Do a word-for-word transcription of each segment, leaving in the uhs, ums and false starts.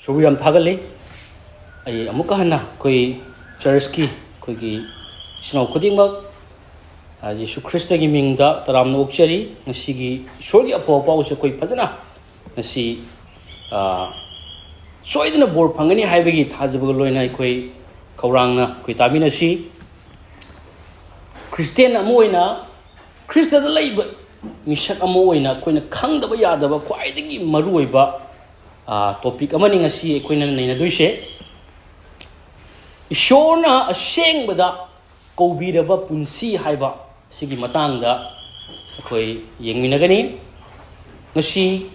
ꯏꯁꯣꯔꯕꯨ ꯌꯥꯝ ꯊꯥꯒꯠꯂꯤ꯫ ꯑꯩ ꯑꯃꯨꯛꯀ ꯍꯟꯅ ꯑꯩꯈꯣꯏ ꯆꯔꯆꯀꯤ ꯑꯩꯈꯣꯏꯒꯤ ꯏꯆꯤꯟ ꯏꯅꯥꯎ ꯈꯨꯗꯤꯡꯃꯛ, ꯑ, ꯌꯦꯁꯨ ꯈ꯭ꯔꯤꯁꯇꯒꯤ ꯃꯤꯡꯗ ꯇꯔꯥꯝꯅ ꯑꯣꯛꯆꯔꯤ꯫ ꯉꯁꯤꯒꯤ ꯏꯁꯣꯔꯒꯤ ꯑꯐꯕ ꯄꯥꯎꯁꯦ ꯑꯩꯈꯣꯏ ꯐꯖꯅ ꯉꯁꯤ, ꯑ, ꯁꯣꯏꯗꯅ ꯕꯣꯔ ꯐꯪꯒꯅꯤ ꯍꯥꯏꯕꯒꯤ ꯊꯥꯖꯕꯒ ꯂꯣꯏꯅ ꯑꯩꯈꯣꯏ ꯈꯧꯔꯥꯡꯅ ꯑꯩꯈꯣꯏ ꯇꯥꯃꯤꯟꯅꯁꯤ꯫ ꯈ꯭ꯔꯤꯁꯇꯤꯌꯥꯟ ꯑꯃ ꯑꯣꯏꯅ, ꯈ꯭ꯔꯤꯁꯇꯗ ꯂꯩꯕ ꯃꯤꯁꯛ ꯑꯃ ꯑꯣꯏꯅ ꯑꯩꯈꯣꯏꯅ ꯈꯪꯗꯕ ꯌꯥꯗꯕ ꯈ꯭ꯋꯥꯏꯗꯒꯤ ꯃꯔꯨꯑꯣꯏꯕ, ꯑ, ꯇꯣꯄꯤꯛ ꯑꯃꯅꯤ ꯉꯁꯤ ꯑꯩꯈꯣꯏꯅ ꯅꯩꯅꯗꯣꯏꯁꯦ꯫ ꯏꯁꯣꯔꯅ ꯑꯁꯦꯡꯕꯗ ꯀꯧꯕꯤꯔꯕ ꯄꯨꯟꯁꯤ ꯍꯥꯏꯕ ꯁꯤꯒꯤ ꯃꯇꯥꯡꯗ ꯑꯩꯈꯣꯏ ꯌꯦꯡꯃꯤꯟꯅꯒꯅꯤ꯫ ꯉꯁꯤ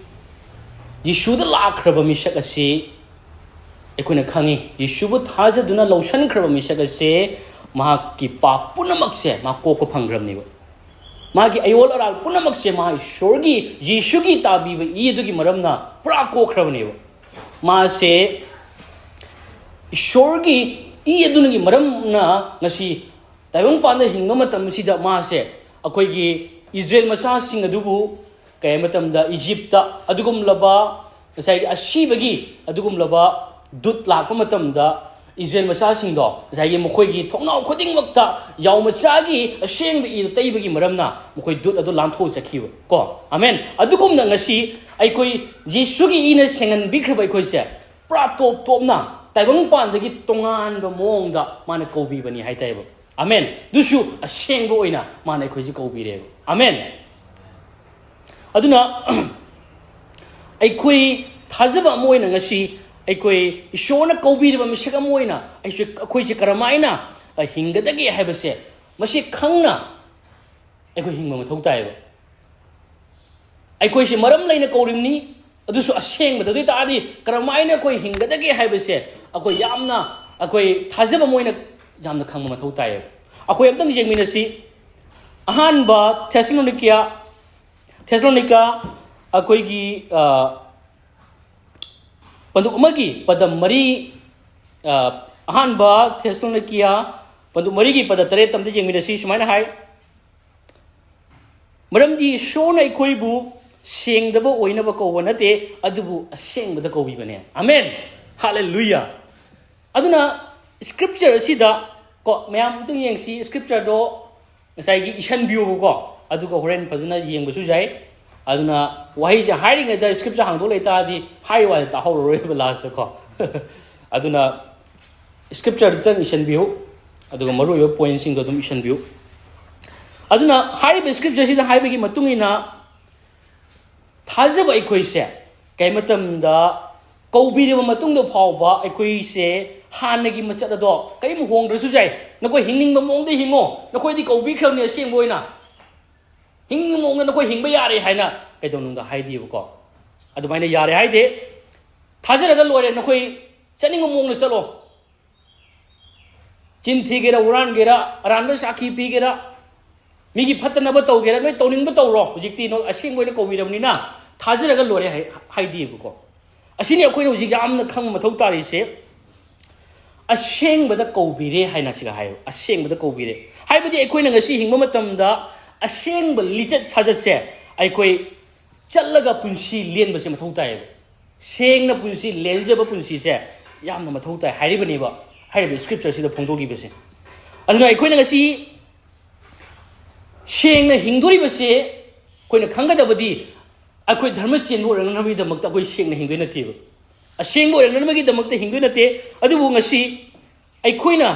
ꯌꯦꯁꯨꯗ ꯂꯥꯛꯈ꯭ꯔꯕ ꯃꯤꯁꯛ ꯑꯁꯤ ꯑꯩꯈꯣꯏꯅ ꯈꯪꯉꯤ꯫ ꯌꯦꯁꯨꯕꯨ ꯊꯥꯖꯗꯨꯅ ꯂꯧꯁꯤꯟꯈ꯭ꯔꯕ ꯃꯤꯁꯛ ꯑꯁꯤ ꯃꯍꯥꯛꯀꯤ ꯄꯥꯞ ꯄꯨꯝꯅꯃꯛꯁꯦ ꯃꯥ ꯀꯣꯛꯄ ꯐꯪꯈ꯭ꯔꯕꯅꯦꯕ꯫ ꯃꯥꯒꯤ ꯑꯌꯣꯜ ꯑꯔꯥꯛ ꯄꯨꯝꯅꯃꯛꯁꯦ ꯃꯥ ꯏꯁꯣꯔꯒꯤ, ꯌꯦꯁꯨꯒꯤ ꯇꯥꯕꯤꯕ ꯏ ꯑꯗꯨꯒꯤ ꯃꯔꯝꯅ ꯄꯨꯔꯥ ꯀꯣꯛꯈ꯭ꯔꯕꯅꯦꯕ꯫ ꯃꯥꯁꯦ ꯏꯁꯣꯔꯒꯤ ꯏ ꯑꯗꯨꯅꯒꯤ ꯃꯔꯝꯅ ꯉꯁꯤ ꯇꯥꯏꯕꯪꯄꯥꯟꯗ ꯍꯤꯡꯕ ꯃꯇꯝ ꯑꯁꯤꯗ ꯃꯥꯁꯦ ꯑꯩꯈꯣꯏꯒꯤ ꯏꯁꯔꯥꯌꯦꯜ ꯃꯆꯥꯁꯤꯡ ꯑꯗꯨꯕꯨ ꯀꯩ ꯍꯥꯏ ꯃꯇꯝꯗ ꯏꯖꯤꯞꯇ ꯑꯗꯨꯒꯨꯝꯂꯕ ꯉꯁꯥꯏꯒꯤ ꯑꯁꯤꯕꯒꯤ ꯑꯗꯨꯒꯨꯝꯂꯕ ꯗꯨꯠ ꯂꯥꯛꯄ ꯃꯇꯝꯗ ꯏꯁꯔꯥꯌꯦꯜ ꯃꯆꯥꯁꯤꯡꯗꯣ ꯉꯁꯥꯏꯒꯤ ꯃꯈꯣꯏꯒꯤ ꯊꯣꯡꯅꯥꯎ ꯈꯨꯗꯤꯡꯃꯛꯇ ꯌꯥꯎ ꯃꯆꯥꯒꯤ ꯑꯁꯦꯡꯕ ꯏꯗꯨ ꯇꯩꯕꯒꯤ ꯃꯔꯝꯅ ꯃꯈꯣꯏ ꯗꯨꯠ ꯑꯗꯨ ꯂꯥꯟꯊꯣꯛꯑ ꯆꯠꯈꯤꯕ ꯀꯣ꯫ ꯑꯃꯦꯟ꯫ ꯑꯗꯨꯒꯨꯝꯅ ꯉꯁꯤ ꯑꯩꯈꯣꯏ ꯌꯦꯁꯨꯒꯤ ꯏꯅ ꯁꯦꯡꯍꯟꯕꯤꯈ꯭ꯔꯕ ꯑꯩꯈꯣꯏꯁꯦ ꯄꯨꯔꯥ ꯇꯣꯞ ꯇꯣꯞꯅ ꯇꯥꯏꯕꯪꯄꯥꯟꯗꯒꯤ ꯇꯣꯉꯥꯟꯕ ꯃꯑꯣꯡꯗ ꯃꯥꯅ ꯀꯧꯕꯤꯕꯅꯤ ꯍꯥꯏꯇꯥꯏꯕ꯫ ꯑꯃꯦꯟ꯫ ꯑꯗꯨꯁꯨ ꯑꯁꯦꯡꯕ ꯑꯣꯏꯅ ꯃꯥꯅ ꯑꯩꯈꯣꯏꯁꯦ ꯀꯧꯕꯤꯔꯦꯕ꯫ ꯑꯃꯦꯟ꯫ ꯑꯗꯨꯅ ꯑꯩꯈꯣꯏ ꯊꯥꯖꯕ ꯑꯃ ꯑꯣꯏꯅ ꯉꯁꯤ ꯑꯩꯈꯣꯏ ꯏꯁꯣꯔꯅ ꯀꯧꯕꯤꯔꯤꯕ ꯃꯤꯁꯛ ꯑꯃ ꯑꯣꯏꯅ ꯑꯩꯁꯨ, ꯑꯩꯈꯣꯏꯁꯦ ꯀꯔꯝꯍꯥꯏꯅ, ꯑ, ꯍꯤꯡꯒꯗꯒꯦ ꯍꯥꯏꯕꯁꯦ ꯃꯁꯤ ꯈꯪꯅ ꯑꯩꯈꯣꯏ ꯍꯤꯡꯕ ꯃꯊꯧ ꯇꯥꯏꯌꯦꯕ꯫ ꯑꯩꯈꯣꯏꯁꯦ ꯃꯔꯝ ꯂꯩꯅ ꯀꯧꯔꯤꯕꯅꯤ, ꯑꯗꯨꯁꯨ ꯑꯁꯦꯡꯕꯗ꯫ ꯑꯗꯨ ꯑꯣꯏ ꯇꯥꯔꯗꯤ ꯀꯔꯝꯍꯥꯏꯅ ꯑꯩꯈꯣꯏ ꯍꯤꯡꯒꯗꯒꯦ ꯍꯥꯏꯕꯁꯦ ꯑꯩꯈꯣꯏ ꯌꯥꯝꯅ, ꯑꯩꯈꯣꯏ ꯊꯥꯖꯕ ꯑꯃ ꯑꯣꯏꯅ ꯌꯥꯝꯅ ꯈꯪꯕ ꯃꯊꯧ ꯇꯥꯏꯌꯦꯕ꯫ ꯑꯩꯈꯣꯏ ꯑꯝꯇꯪ ꯌꯦꯡꯃꯤꯟꯅꯁꯤ꯫ ꯑꯍꯥꯟꯕ ꯊꯦꯁꯂꯣꯅꯤꯀꯤꯌꯥ, ꯊꯦꯁꯂꯣꯅꯤꯀꯥ ꯑꯩꯈꯣꯏꯒꯤ, ꯑ, ꯄꯟꯗꯨꯞ ꯑꯃꯒꯤ ꯄꯗ ꯃꯔꯤ, ꯑ, ꯑꯍꯥꯟꯕ ꯊꯦꯁꯂꯣꯅꯤꯀꯤꯌꯥ ꯄꯟꯗꯨꯞ ꯃꯔꯤꯒꯤ ꯄꯗ ꯇꯔꯦꯠ ꯑꯝꯇ ꯌꯦꯡꯃꯤꯟꯅꯁꯤ꯫ ꯁꯨꯃꯥꯏꯅ ꯍꯥꯏ, "ꯃꯔꯝꯗꯤ ꯏꯁꯣꯔꯅ ꯑꯩꯈꯣꯏꯕꯨ ꯁꯦꯡꯗꯕ ꯑꯣꯏꯅꯕ ꯀꯧꯕ ꯅꯠꯇꯦ, ꯑꯗꯨꯕꯨ ꯑꯁꯦꯡꯕꯗ ꯀꯧꯕꯤꯕꯅꯦ꯫ ꯑꯃꯦꯟ꯫ ꯍꯥꯂꯦꯂꯨꯌꯥ꯫ ꯑꯗꯨꯅ scripture ꯑꯁꯤꯗ ꯀꯣ, ꯃꯌꯥꯝ ꯑꯝꯇꯪ ꯌꯦꯡꯁꯤ, scriptureꯗꯣ ꯉꯁꯥꯏꯒꯤ ꯏꯁꯟꯕꯤꯌꯣꯕꯀꯣ, ꯑꯗꯨꯒ ꯍꯣꯔꯦꯟ ꯐꯖꯅ ꯌꯦꯡꯕꯁꯨ ꯌꯥꯏ꯫ ꯑꯗꯨꯅ ꯋꯥꯍꯩꯁꯦ ꯍꯥꯏꯔꯤꯉꯩꯗ scripture ꯍꯥꯡꯗꯣꯛ ꯂꯩꯇꯥꯔꯗꯤ ꯍꯥꯏꯔꯤ ꯋꯥꯁꯦ ꯇꯥꯍꯧꯔꯔꯣꯏꯕ lastꯇꯀꯣ꯫ ꯑꯗꯨꯅ scriptureꯗꯨꯇꯪ ꯏꯁꯟꯕꯤꯌꯨ, ꯑꯗꯨꯒ ꯃꯔꯨꯑꯣꯏꯕ pointꯁꯤꯡꯗꯣ ꯑꯗꯨꯝ ꯏꯁꯟꯕꯤꯌꯨ꯫ ꯑꯗꯨꯅ ꯍꯥꯏꯔꯤꯕ scriptureꯁꯤꯗ ꯍꯥꯏꯕꯒꯤ ꯃꯇꯨꯡ ꯏꯟꯅ ꯊꯥꯖꯕ ꯑꯩꯈꯣꯏꯁꯦ ꯀꯩ ꯃꯇꯝꯗ ꯀꯧꯕꯤꯔꯕ ꯃꯇꯨꯡꯗ ꯐꯥꯎꯕ ꯑꯩꯈꯣꯏꯁꯦ ꯍꯥꯟꯅꯒꯤ ꯃꯆꯠ ꯑꯗꯣ ꯀꯔꯤꯝ ꯍꯣꯡꯗ꯭ꯔꯁꯨ ꯌꯥꯏ꯫ ꯅꯈꯣꯏ ꯍꯤꯡꯅꯤꯡꯕ ꯃꯑꯣꯡꯗ ꯍꯤꯡꯉꯣ, ꯅꯈꯣꯏꯗꯤ ꯀꯧꯕꯤꯈ꯭ꯔꯕꯅꯤ ꯑꯁꯦꯡꯕ ꯑꯣꯏꯅ꯫ ꯍꯤꯡꯅꯤꯡꯕ ꯃꯑꯣꯡꯗ ꯅꯈꯣꯏ ꯍꯤꯡꯕ ꯌꯥꯔꯦ ꯍꯥꯏꯅ ꯀꯩꯗꯧꯅꯨꯡꯗ ꯍꯥꯏꯗꯦꯕꯀꯣ꯫ ꯑꯗꯨꯃꯥꯏꯅ ꯌꯥꯔꯦ ꯍꯥꯏꯗꯦ꯫ ꯊꯥꯖꯔꯒ ꯂꯣꯏꯔꯦ, ꯅꯈꯣꯏ ꯆꯠꯅꯤꯡꯕ ꯃꯑꯣꯡꯗ ꯆꯠꯂꯣ꯫ ꯆꯤꯟ ꯊꯤꯒꯦꯔꯥ, ꯍꯨꯔꯥꯟꯒꯦꯔꯥ, ꯑꯔꯥꯟꯕ ꯁꯥꯈꯤ ꯄꯤꯒꯦꯔꯥ, ꯃꯤꯒꯤ ꯐꯠꯇꯅꯕ ꯇꯧꯒꯦꯔꯥ, ꯅꯣꯏ ꯇꯧꯅꯤꯡꯕ ꯇꯧꯔꯣ꯫ ꯍꯧꯖꯤꯛꯇꯤ ꯅꯣꯏ ꯑꯁꯦꯡꯕ ꯑꯣꯏꯅ ꯀꯧꯕꯤꯔꯕꯅꯤꯅ ꯊꯥꯖꯔꯒ ꯂꯣꯏꯔꯦ ꯍꯥꯏ-, ꯍꯥꯏꯗꯦꯕꯀꯣ꯫ ꯑꯁꯤꯅꯤ ꯑꯩꯈꯣꯏꯅ ꯍꯧꯖꯤꯛ ꯌꯥꯝꯅ ꯈꯪꯕ ꯃꯊꯧ ꯇꯥꯔꯤꯁꯦ꯫ ꯑꯁꯦꯡꯕꯗ ꯀꯧꯕꯤꯔꯦ ꯍꯥꯏꯅ ꯁꯤꯒ ꯍꯥꯏꯌꯦꯕ꯫ ꯑꯁꯦꯡꯕꯗ ꯀꯧꯕꯤꯔꯦ꯫ ꯍꯥꯏꯕꯗꯤ ꯑꯩꯈꯣꯏꯅ ꯉꯁꯤ ꯍꯤꯡꯕ ꯃꯇꯝꯗ ꯑꯁꯦꯡꯕ ꯂꯤꯆꯠ ꯁꯥꯖꯠꯁꯦ ꯑꯩꯈꯣꯏ ꯆꯠꯂꯒ ꯄꯨꯟꯁꯤ ꯂꯦꯟꯕꯁꯦ ꯃꯊꯧ ꯇꯥꯏꯌꯦꯕ꯫ ꯁꯦꯡꯅ ꯄꯨꯟꯁꯤ ꯂꯦꯟꯖꯕ ꯄꯨꯟꯁꯤꯁꯦ ꯌꯥꯝꯅ ꯃꯊꯧ ꯇꯥꯏ ꯍꯥꯏꯔꯤꯕꯅꯦꯕ ꯍꯥꯏꯔꯤꯕ scriptureꯁꯤꯗ ꯐꯣꯡꯗꯣꯛꯂꯤꯕꯁꯦ꯫ ꯑꯗꯨꯅ ꯑꯩꯈꯣꯏꯅ ꯉꯁꯤ ꯁꯦꯡꯅ ꯍꯤꯡꯗꯣꯔꯤꯕꯁꯦ ꯑꯩꯈꯣꯏꯅ ꯈꯪꯒꯗꯕꯗꯤ ꯑꯩꯈꯣꯏ ꯙꯔꯃ ꯆꯦꯟꯕ ꯑꯣꯏꯔꯛꯅꯕꯒꯤꯗꯃꯛꯇ ꯑꯩꯈꯣꯏ ꯁꯦꯡꯅ ꯍꯤꯡꯗꯣꯏ ꯅꯠꯇꯦꯕ꯫ ꯑꯁꯦꯡꯕ ꯑꯣꯏꯔꯛꯅꯕꯒꯤꯗꯃꯛꯇ ꯍꯤꯡꯗꯣꯏ ꯅꯠꯇꯦ꯫ ꯑꯗꯨꯕꯨ ꯉꯁꯤ ꯑꯩꯈꯣꯏꯅ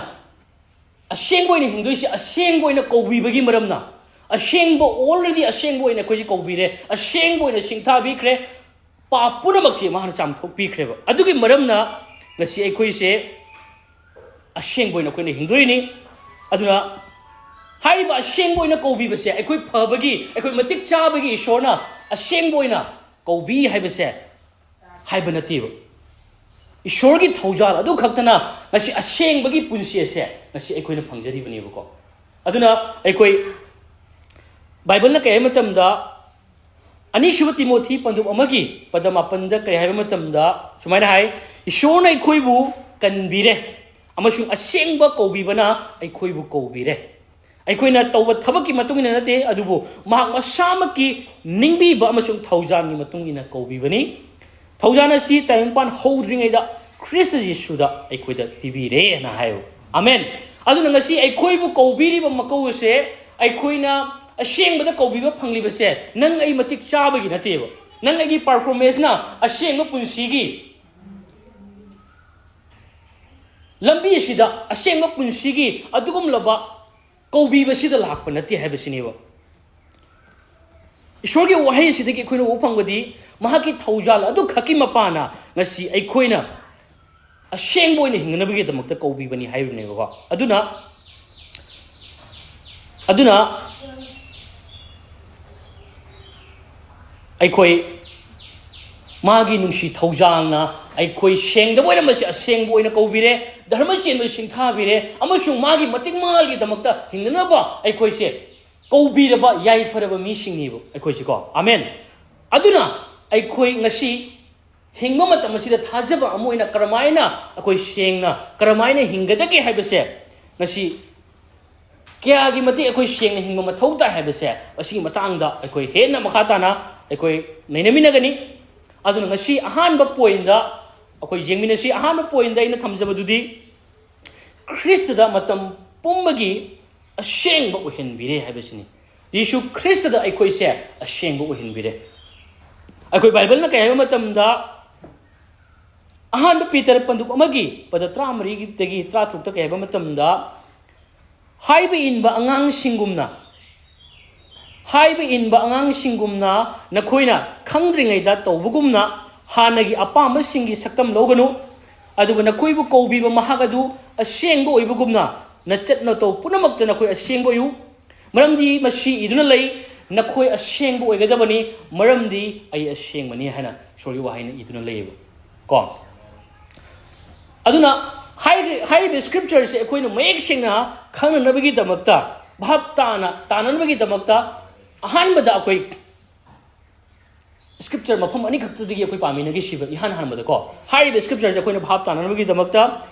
ꯑꯁꯦꯡꯕ ꯑꯣꯏꯅ ꯍꯤꯡꯗꯣꯏꯁꯦ ꯑꯁꯦꯡꯕ ꯑꯣꯏꯅ ꯀꯧꯕꯤꯕꯒꯤ ꯃꯔꯝꯅ, ꯑꯁꯦꯡꯕ, already ꯑꯁꯦꯡꯕ ꯑꯣꯏꯅ ꯑꯩꯈꯣꯏꯁꯦ ꯀꯧꯕꯤꯔꯦ, ꯑꯁꯦꯡꯕ ꯑꯣꯏꯅ ꯁꯤꯡꯊꯥꯕꯤꯈ꯭ꯔꯦ, ꯄꯥꯞ ꯄꯨꯝꯅꯃꯛꯁꯦ ꯃꯥꯅ ꯆꯥꯝꯊꯣꯛꯄꯤꯈ꯭ꯔꯦꯕ꯫ ꯑꯗꯨꯒꯤ ꯃꯔꯝꯅ ꯉꯁꯤ ꯑꯩꯈꯣꯏꯁꯦ ꯑꯁꯦꯡꯕ ꯑꯣꯏꯅ ꯑꯩꯈꯣꯏꯅ ꯍꯤꯡꯗꯣꯔꯤꯅꯤ꯫ ꯑꯗꯨꯅ ꯍꯥꯏꯔꯤꯕ ꯑꯁꯦꯡꯕ ꯑꯣꯏꯅ ꯀꯧꯕꯤꯕꯁꯦ ꯑꯩꯈꯣꯏ ꯐꯕꯒꯤ, ꯑꯩꯈꯣꯏ ꯃꯇꯤꯛ ꯆꯥꯕꯒꯤ ꯏꯁꯣꯔꯅ ꯑꯁꯦꯡꯕ ꯑꯣꯏꯅ ꯀꯧꯕꯤ ꯍꯥꯏꯕꯁꯦ ꯍꯥꯏꯕ ꯅꯠꯇꯦꯕ꯫ ꯏꯁꯣꯔꯒꯤ ꯊꯧꯖꯥꯜ ꯑꯗꯨ ꯈꯛꯇꯅ ꯉꯁꯤ ꯑꯁꯦꯡꯕꯒꯤ ꯄꯨꯟꯁꯤ ꯑꯁꯦ ꯉꯁꯤ ꯑꯩꯈꯣꯏꯅ ꯐꯪꯖꯔꯤꯕꯅꯦꯕꯀꯣ꯫ ꯑꯗꯨꯅ ꯑꯩꯈꯣꯏ ꯕꯥꯏꯕꯜꯅ ꯀꯩ ꯍꯥꯏꯕ ꯃꯇꯝꯗ, ꯑꯅꯤꯁꯨꯕ ꯇꯤꯃꯣꯊꯤ ꯄꯟꯗꯨꯞ ꯑꯃꯒꯤ ꯄꯗ ꯃꯥꯄꯟꯗ ꯀꯔꯤ ꯍꯥꯏꯕ ꯃꯇꯝꯗ ꯁꯨꯃꯥꯏꯅ ꯍꯥꯏ, "ꯏꯁꯣꯔꯅ ꯑꯩꯈꯣꯏꯕꯨ ꯀꯟꯕꯤꯔꯦ ꯑꯃꯁꯨꯡ ꯑꯁꯦꯡꯕ ꯀꯧꯕꯤꯕꯅ ꯑꯩꯈꯣꯏꯕꯨ ꯀꯧꯕꯤꯔꯦ"꯫ ꯑꯩꯈꯣꯏꯅ ꯇꯧꯕ ꯊꯕꯛꯀꯤ ꯃꯇꯨꯡ ꯏꯟꯅ ꯅꯠꯇꯦ, ꯑꯗꯨꯕꯨ ꯃꯍꯥꯛ ꯃꯁꯥꯃꯛꯀꯤ ꯅꯤꯡꯕꯤꯕ ꯑꯃꯁꯨꯡ ꯊꯧꯖꯥꯜꯒꯤ ꯃꯇꯨꯡ ꯏꯟꯅ ꯀꯧꯕꯤꯕꯅꯤ꯫ ꯊꯧꯖꯥꯜ ꯑꯁꯤ ꯇꯥꯏꯕꯪꯄꯥꯟ ꯍꯧꯗ꯭ꯔꯤꯉꯩꯗ ꯈ꯭ꯔꯤꯁꯇ ꯌꯦꯁꯨꯗ ꯑꯩꯈꯣꯏꯗ ꯄꯤꯕꯤꯔꯦꯅ ꯍꯥꯏꯌꯦꯕ꯫ ꯑꯃꯦꯟ꯫ ꯑꯗꯨꯅ ꯉꯁꯤ ꯑꯩꯈꯣꯏꯕꯨ ꯀꯧꯕꯤꯔꯤꯕ ꯃꯀꯧ ꯑꯁꯦ ꯑꯩꯈꯣꯏꯅ ꯑꯁꯦꯡꯕꯗ ꯀꯧꯕꯤꯕ ꯐꯪꯂꯤꯕꯁꯦ ꯅꯪ ꯑꯩ ꯃꯇꯤꯛ ꯆꯥꯕꯒꯤ ꯅꯠꯇꯦꯕ꯫ ꯅꯪ ꯑꯩꯒꯤ ꯄꯔꯐꯣꯔꯃꯦꯟꯁꯅ ꯑꯁꯦꯡꯕ ꯄꯨꯟꯁꯤꯒꯤ ꯂꯝꯕꯤ ꯑꯁꯤꯗ ꯑꯁꯦꯡꯕ ꯄꯨꯟꯁꯤꯒꯤ ꯑꯗꯨꯒꯨꯝꯂꯕ ꯀꯧꯕꯤꯕꯁꯤꯗ ꯂꯥꯛꯄ ꯅꯠꯇꯦ ꯍꯥꯏꯕꯁꯤꯅꯦꯕ꯫ ꯏꯁꯣꯔꯒꯤ ꯋꯥꯍꯩꯁꯤꯗꯒꯤ ꯑꯩꯈꯣꯏꯅ ꯎꯕ ꯐꯪꯕꯗꯤ ꯃꯍꯥꯛꯀꯤ ꯊꯧꯖꯥꯜ ꯑꯗꯨꯈꯛꯀꯤ ꯃꯄꯥꯅ ꯉꯁꯤ ꯑꯩꯈꯣꯏꯅ ꯑꯁꯦꯡꯕ ꯑꯣꯏꯅ ꯍꯤꯡꯅꯅꯕꯒꯤꯗꯃꯛꯇ ꯀꯧꯕꯤꯕꯅꯤ ꯍꯥꯏꯕꯅꯦꯕꯀꯣ꯫ ꯑꯗꯨꯅ ꯑꯗꯨꯅ ꯑꯩꯈꯣꯏ ꯃꯥꯒꯤ ꯅꯨꯡꯁꯤ ꯊꯧꯖꯥꯜꯅ ꯑꯩꯈꯣꯏ ꯁꯦꯡꯗꯕ ꯑꯣꯏꯔꯝꯕꯁꯦ ꯑꯁꯦꯡꯕ ꯑꯣꯏꯅ ꯀꯧꯕꯤꯔꯦ, ꯙꯔꯃ ꯆꯦꯟꯕ ꯁꯤꯡꯊꯥꯕꯤꯔꯦ, ꯑꯃꯁꯨꯡ ꯃꯥꯒꯤ ꯃꯇꯤꯛ ꯃꯉꯥꯜꯒꯤꯗꯃꯛꯇ ꯍꯤꯡꯅꯅꯕ ꯑꯩꯈꯣꯏꯁꯦ ꯀꯧꯕꯤꯔꯕ ꯌꯥꯏꯐꯔꯕ ꯃꯤꯁꯤꯡꯅꯦꯕ ꯑꯩꯈꯣꯏꯁꯦꯀꯣ꯫ ꯑꯃꯦꯟ꯫ ꯑꯗꯨꯅ ꯑꯩꯈꯣꯏ ꯉꯁꯤ ꯍꯤꯡꯕ ꯃꯇꯝ ꯑꯁꯤꯗ ꯊꯥꯖꯕ ꯑꯃ ꯑꯣꯏꯅ ꯀꯔꯝꯍꯥꯏꯅ ꯑꯩꯈꯣꯏ ꯁꯦꯡꯅ ꯀꯔꯝꯍꯥꯏꯅ ꯍꯤꯡꯒꯗꯒꯦ ꯍꯥꯏꯕꯁꯦ ꯉꯁꯤ ꯀꯌꯥꯒꯤ ꯃꯇꯤꯛ ꯑꯩꯈꯣꯏ ꯁꯦꯡꯅ ꯍꯤꯡꯕ ꯃꯊꯧ ꯇꯥꯏ ꯍꯥꯏꯕꯁꯦ ꯃꯁꯤꯒꯤ ꯃꯇꯥꯡꯗ ꯑꯩꯈꯣꯏ ꯍꯦꯟꯅ ꯃꯈꯥ ꯇꯥꯅ ꯑꯩꯈꯣꯏ ꯅꯩꯅꯃꯤꯟꯅꯒꯅꯤ꯫ ꯑꯗꯨꯅ ꯉꯁꯤ ꯑꯍꯥꯟꯕ ꯄꯣꯏꯟꯗ ꯑꯩꯈꯣꯏ ꯌꯦꯡꯃꯤꯟꯅꯁꯤ꯫ ꯑꯍꯥꯟꯕ ꯄꯣꯏꯟꯗ ꯑꯩꯅ ꯊꯝꯖꯕꯗꯨꯗꯤ ꯈ꯭ꯔꯤꯁꯇꯗ ꯃꯇꯝ ꯄꯨꯝꯕꯒꯤ ꯑꯁꯦꯡꯕ ꯑꯣꯏꯍꯟꯕꯤꯔꯦ ꯍꯥꯏꯕꯁꯤꯅꯤ꯫ ꯌꯦꯁꯨ ꯈ꯭ꯔꯤꯁꯇꯗ ꯑꯩꯈꯣꯏꯁꯦ ꯑꯁꯦꯡꯕ ꯑꯣꯏꯍꯟꯕꯤꯔꯦ꯫ ꯑꯩꯈꯣꯏ ꯕꯥꯏꯕꯜꯅ ꯀꯩ ꯍꯥꯏꯕ ꯃꯇꯝꯗ, ꯑꯍꯥꯟꯕ ꯄꯤꯇꯔ ꯄꯟꯗꯨꯞ ꯑꯃꯒꯤ ꯄꯗ ꯇꯔꯥꯃꯔꯤꯗꯒꯤ ꯇꯔꯥꯇꯔꯨꯛꯇ ꯀꯩ ꯍꯥꯏꯕ ꯃꯇꯝꯗ, ꯍꯥꯏꯕ ꯏꯟꯕ ꯑꯉꯥꯡꯁꯤꯡꯒꯨꯝꯅ, ꯍꯥꯏꯕ ꯏꯟꯕ ꯑꯉꯥꯡꯁꯤꯡꯒꯨꯝꯅ ꯅꯈꯣꯏꯅ ꯈꯪꯗ꯭ꯔꯤꯉꯩꯗ ꯇꯧꯕꯒꯨꯝꯅ ꯍꯥꯟꯅꯒꯤ ꯑꯄꯥꯝꯕꯁꯤꯡꯒꯤ ꯁꯛꯇꯝ ꯂꯧꯒꯅꯨ, ꯑꯗꯨꯕꯨ ꯅꯈꯣꯏꯕꯨ ꯀꯧꯕꯤꯕ ꯃꯍꯥꯛ ꯑꯗꯨ ꯑꯁꯦꯡꯕ ꯑꯣꯏꯕꯒꯨꯝꯅ ꯅꯆꯠ ꯅꯇꯧ ꯄꯨꯝꯅꯃꯛꯇ ꯅꯈꯣꯏ ꯑꯁꯦꯡꯕ ꯑꯣꯏꯌꯨ꯫ ꯃꯔꯝꯗꯤ ꯃꯁꯤ ꯏꯗꯨꯅ ꯂꯩ, "ꯅꯈꯣꯏ ꯑꯁꯦꯡꯕ ꯑꯣꯏꯒꯗꯕꯅꯤ, ꯃꯔꯝꯗꯤ ꯑꯩ ꯑꯁꯦꯡꯕꯅꯤ" ꯍꯥꯏꯅ ꯏꯁꯣꯔꯒꯤ ꯋꯥꯍꯩꯅ ꯏꯗꯨꯅ ꯂꯩꯌꯦꯕ ꯀꯣ꯫ ꯑꯗꯨꯅ ꯍꯥꯏꯔꯤ-, ꯍꯥꯏꯔꯤꯕ ꯁ꯭ꯀ꯭ꯔꯤꯞꯆꯔꯁꯦ ꯑꯩꯈꯣꯏꯅ ꯃꯌꯦꯛ ꯁꯦꯡꯅ ꯈꯪꯅꯅꯕꯒꯤꯗꯃꯛꯇ, ꯚꯥꯞ ꯇꯥꯅ ꯇꯥꯅꯅꯕꯒꯤꯗꯃꯛꯇ ꯑꯍꯥꯟꯕꯗ ꯑꯩꯈꯣꯏ ꯁ꯭ꯀ꯭ꯔꯤꯞꯆꯔ ꯃꯐꯝ ꯑꯅꯤꯈꯛꯇꯗꯒꯤ ꯑꯩꯈꯣꯏ ꯄꯥꯃꯤꯟꯅꯈꯤꯁꯤꯕ꯫ ꯏꯍꯥꯟ ꯍꯥꯟꯕꯗꯀꯣ, ꯍꯥꯏꯔꯤꯕ ꯁ꯭ꯀ꯭ꯔꯤꯞꯆꯔꯁꯦ ꯑꯩꯈꯣꯏꯅ ꯚꯥꯞ ꯇꯥꯅꯅꯕꯒꯤꯗꯃꯛꯇ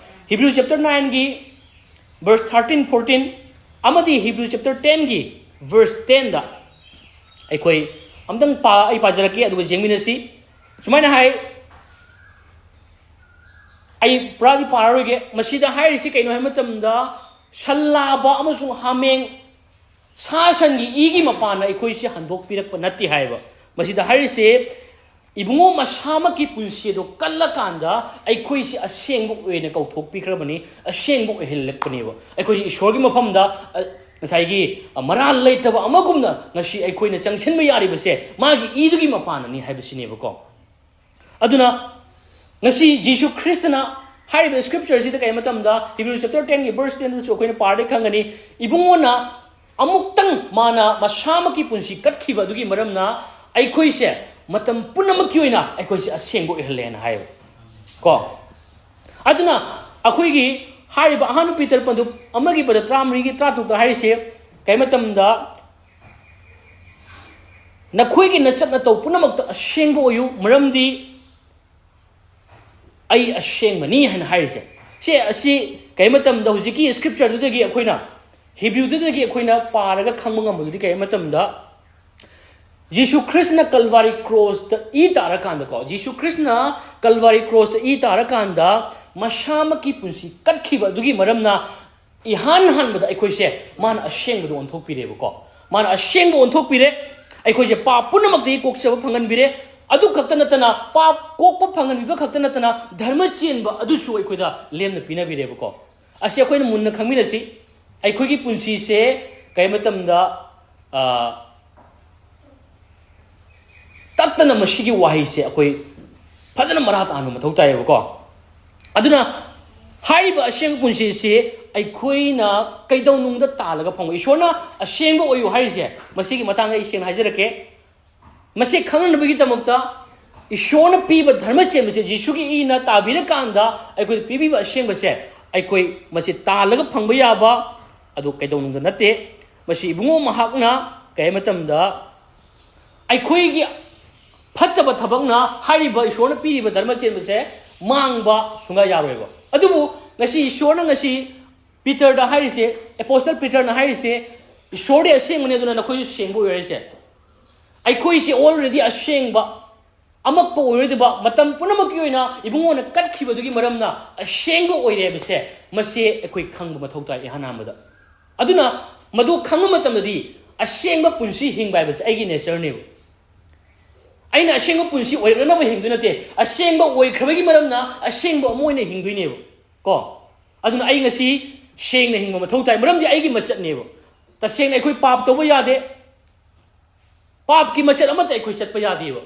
Hebrews chapter nineꯒꯤ verse thirteen, fourteen, ꯑꯃꯗꯤ Hebrew chapter tenꯒꯤ verse tenꯗ ꯑꯩꯈꯣꯏ ꯑꯝꯇꯪ ꯄꯥ ꯑꯩ ꯄꯥꯖꯔꯛꯀꯦ, ꯑꯗꯨꯒ ꯌꯦꯡꯃꯤꯟꯅꯁꯤ꯫ ꯁꯨꯃꯥꯏꯅ ꯍꯥꯏ, ꯑꯩ ꯄꯨꯔꯥꯗꯤ ꯄꯥꯔꯔꯣꯏꯒꯦ꯫ ꯃꯁꯤꯗ ꯍꯥꯏꯔꯤꯁꯤ ꯀꯩꯅꯣ ꯍꯥꯏꯕ ꯃꯇꯝꯗ, ꯁꯟ ꯂꯥꯕ ꯑꯃꯁꯨꯡ ꯍꯥꯃꯦꯡ, ꯁꯥ ꯁꯟꯒꯤ ꯏꯒꯤ ꯃꯄꯥꯟꯅ ꯑꯩꯈꯣꯏꯁꯤ ꯍꯟꯗꯣꯛꯄꯤꯔꯛꯄ ꯅꯠꯇꯦ ꯍꯥꯏꯕ꯫ ꯃꯁꯤꯗ ꯍꯥꯏꯔꯤꯁꯦ, ꯏꯕꯨꯡꯉꯣ ꯃꯁꯥꯃꯛꯀꯤ ꯄꯨꯟꯁꯤ ꯑꯗꯨ ꯀꯜꯂꯀꯥꯟꯗ ꯑꯩꯈꯣꯏꯁꯤ ꯑꯁꯦꯡꯕ ꯑꯣꯏꯅ ꯀꯧꯊꯣꯛꯄꯤꯈ꯭ꯔꯕꯅꯤ, ꯑꯁꯦꯡꯕ ꯑꯣꯏꯍꯜꯂꯛꯄꯅꯦꯕ꯫ ꯑꯩꯈꯣꯏꯁꯤ ꯏꯁꯣꯔꯒꯤ ꯃꯐꯝꯗ, ꯑ, ꯉꯁꯥꯏꯒꯤ, ꯑ, ꯃꯔꯥꯜ ꯂꯩꯇꯕ ꯑꯃꯒꯨꯝꯅ ꯉꯁꯤ ꯑꯩꯈꯣꯏꯅ ꯆꯪꯁꯤꯟꯕ ꯌꯥꯔꯤꯕꯁꯦ ꯃꯥꯒꯤ ꯏꯗꯨꯒꯤ ꯃꯄꯥꯟꯅꯅꯤ ꯍꯥꯏꯕꯁꯤꯅꯦꯕꯀꯣ꯫ ꯑꯗꯨꯅ ꯉꯁꯤ ꯖꯤꯁꯨ ꯈ꯭ꯔꯤꯁꯇꯅ ꯍꯥꯏꯔꯤꯕ scriptureꯁꯤꯗ ꯀꯩ ꯃꯇꯝꯗ, Hebrew chapter tenꯒꯤ verse tenꯗꯁꯨ ꯑꯩꯈꯣꯏꯅ ꯄꯥꯔꯗꯤ ꯈꯪꯒꯅꯤ, ꯏꯕꯨꯡꯉꯣꯅ ꯑꯃꯨꯛꯇꯪ ꯃꯥꯅ ꯃꯁꯥꯃꯛꯀꯤ ꯄꯨꯟꯁꯤ ꯀꯠꯈꯤꯕ ꯑꯗꯨꯒꯤ ꯃꯔꯝꯅ ꯑꯩꯈꯣꯏꯁꯦ ꯃꯇꯝ ꯄꯨꯝꯅꯃꯛꯀꯤ ꯑꯣꯏꯅ ꯑꯩꯈꯣꯏꯁꯦ ꯑꯁꯦꯡꯕ ꯑꯣꯏꯍꯜꯂꯦꯅ ꯍꯥꯏꯌꯦꯕ ꯀꯣ꯫ ꯑꯗꯨꯅ ꯑꯩꯈꯣꯏꯒꯤ ꯍꯥꯏꯔꯤꯕ ꯑꯍꯥꯟꯕ ꯄꯤꯇꯔ ꯄꯟꯗꯨꯞ ꯑꯃꯒꯤ ꯄꯗ ꯇꯔꯥꯃꯔꯤꯒꯤ ꯇꯔꯥꯇꯔꯨꯛꯇ ꯍꯥꯏꯔꯤꯁꯦ ꯀꯩ ꯃꯇꯝꯗ, "ꯅꯈꯣꯏꯒꯤ ꯅꯆꯠ ꯅꯇꯧ ꯄꯨꯝꯅꯃꯛꯇ ꯑꯁꯦꯡꯕ ꯑꯣꯏꯌꯨ, ꯃꯔꯝꯗꯤ ꯑꯩ ꯑꯁꯦꯡꯕꯅꯤ" ꯍꯥꯏꯅ ꯍꯥꯏꯔꯤꯁꯦ꯫ ꯁꯤ ꯑꯁꯤ ꯀꯩ ꯃꯇꯝꯗ ꯍꯧꯖꯤꯛꯀꯤ scriptureꯗꯨꯗꯒꯤ ꯑꯩꯈꯣꯏꯅ, Hebrewꯗꯨꯗꯒꯤ ꯑꯩꯈꯣꯏꯅ ꯄꯥꯔꯒ ꯈꯪꯕ ꯉꯝꯕꯗꯨꯗꯤ ꯀꯩ ꯃꯇꯝꯗ, ꯖꯤꯁꯨ ꯈ꯭ꯔꯤꯁꯅ ꯀꯜꯚꯥꯔꯤ ꯀ꯭ꯔꯣꯁꯇ ꯏ ꯇꯥꯔꯀꯥꯟꯗꯀꯣ, ꯖꯤꯁꯨ ꯈ꯭ꯔꯤꯁꯅ ꯀꯜꯚꯥꯔꯤ ꯀ꯭ꯔꯣꯁꯇ ꯏ ꯇꯥꯔꯀꯥꯟꯗ ꯃꯁꯥꯃꯛꯀꯤ ꯄꯨꯟꯁꯤ ꯀꯠꯈꯤꯕ ꯑꯗꯨꯒꯤ ꯃꯔꯝꯅ ꯏꯍꯥꯟ ꯍꯥꯟꯕꯗ ꯑꯩꯈꯣꯏꯁꯦ ꯃꯥꯅ ꯑꯁꯦꯡꯕꯗ ꯑꯣꯟꯊꯣꯛꯄꯤꯔꯦꯕꯀꯣ꯫ ꯃꯥꯅ ꯑꯁꯦꯡꯕ ꯑꯣꯟꯊꯣꯛꯄꯤꯔꯦ, ꯑꯩꯈꯣꯏꯁꯦ ꯄꯥꯞ ꯄꯨꯝꯅꯃꯛꯇꯒꯤ ꯀꯣꯛꯆꯕ ꯐꯪꯍꯟꯕꯤꯔꯦ꯫ ꯑꯗꯨ ꯈꯛꯇ ꯅꯠꯇꯅ, ꯄꯥꯞ ꯀꯣꯛꯄ ꯐꯪꯍꯟꯕꯤꯕ ꯈꯛꯇ ꯅꯠꯇꯅ, ꯙꯔꯃ ꯆꯦꯟꯕ ꯑꯗꯨꯁꯨ ꯑꯩꯈꯣꯏꯗ ꯂꯦꯝꯅ ꯄꯤꯅꯕꯤꯔꯦꯕꯀꯣ꯫ ꯑꯁꯤ ꯑꯩꯈꯣꯏꯅ ꯃꯨꯟꯅ ꯈꯪꯃꯤꯟꯅꯁꯤ꯫ ꯑꯩꯈꯣꯏꯒꯤ ꯄꯨꯟꯁꯤꯁꯦ ꯀꯩ ꯃꯇꯝꯗ, ꯑ, ꯇꯠꯇꯅ ꯃꯁꯤꯒꯤ ꯋꯥꯍꯩꯁꯦ ꯑꯩꯈꯣꯏ ꯐꯖꯅ ꯃꯔꯥ ꯇꯥꯍꯟꯕ ꯃꯊꯧ ꯇꯥꯏꯌꯦꯕꯀꯣ꯫ ꯑꯗꯨꯅ ꯍꯥꯏꯔꯤꯕ ꯑꯁꯦꯡꯕ ꯄꯨꯟꯁꯤꯁꯤ ꯑꯩꯈꯣꯏꯅ ꯀꯩꯗꯧꯅꯨꯡꯗ ꯇꯥꯜꯂꯒ ꯐꯪꯉꯣꯏ꯫ ꯏꯁꯣꯔꯅ "ꯑꯁꯦꯡꯕ ꯑꯣꯏꯌꯨ" ꯍꯥꯏꯔꯤꯁꯦ, ꯃꯁꯤꯒꯤ ꯃꯇꯥꯡꯗ ꯑꯩ ꯁꯦꯡꯅ ꯍꯥꯏꯖꯔꯛꯀꯦ꯫ ꯃꯁꯤ ꯈꯪꯅꯅꯕꯒꯤꯗꯃꯛꯇ ꯏꯁꯣꯔꯅ ꯄꯤꯕ ꯙꯔꯃ ꯆꯦꯟꯕꯁꯦ ꯖꯤꯁꯨꯒꯤ ꯏꯅ ꯇꯥꯕꯤꯔꯀꯥꯟꯗ ꯑꯩꯈꯣꯏꯗ ꯄꯤꯕꯤꯕ ꯑꯁꯦꯡꯕꯁꯦ, ꯑꯩꯈꯣꯏ ꯃꯁꯤ ꯇꯥꯜꯂꯒ ꯐꯪꯕ ꯌꯥꯕ ꯑꯗꯨ ꯀꯩꯗꯧꯅꯨꯡꯗ ꯅꯠꯇꯦ꯫ ꯃꯁꯤ ꯏꯕꯨꯡꯉꯣ ꯃꯍꯥꯛꯅ ꯀꯩ ꯍꯥꯏ ꯃꯇꯝꯗ ꯑꯩꯈꯣꯏꯒꯤ ꯐꯠꯇꯕ ꯊꯕꯛꯅ ꯍꯥꯏꯔꯤꯕ ꯏꯁꯣꯔꯅ ꯄꯤꯔꯤꯕ ꯙꯔꯃ ꯆꯦꯟꯕꯁꯦ ꯃꯥꯡꯕ ꯁꯨꯡꯌꯥ ꯌꯥꯔꯣꯏꯕ꯫ ꯑꯗꯨꯕꯨ ꯉꯁꯤ ꯏꯁꯣꯔꯅ ꯉꯁꯤ ꯄꯤꯇꯔꯗ ꯍꯥꯏꯔꯤꯁꯦ, ꯑꯦꯄꯣꯁꯇꯜ ꯄꯤꯇꯔꯅ ꯍꯥꯏꯔꯤꯁꯦ, "ꯏꯁꯣꯔꯗꯤ ꯑꯁꯦꯡꯕꯅꯤ, ꯑꯗꯨꯅ ꯅꯈꯣꯏꯁꯨ ꯁꯦꯡꯕ ꯑꯣꯏꯔꯁꯦ꯫" ꯑꯩꯈꯣꯏꯁꯦ already ꯑꯁꯦꯡꯕ, ꯑꯃꯛꯄ ꯑꯣꯏꯔꯣꯏꯗꯕ, ꯃꯇꯝ ꯄꯨꯝꯅꯃꯛꯀꯤ ꯑꯣꯏꯅ ꯏꯕꯨꯡꯉꯣꯅ ꯀꯠꯈꯤꯕꯗꯨꯒꯤ ꯃꯔꯝꯅ ꯑꯁꯦꯡꯕ ꯑꯣꯏꯔꯦ ꯍꯥꯏꯕꯁꯦ, ꯃꯁꯤ ꯑꯩꯈꯣꯏ ꯈꯪꯕ ꯃꯊꯧ ꯇꯥꯏ꯫ ꯏꯍꯥꯟ ꯍꯥꯟꯕꯗ, ꯑꯗꯨꯅ ꯃꯗꯨ ꯈꯪꯕ ꯃꯇꯝꯗꯗꯤ ꯑꯁꯦꯡꯕ ꯄꯨꯟꯁꯤ ꯍꯤꯡꯕ ꯍꯥꯏꯕꯁꯦ ꯑꯩꯒꯤ ꯅꯦꯆꯔꯅꯦꯕ꯫ ꯑꯩꯅ ꯑꯁꯦꯡꯕ ꯄꯨꯟꯁꯤ ꯑꯣꯏꯔꯛꯅꯅꯕ ꯍꯤꯡꯗꯣꯏ ꯅꯠꯇꯦ, ꯑꯁꯦꯡꯕ ꯑꯣꯏꯈ꯭ꯔꯕꯒꯤ ꯃꯔꯝꯅ ꯑꯁꯦꯡꯕ ꯑꯃ ꯑꯣꯏꯅ ꯍꯤꯡꯗꯣꯏꯅꯦꯕ꯫ ꯀꯣ, ꯑꯗꯨꯅ ꯑꯩ ꯉꯁꯤ ꯁꯦꯡꯅ ꯍꯤꯡꯕ ꯃꯊꯧ ꯇꯥꯏ, ꯃꯔꯝꯗꯤ ꯑꯩꯒꯤ ꯃꯆꯠꯅꯦꯕ꯫ ꯇꯁꯦꯡꯅ ꯑꯩꯈꯣꯏ ꯄꯥꯞ ꯇꯧꯕ ꯌꯥꯗꯦ, ꯄꯥꯞꯀꯤ ꯃꯆꯠ ꯑꯃꯠꯇ ꯑꯩꯈꯣꯏ ꯆꯠꯄ ꯌꯥꯗꯦꯕ꯫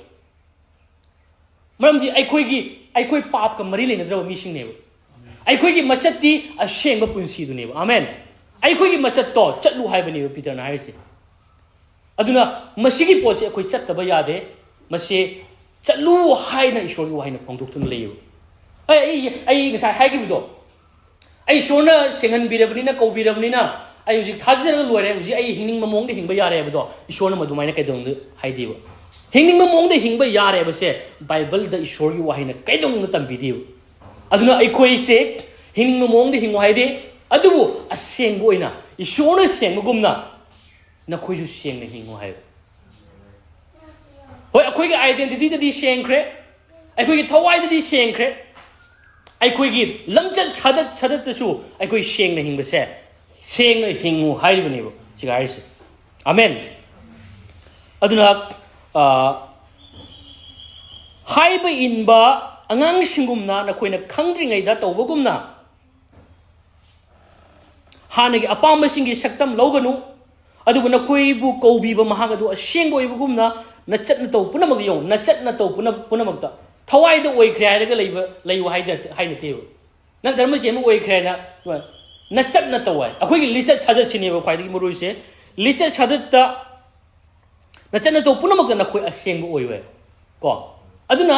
ꯃꯔꯝꯗꯤ ꯑꯩꯈꯣꯏꯒꯤ, ꯑꯩꯈꯣꯏ ꯄꯥꯞꯀ ꯃꯔꯤ ꯂꯩꯅꯗ꯭ꯔꯕ ꯃꯤꯁꯤꯡꯅꯦꯕ꯫ ꯑꯩꯈꯣꯏꯒꯤ ꯃꯆꯠꯇꯤ ꯑꯁꯦꯡꯕ ꯄꯨꯟꯁꯤꯗꯨꯅꯦꯕ꯫ ꯑꯃꯦꯟ꯫ ꯑꯩꯈꯣꯏꯒꯤ ꯃꯆꯠꯇꯣ ꯆꯠꯂꯨ ꯍꯥꯏꯕꯅꯦꯕ ꯄꯤꯇꯔꯅ ꯍꯥꯏꯔꯤꯁꯦ꯫ ꯑꯗꯨꯅ ꯃꯁꯤꯒꯤ ꯄꯣꯠꯁꯦ ꯑꯩꯈꯣꯏ ꯆꯠꯇꯕ ꯌꯥꯗꯦ꯫ ꯃꯁꯤ ꯆꯠꯂꯨ ꯍꯥꯏꯅ ꯏꯁꯣꯔꯒꯤ ꯋꯥꯍꯩꯅ ꯐꯣꯡꯗꯣꯛꯇꯨꯅ ꯂꯩꯌꯦꯕ꯫ ꯑꯩ, ꯑꯩ, ꯑꯩ ꯉꯁꯥꯏ ꯍꯥꯏꯈꯤꯕꯗꯣ, ꯑꯩ ꯏꯁꯣꯔꯅ ꯁꯦꯡꯍꯟꯕꯤꯔꯕꯅꯤꯅ, ꯀꯧꯕꯤꯔꯕꯅꯤꯅ, ꯑꯩ ꯍꯧꯖꯤꯛ ꯊꯥꯖꯔꯒ ꯂꯣꯏꯔꯦ, ꯍꯧꯖꯤꯛ ꯑꯩ ꯍꯤꯡꯅꯤꯡꯕ ꯃꯑꯣꯡꯗ ꯍꯤꯡꯕ ꯌꯥꯔꯦ ꯍꯥꯏꯕꯗꯣ ꯏꯁꯣꯔꯅ ꯃꯗꯨꯃꯥꯏꯅ ꯀꯩꯗꯧꯅꯨꯡꯗ ꯍꯥꯏꯗꯦꯕ꯫ ꯍꯤꯡꯅꯤꯡꯕ ꯃꯑꯣꯡꯗ ꯍꯤꯡꯕ ꯌꯥꯔꯦ ꯍꯥꯏꯕꯁꯦ ꯕꯥꯏꯕꯜꯗ ꯏꯁꯣꯔꯒꯤ ꯋꯥꯍꯩꯅ ꯀꯩꯗꯧꯅꯨꯡꯗ ꯇꯝꯕꯤꯗꯦꯕ꯫ ꯑꯗꯨꯅ ꯑꯩꯈꯣꯏꯁꯦ ꯍꯤꯡꯅꯤꯡꯕ ꯃꯑꯣꯡꯗ ꯍꯤꯡꯉꯨ ꯍꯥꯏꯗꯦ, ꯑꯗꯨꯕꯨ ꯑꯁꯦꯡꯕ ꯑꯣꯏꯅ ꯏꯁꯣꯔꯅ ꯁꯦꯡꯕꯒꯨꯝꯅ ꯅꯈꯣꯏꯁꯨ ꯁꯦꯡꯅ ꯍꯤꯡꯉꯨ ꯍꯥꯏꯕ꯫ ꯍꯣꯏ, ꯑꯩꯈꯣꯏꯒꯤ identityꯗꯗꯤ ꯁꯦꯡꯈ꯭ꯔꯦ, ꯑꯩꯈꯣꯏꯒꯤ ꯊꯋꯥꯏꯗꯗꯤ ꯁꯦꯡꯈ꯭ꯔꯦ, ꯑꯩꯈꯣꯏꯒꯤ ꯂꯝꯆꯠ ꯁꯥꯖꯠ ꯁꯥꯖꯠꯇꯁꯨ ꯑꯩꯈꯣꯏ ꯁꯦꯡꯅ ꯍꯤꯡꯕꯁꯦ, ꯁꯦꯡꯅ ꯍꯤꯡꯉꯨ ꯍꯥꯏꯔꯤꯕꯅꯦꯕ ꯁꯤꯒ ꯍꯥꯏꯔꯤꯁꯦ꯫ ꯑꯃꯦꯟ꯫ ꯑꯗꯨꯅ, ꯑ, ꯍꯥꯏꯕ ꯏꯟꯕ ꯑꯉꯥꯡꯁꯤꯡꯒꯨꯝꯅ ꯅꯈꯣꯏꯅ ꯈꯪꯗ꯭ꯔꯤꯉꯩꯗ ꯇꯧꯕꯒꯨꯝꯅ ꯍꯥꯟꯅꯒꯤ ꯑꯄꯥꯝꯕꯁꯤꯡꯒꯤ ꯁꯛꯇꯝ ꯂꯧꯒꯅꯨ, ꯑꯗꯨꯕꯨ ꯅꯈꯣꯏꯕꯨ ꯀꯧꯕꯤꯕ ꯃꯍꯥꯛ ꯑꯗꯨ ꯑꯁꯦꯡꯕ ꯑꯣꯏꯕꯒꯨꯝꯅ ꯅꯆꯠ ꯅꯇꯧ ꯄꯨꯝꯅꯃꯛꯇ ꯌꯦꯡꯉꯨ꯫ ꯅꯆꯠ ꯅꯇꯧ ꯄꯨꯝꯅ-, ꯄꯨꯝꯅꯃꯛꯇ ꯊꯋꯥꯏꯗ ꯑꯣꯏꯈ꯭ꯔꯦ ꯍꯥꯏꯔꯒ ꯂꯩꯕ, ꯂꯩꯌꯨ ꯍꯥꯏꯗ-, ꯍꯥꯏ ꯅꯠꯇꯦꯕ꯫ ꯅꯪ ꯙꯔꯃ ꯆꯦꯟꯕ ꯑꯣꯏꯈ꯭ꯔꯦ ꯍꯥꯏꯅ ꯅꯆꯠ ꯅꯇꯧ ꯍꯥꯏ꯫ ꯑꯩꯈꯣꯏꯒꯤ ꯂꯤꯆꯠ ꯁꯥꯖꯠꯁꯤꯅꯦꯕ ꯈ꯭ꯋꯥꯏꯗꯒꯤ ꯃꯔꯨꯑꯣꯏꯁꯦ꯫ ꯂꯤꯆꯠ ꯁꯥꯖꯠꯇ ꯅꯆꯠ ꯅꯇꯧ ꯄꯨꯝꯅꯃꯛꯇ ꯅꯈꯣꯏ ꯑꯁꯦꯡꯕ ꯑꯣꯏꯌꯨ ꯍꯥꯏ꯫ ꯀꯣ? ꯑꯗꯨꯅ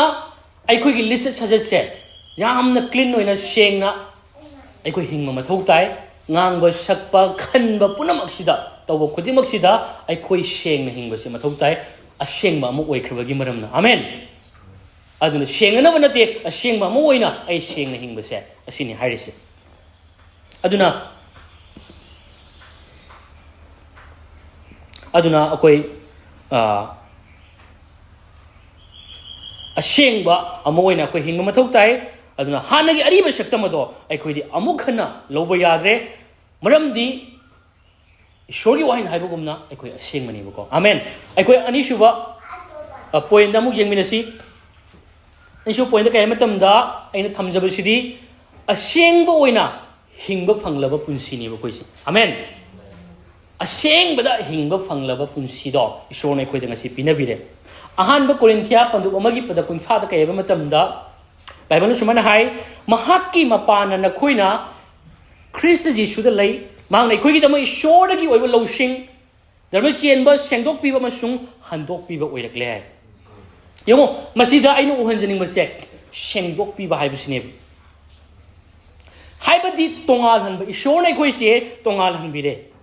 ꯑꯩꯈꯣꯏꯒꯤ ꯂꯤꯆꯠ ꯁꯥꯖꯠꯁꯦ ꯌꯥꯝꯅ clean ꯑꯣꯏꯅ ꯁꯦꯡꯅ ꯑꯩꯈꯣꯏ ꯍꯤꯡꯕ ꯃꯊꯧ ꯇꯥꯏ꯫ ꯉꯥꯡꯕ, ꯁꯛꯄ, ꯈꯟꯕ ꯄꯨꯝꯅꯃꯛꯁꯤꯗ, ꯇꯧꯕ ꯈꯨꯗꯤꯡꯃꯛꯁꯤꯗ ꯑꯩꯈꯣꯏ ꯁꯦꯡꯅ ꯍꯤꯡꯕꯁꯦ ꯃꯊꯧ ꯇꯥꯏ, ꯑꯁꯦꯡꯕ ꯑꯃ ꯑꯣꯏꯈ꯭ꯔꯕꯒꯤ ꯃꯔꯝꯅ꯫ ꯑꯃꯦꯟ꯫ ꯑꯗꯨꯅ ꯁꯦꯡꯅꯅꯕ ꯅꯠꯇꯦ, ꯑꯁꯦꯡꯕ ꯑꯃ ꯑꯣꯏꯅ ꯑꯩ ꯁꯦꯡꯅ ꯍꯤꯡꯕꯁꯦ ꯑꯁꯤꯅꯤ ꯍꯥꯏꯔꯤꯁꯦ꯫ ꯑꯗꯨꯅ ꯑꯗꯨꯅ ꯑꯩꯈꯣꯏ, ꯑ, ꯑꯁꯦꯡꯕ ꯑꯃ ꯑꯣꯏꯅ ꯑꯩꯈꯣꯏ ꯍꯤꯡꯕ ꯃꯊꯧ ꯇꯥꯏ꯫ ꯑꯗꯨꯅ ꯍꯥꯟꯅꯒꯤ ꯑꯔꯤꯕ ꯁꯛꯇꯝ ꯑꯗꯣ ꯑꯩꯈꯣꯏꯗꯤ ꯑꯃꯨꯛ ꯍꯟꯅ ꯂꯧꯕ ꯌꯥꯗ꯭ꯔꯦ꯫ ꯃꯔꯝꯗꯤ ꯏꯁꯣꯔꯒꯤ ꯋꯥꯍꯩꯅ ꯍꯥꯏꯕꯒꯨꯝꯅ ꯑꯩꯈꯣꯏ ꯑꯁꯦꯡꯕꯅꯦꯕꯀꯣ꯫ ꯑꯃꯦꯟ꯫ ꯑꯩꯈꯣꯏ ꯑꯅꯤꯁꯨꯕ, ꯑ, point ꯑꯃꯨꯛ ꯌꯦꯡꯃꯤꯟꯅꯁꯤ꯫ ꯑꯅꯤꯁꯨꯕ point ꯀꯩ ꯍꯥꯏ ꯃꯇꯝꯗ, ꯑꯩꯅ ꯊꯝꯖꯕꯁꯤꯗꯤ ꯑꯁꯦꯡꯕ ꯑꯣꯏꯅ ꯍꯤꯡꯕ ꯐꯪꯂꯕ ꯄꯨꯟꯁꯤꯅꯦꯕ ꯑꯩꯈꯣꯏꯁꯦ꯫ ꯑꯃꯦꯟ꯫ ꯑꯁꯦꯡꯕꯗ ꯍꯤꯡꯕ ꯐꯪꯂꯕ ꯄꯨꯟꯁꯤꯗꯣ ꯏꯁꯣꯔꯅ ꯑꯩꯈꯣꯏꯗ ꯉꯁꯤ ꯄꯤꯅꯕꯤꯔꯦ꯫ ꯑꯍꯥꯟꯕ ꯀꯣꯔꯤꯟꯊꯤꯌꯥ ꯄꯟꯗꯨꯞ ꯑꯃꯒꯤ ꯄꯗ ꯀꯨꯟꯊ꯭ꯔꯥꯗ ꯀꯩ ꯍꯥꯏꯕ ꯃꯇꯝꯗ, ꯕꯥꯏꯕꯜꯅ ꯁꯨꯃꯥꯏꯅ ꯍꯥꯏ, "ꯃꯍꯥꯛꯀꯤ ꯃꯄꯥꯟꯅ ꯅꯈꯣꯏꯅ ꯈ꯭ꯔꯤꯁꯇ ꯖꯤꯁꯨꯗ ꯂꯩ, ꯃꯍꯥꯛꯅ ꯑꯩꯈꯣꯏꯒꯤꯗꯃꯛ ꯏꯁꯣꯔꯗꯒꯤ ꯑꯣꯏꯕ ꯂꯧꯁꯤꯡ, ꯙꯔꯃ ꯆꯦꯟꯕ, ꯁꯦꯡꯗꯣꯛꯄꯤꯕ ꯑꯃꯁꯨꯡ ꯍꯟꯗꯣꯛꯄꯤꯕ ꯑꯣꯏꯔꯛꯂꯦ" ꯍꯥꯏ꯫ ꯌꯦꯡꯉꯣ, ꯃꯁꯤꯗ ꯑꯩꯅ ꯎꯍꯟꯖꯅꯤꯡꯕꯁꯦ ꯁꯦꯡꯗꯣꯛꯄꯤꯕ ꯍꯥꯏꯕꯁꯤꯅꯦꯕ꯫ ꯍꯥꯏꯕꯗꯤ ꯇꯣꯉꯥꯜꯍꯟꯕ, ꯏꯁꯣꯔꯅ ꯑꯩꯈꯣꯏꯁꯦ ꯇꯣꯉꯥꯜꯍꯟꯕꯤꯔꯦ꯫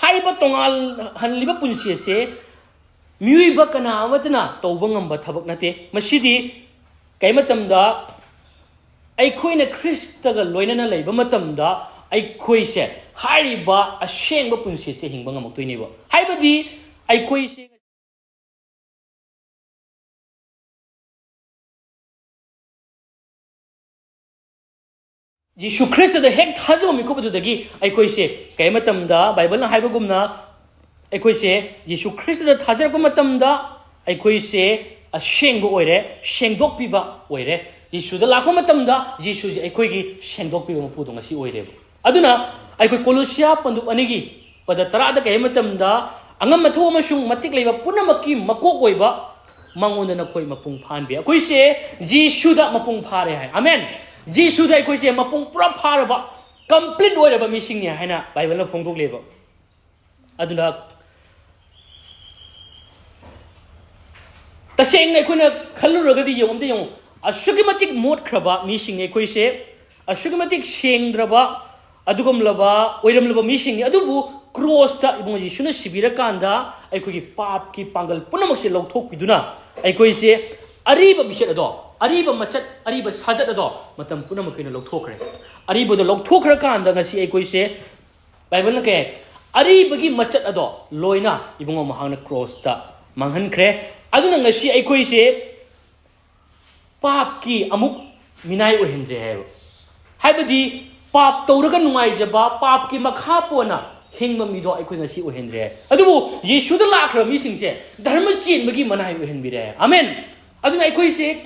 ꯍꯥꯏꯔꯤꯕ ꯇꯣꯉꯥꯜꯍꯜꯂꯤꯕ ꯄꯨꯟꯁꯤ ꯑꯁꯦ ꯃꯤꯑꯣꯏꯕ ꯀꯅꯥ ꯑꯃꯠꯇꯅ ꯇꯧꯕ ꯉꯝꯕ ꯊꯕꯛ ꯅꯠꯇꯦ꯫ ꯃꯁꯤꯗꯤ ꯀꯩ ꯃꯇꯝꯗ ꯑꯩꯈꯣꯏꯅ ꯈ꯭ꯔꯤꯁꯇꯒ ꯂꯣꯏꯅꯅ ꯂꯩꯕ ꯃꯇꯝꯗ ꯑꯩꯈꯣꯏꯁꯦ ꯍꯥꯏꯔꯤꯕ ꯑꯁꯦꯡꯕ ꯄꯨꯟꯁꯤꯁꯦ ꯍꯤꯡꯕ ꯉꯝꯃꯛꯇꯣꯏꯅꯦꯕ꯫ ꯍꯥꯏꯕꯗꯤ ꯑꯩꯈꯣꯏꯁꯦ ꯖꯤꯁꯨ ꯈ꯭ꯔꯤꯁꯇꯗ ꯍꯦꯛ ꯊꯥꯖꯕ ꯃꯤꯀꯨꯞ ꯑꯗꯨꯗꯒꯤ ꯑꯩꯈꯣꯏꯁꯦ ꯀꯩ ꯃꯇꯝꯗ ꯕꯥꯏꯕꯜꯅ ꯍꯥꯏꯕꯒꯨꯝꯅ ꯑꯩꯈꯣꯏꯁꯦ ꯖꯤꯁꯨ ꯈ꯭ꯔꯤꯁꯇꯗ ꯊꯥꯖꯔꯛꯄ ꯃꯇꯝꯗ ꯑꯩꯈꯣꯏꯁꯦ ꯑꯁꯦꯡꯕ ꯑꯣꯏꯔꯦ, ꯁꯦꯡꯗꯣꯛꯄꯤꯕ ꯑꯣꯏꯔꯦ꯫ ꯖꯤꯁꯨꯗ ꯂꯥꯛꯄ ꯃꯇꯝꯗ ꯖꯤꯁꯨꯁꯦ ꯑꯩꯈꯣꯏꯒꯤ ꯁꯦꯡꯗꯣꯛꯄꯤꯕ ꯃꯄꯨꯗꯣ ꯉꯁꯤ ꯑꯣꯏꯔꯦꯕ꯫ ꯑꯗꯨꯅ ꯑꯩꯈꯣꯏ ꯀꯣꯂꯣꯁꯤꯌꯥ ꯄꯟꯗꯨꯞ ꯑꯅꯤꯒꯤ ꯄꯗ ꯇꯔꯥꯗ ꯀꯩ ꯍꯥꯏ ꯃꯇꯝꯗ, "ꯑꯉꯝ ꯑꯊꯧ ꯑꯃꯁꯨꯡ ꯃꯇꯤꯛ ꯂꯩꯕ ꯄꯨꯝꯅꯃꯛꯀꯤ ꯃꯀꯣꯛ ꯑꯣꯏꯕ ꯃꯉꯣꯟꯗ ꯅꯈꯣꯏ ꯃꯄꯨꯡ ꯐꯥꯍꯟꯕꯤ"꯫ ꯑꯩꯈꯣꯏꯁꯦ ꯖꯤꯁꯨꯗ ꯃꯄꯨꯡ ꯐꯥꯔꯦ ꯍꯥꯏ꯫ ꯑꯃꯦꯟ꯫ ꯖꯤꯁꯨꯗ ꯑꯩꯈꯣꯏꯁꯦ ꯃꯄꯨꯡ ꯄꯨꯔꯥ ꯐꯥꯔꯕ, complete ꯑꯣꯏꯔꯕ ꯃꯤꯁꯤꯡꯅꯤ ꯍꯥꯏꯅ ꯕꯥꯏꯕꯜꯅ ꯐꯣꯡꯗꯣꯛꯂꯦꯕ꯫ ꯑꯗꯨꯅ ꯇꯁꯦꯡꯅ ꯑꯩꯈꯣꯏꯅ ꯈꯜꯂꯨꯔꯒꯗꯤ, ꯌꯦꯡꯉꯣ, ꯑꯝꯇ ꯌꯦꯡꯉꯣ, ꯑꯁꯨꯛꯀꯤ ꯃꯇꯤꯛ ꯃꯣꯠꯈ꯭ꯔꯕ ꯃꯤꯁꯤꯡꯅꯤ ꯑꯩꯈꯣꯏꯁꯦ, ꯑꯁꯨꯛꯀꯤ ꯃꯇꯤꯛ ꯁꯦꯡꯗ꯭ꯔꯕ ꯑꯗꯨꯒꯨꯝꯂꯕ ꯑꯣꯏꯔꯝꯂꯕ ꯃꯤꯁꯤꯡꯅꯤ꯫ ꯑꯗꯨꯕꯨ ꯀ꯭ꯔꯣꯁꯇ ꯏꯕꯨꯡꯉꯣ ꯌꯦꯁꯨꯅ ꯁꯤꯕꯤꯔꯀꯥꯟꯗ ꯑꯩꯈꯣꯏꯒꯤ ꯄꯥꯞꯀꯤ ꯄꯥꯡꯒꯜ ꯄꯨꯝꯅꯃꯛꯁꯦ ꯂꯧꯊꯣꯛꯄꯤꯗꯨꯅ ꯑꯩꯈꯣꯏꯁꯦ ꯑꯔꯤꯕ ꯃꯤꯁꯛ ꯑꯗꯣ ꯑꯔꯤꯕ ꯃꯆꯠ, ꯑꯔꯤꯕ ꯁꯥꯖꯠ ꯑꯗꯣ ꯃꯇꯝ ꯄꯨꯝꯅꯃꯛꯀꯤ ꯑꯣꯏꯅ ꯂꯧꯊꯣꯛꯈ꯭ꯔꯦ꯫ ꯑꯔꯤꯕꯗꯣ ꯂꯧꯊꯣꯛꯈ꯭ꯔꯀꯥꯟꯗ ꯉꯁꯤ ꯑꯩꯈꯣꯏꯁꯦ, ꯕꯥꯏꯕꯜꯅ ꯀꯩ ꯍꯥꯏ? ꯑꯔꯤꯕꯒꯤ ꯃꯆꯠ ꯑꯗꯣ ꯂꯣꯏꯅ ꯏꯕꯨꯡꯉꯣ ꯃꯍꯥꯛꯅ ꯀ꯭ꯔꯣꯁꯇ ꯃꯥꯡꯍꯟꯈ꯭ꯔꯦ꯫ ꯑꯗꯨꯅ ꯉꯁꯤ ꯑꯩꯈꯣꯏꯁꯦ ꯄꯥꯞꯀꯤ ꯑꯃꯨꯛ ꯃꯤꯅꯥꯏ ꯑꯣꯏꯍꯟꯗ꯭ꯔꯦ ꯍꯥꯏꯕ꯫ ꯍꯥꯏꯕꯗꯤ ꯄꯥꯞ ꯇꯧꯔꯒ ꯅꯨꯡꯉꯥꯏꯖꯕ, ꯄꯥꯞꯀꯤ ꯃꯈꯥ ꯄꯣꯟꯅ ꯍꯤꯡꯕ ꯃꯤꯗꯣ ꯑꯩꯈꯣꯏ ꯉꯁꯤ ꯑꯣꯏꯍꯟꯗ꯭ꯔꯦ꯫ ꯑꯗꯨꯕꯨ ꯌꯦꯁꯨꯗ ꯂꯥꯛꯈ꯭ꯔꯕ ꯃꯤꯁꯤꯡꯁꯦ ꯙꯔꯃ ꯆꯦꯟꯕꯒꯤ ꯃꯅꯥꯏ ꯑꯣꯏꯍꯟꯕꯤꯔꯦ꯫ ꯑꯃꯦꯟ꯫ ꯑꯗꯨꯅ ꯑꯩꯈꯣꯏꯁꯦ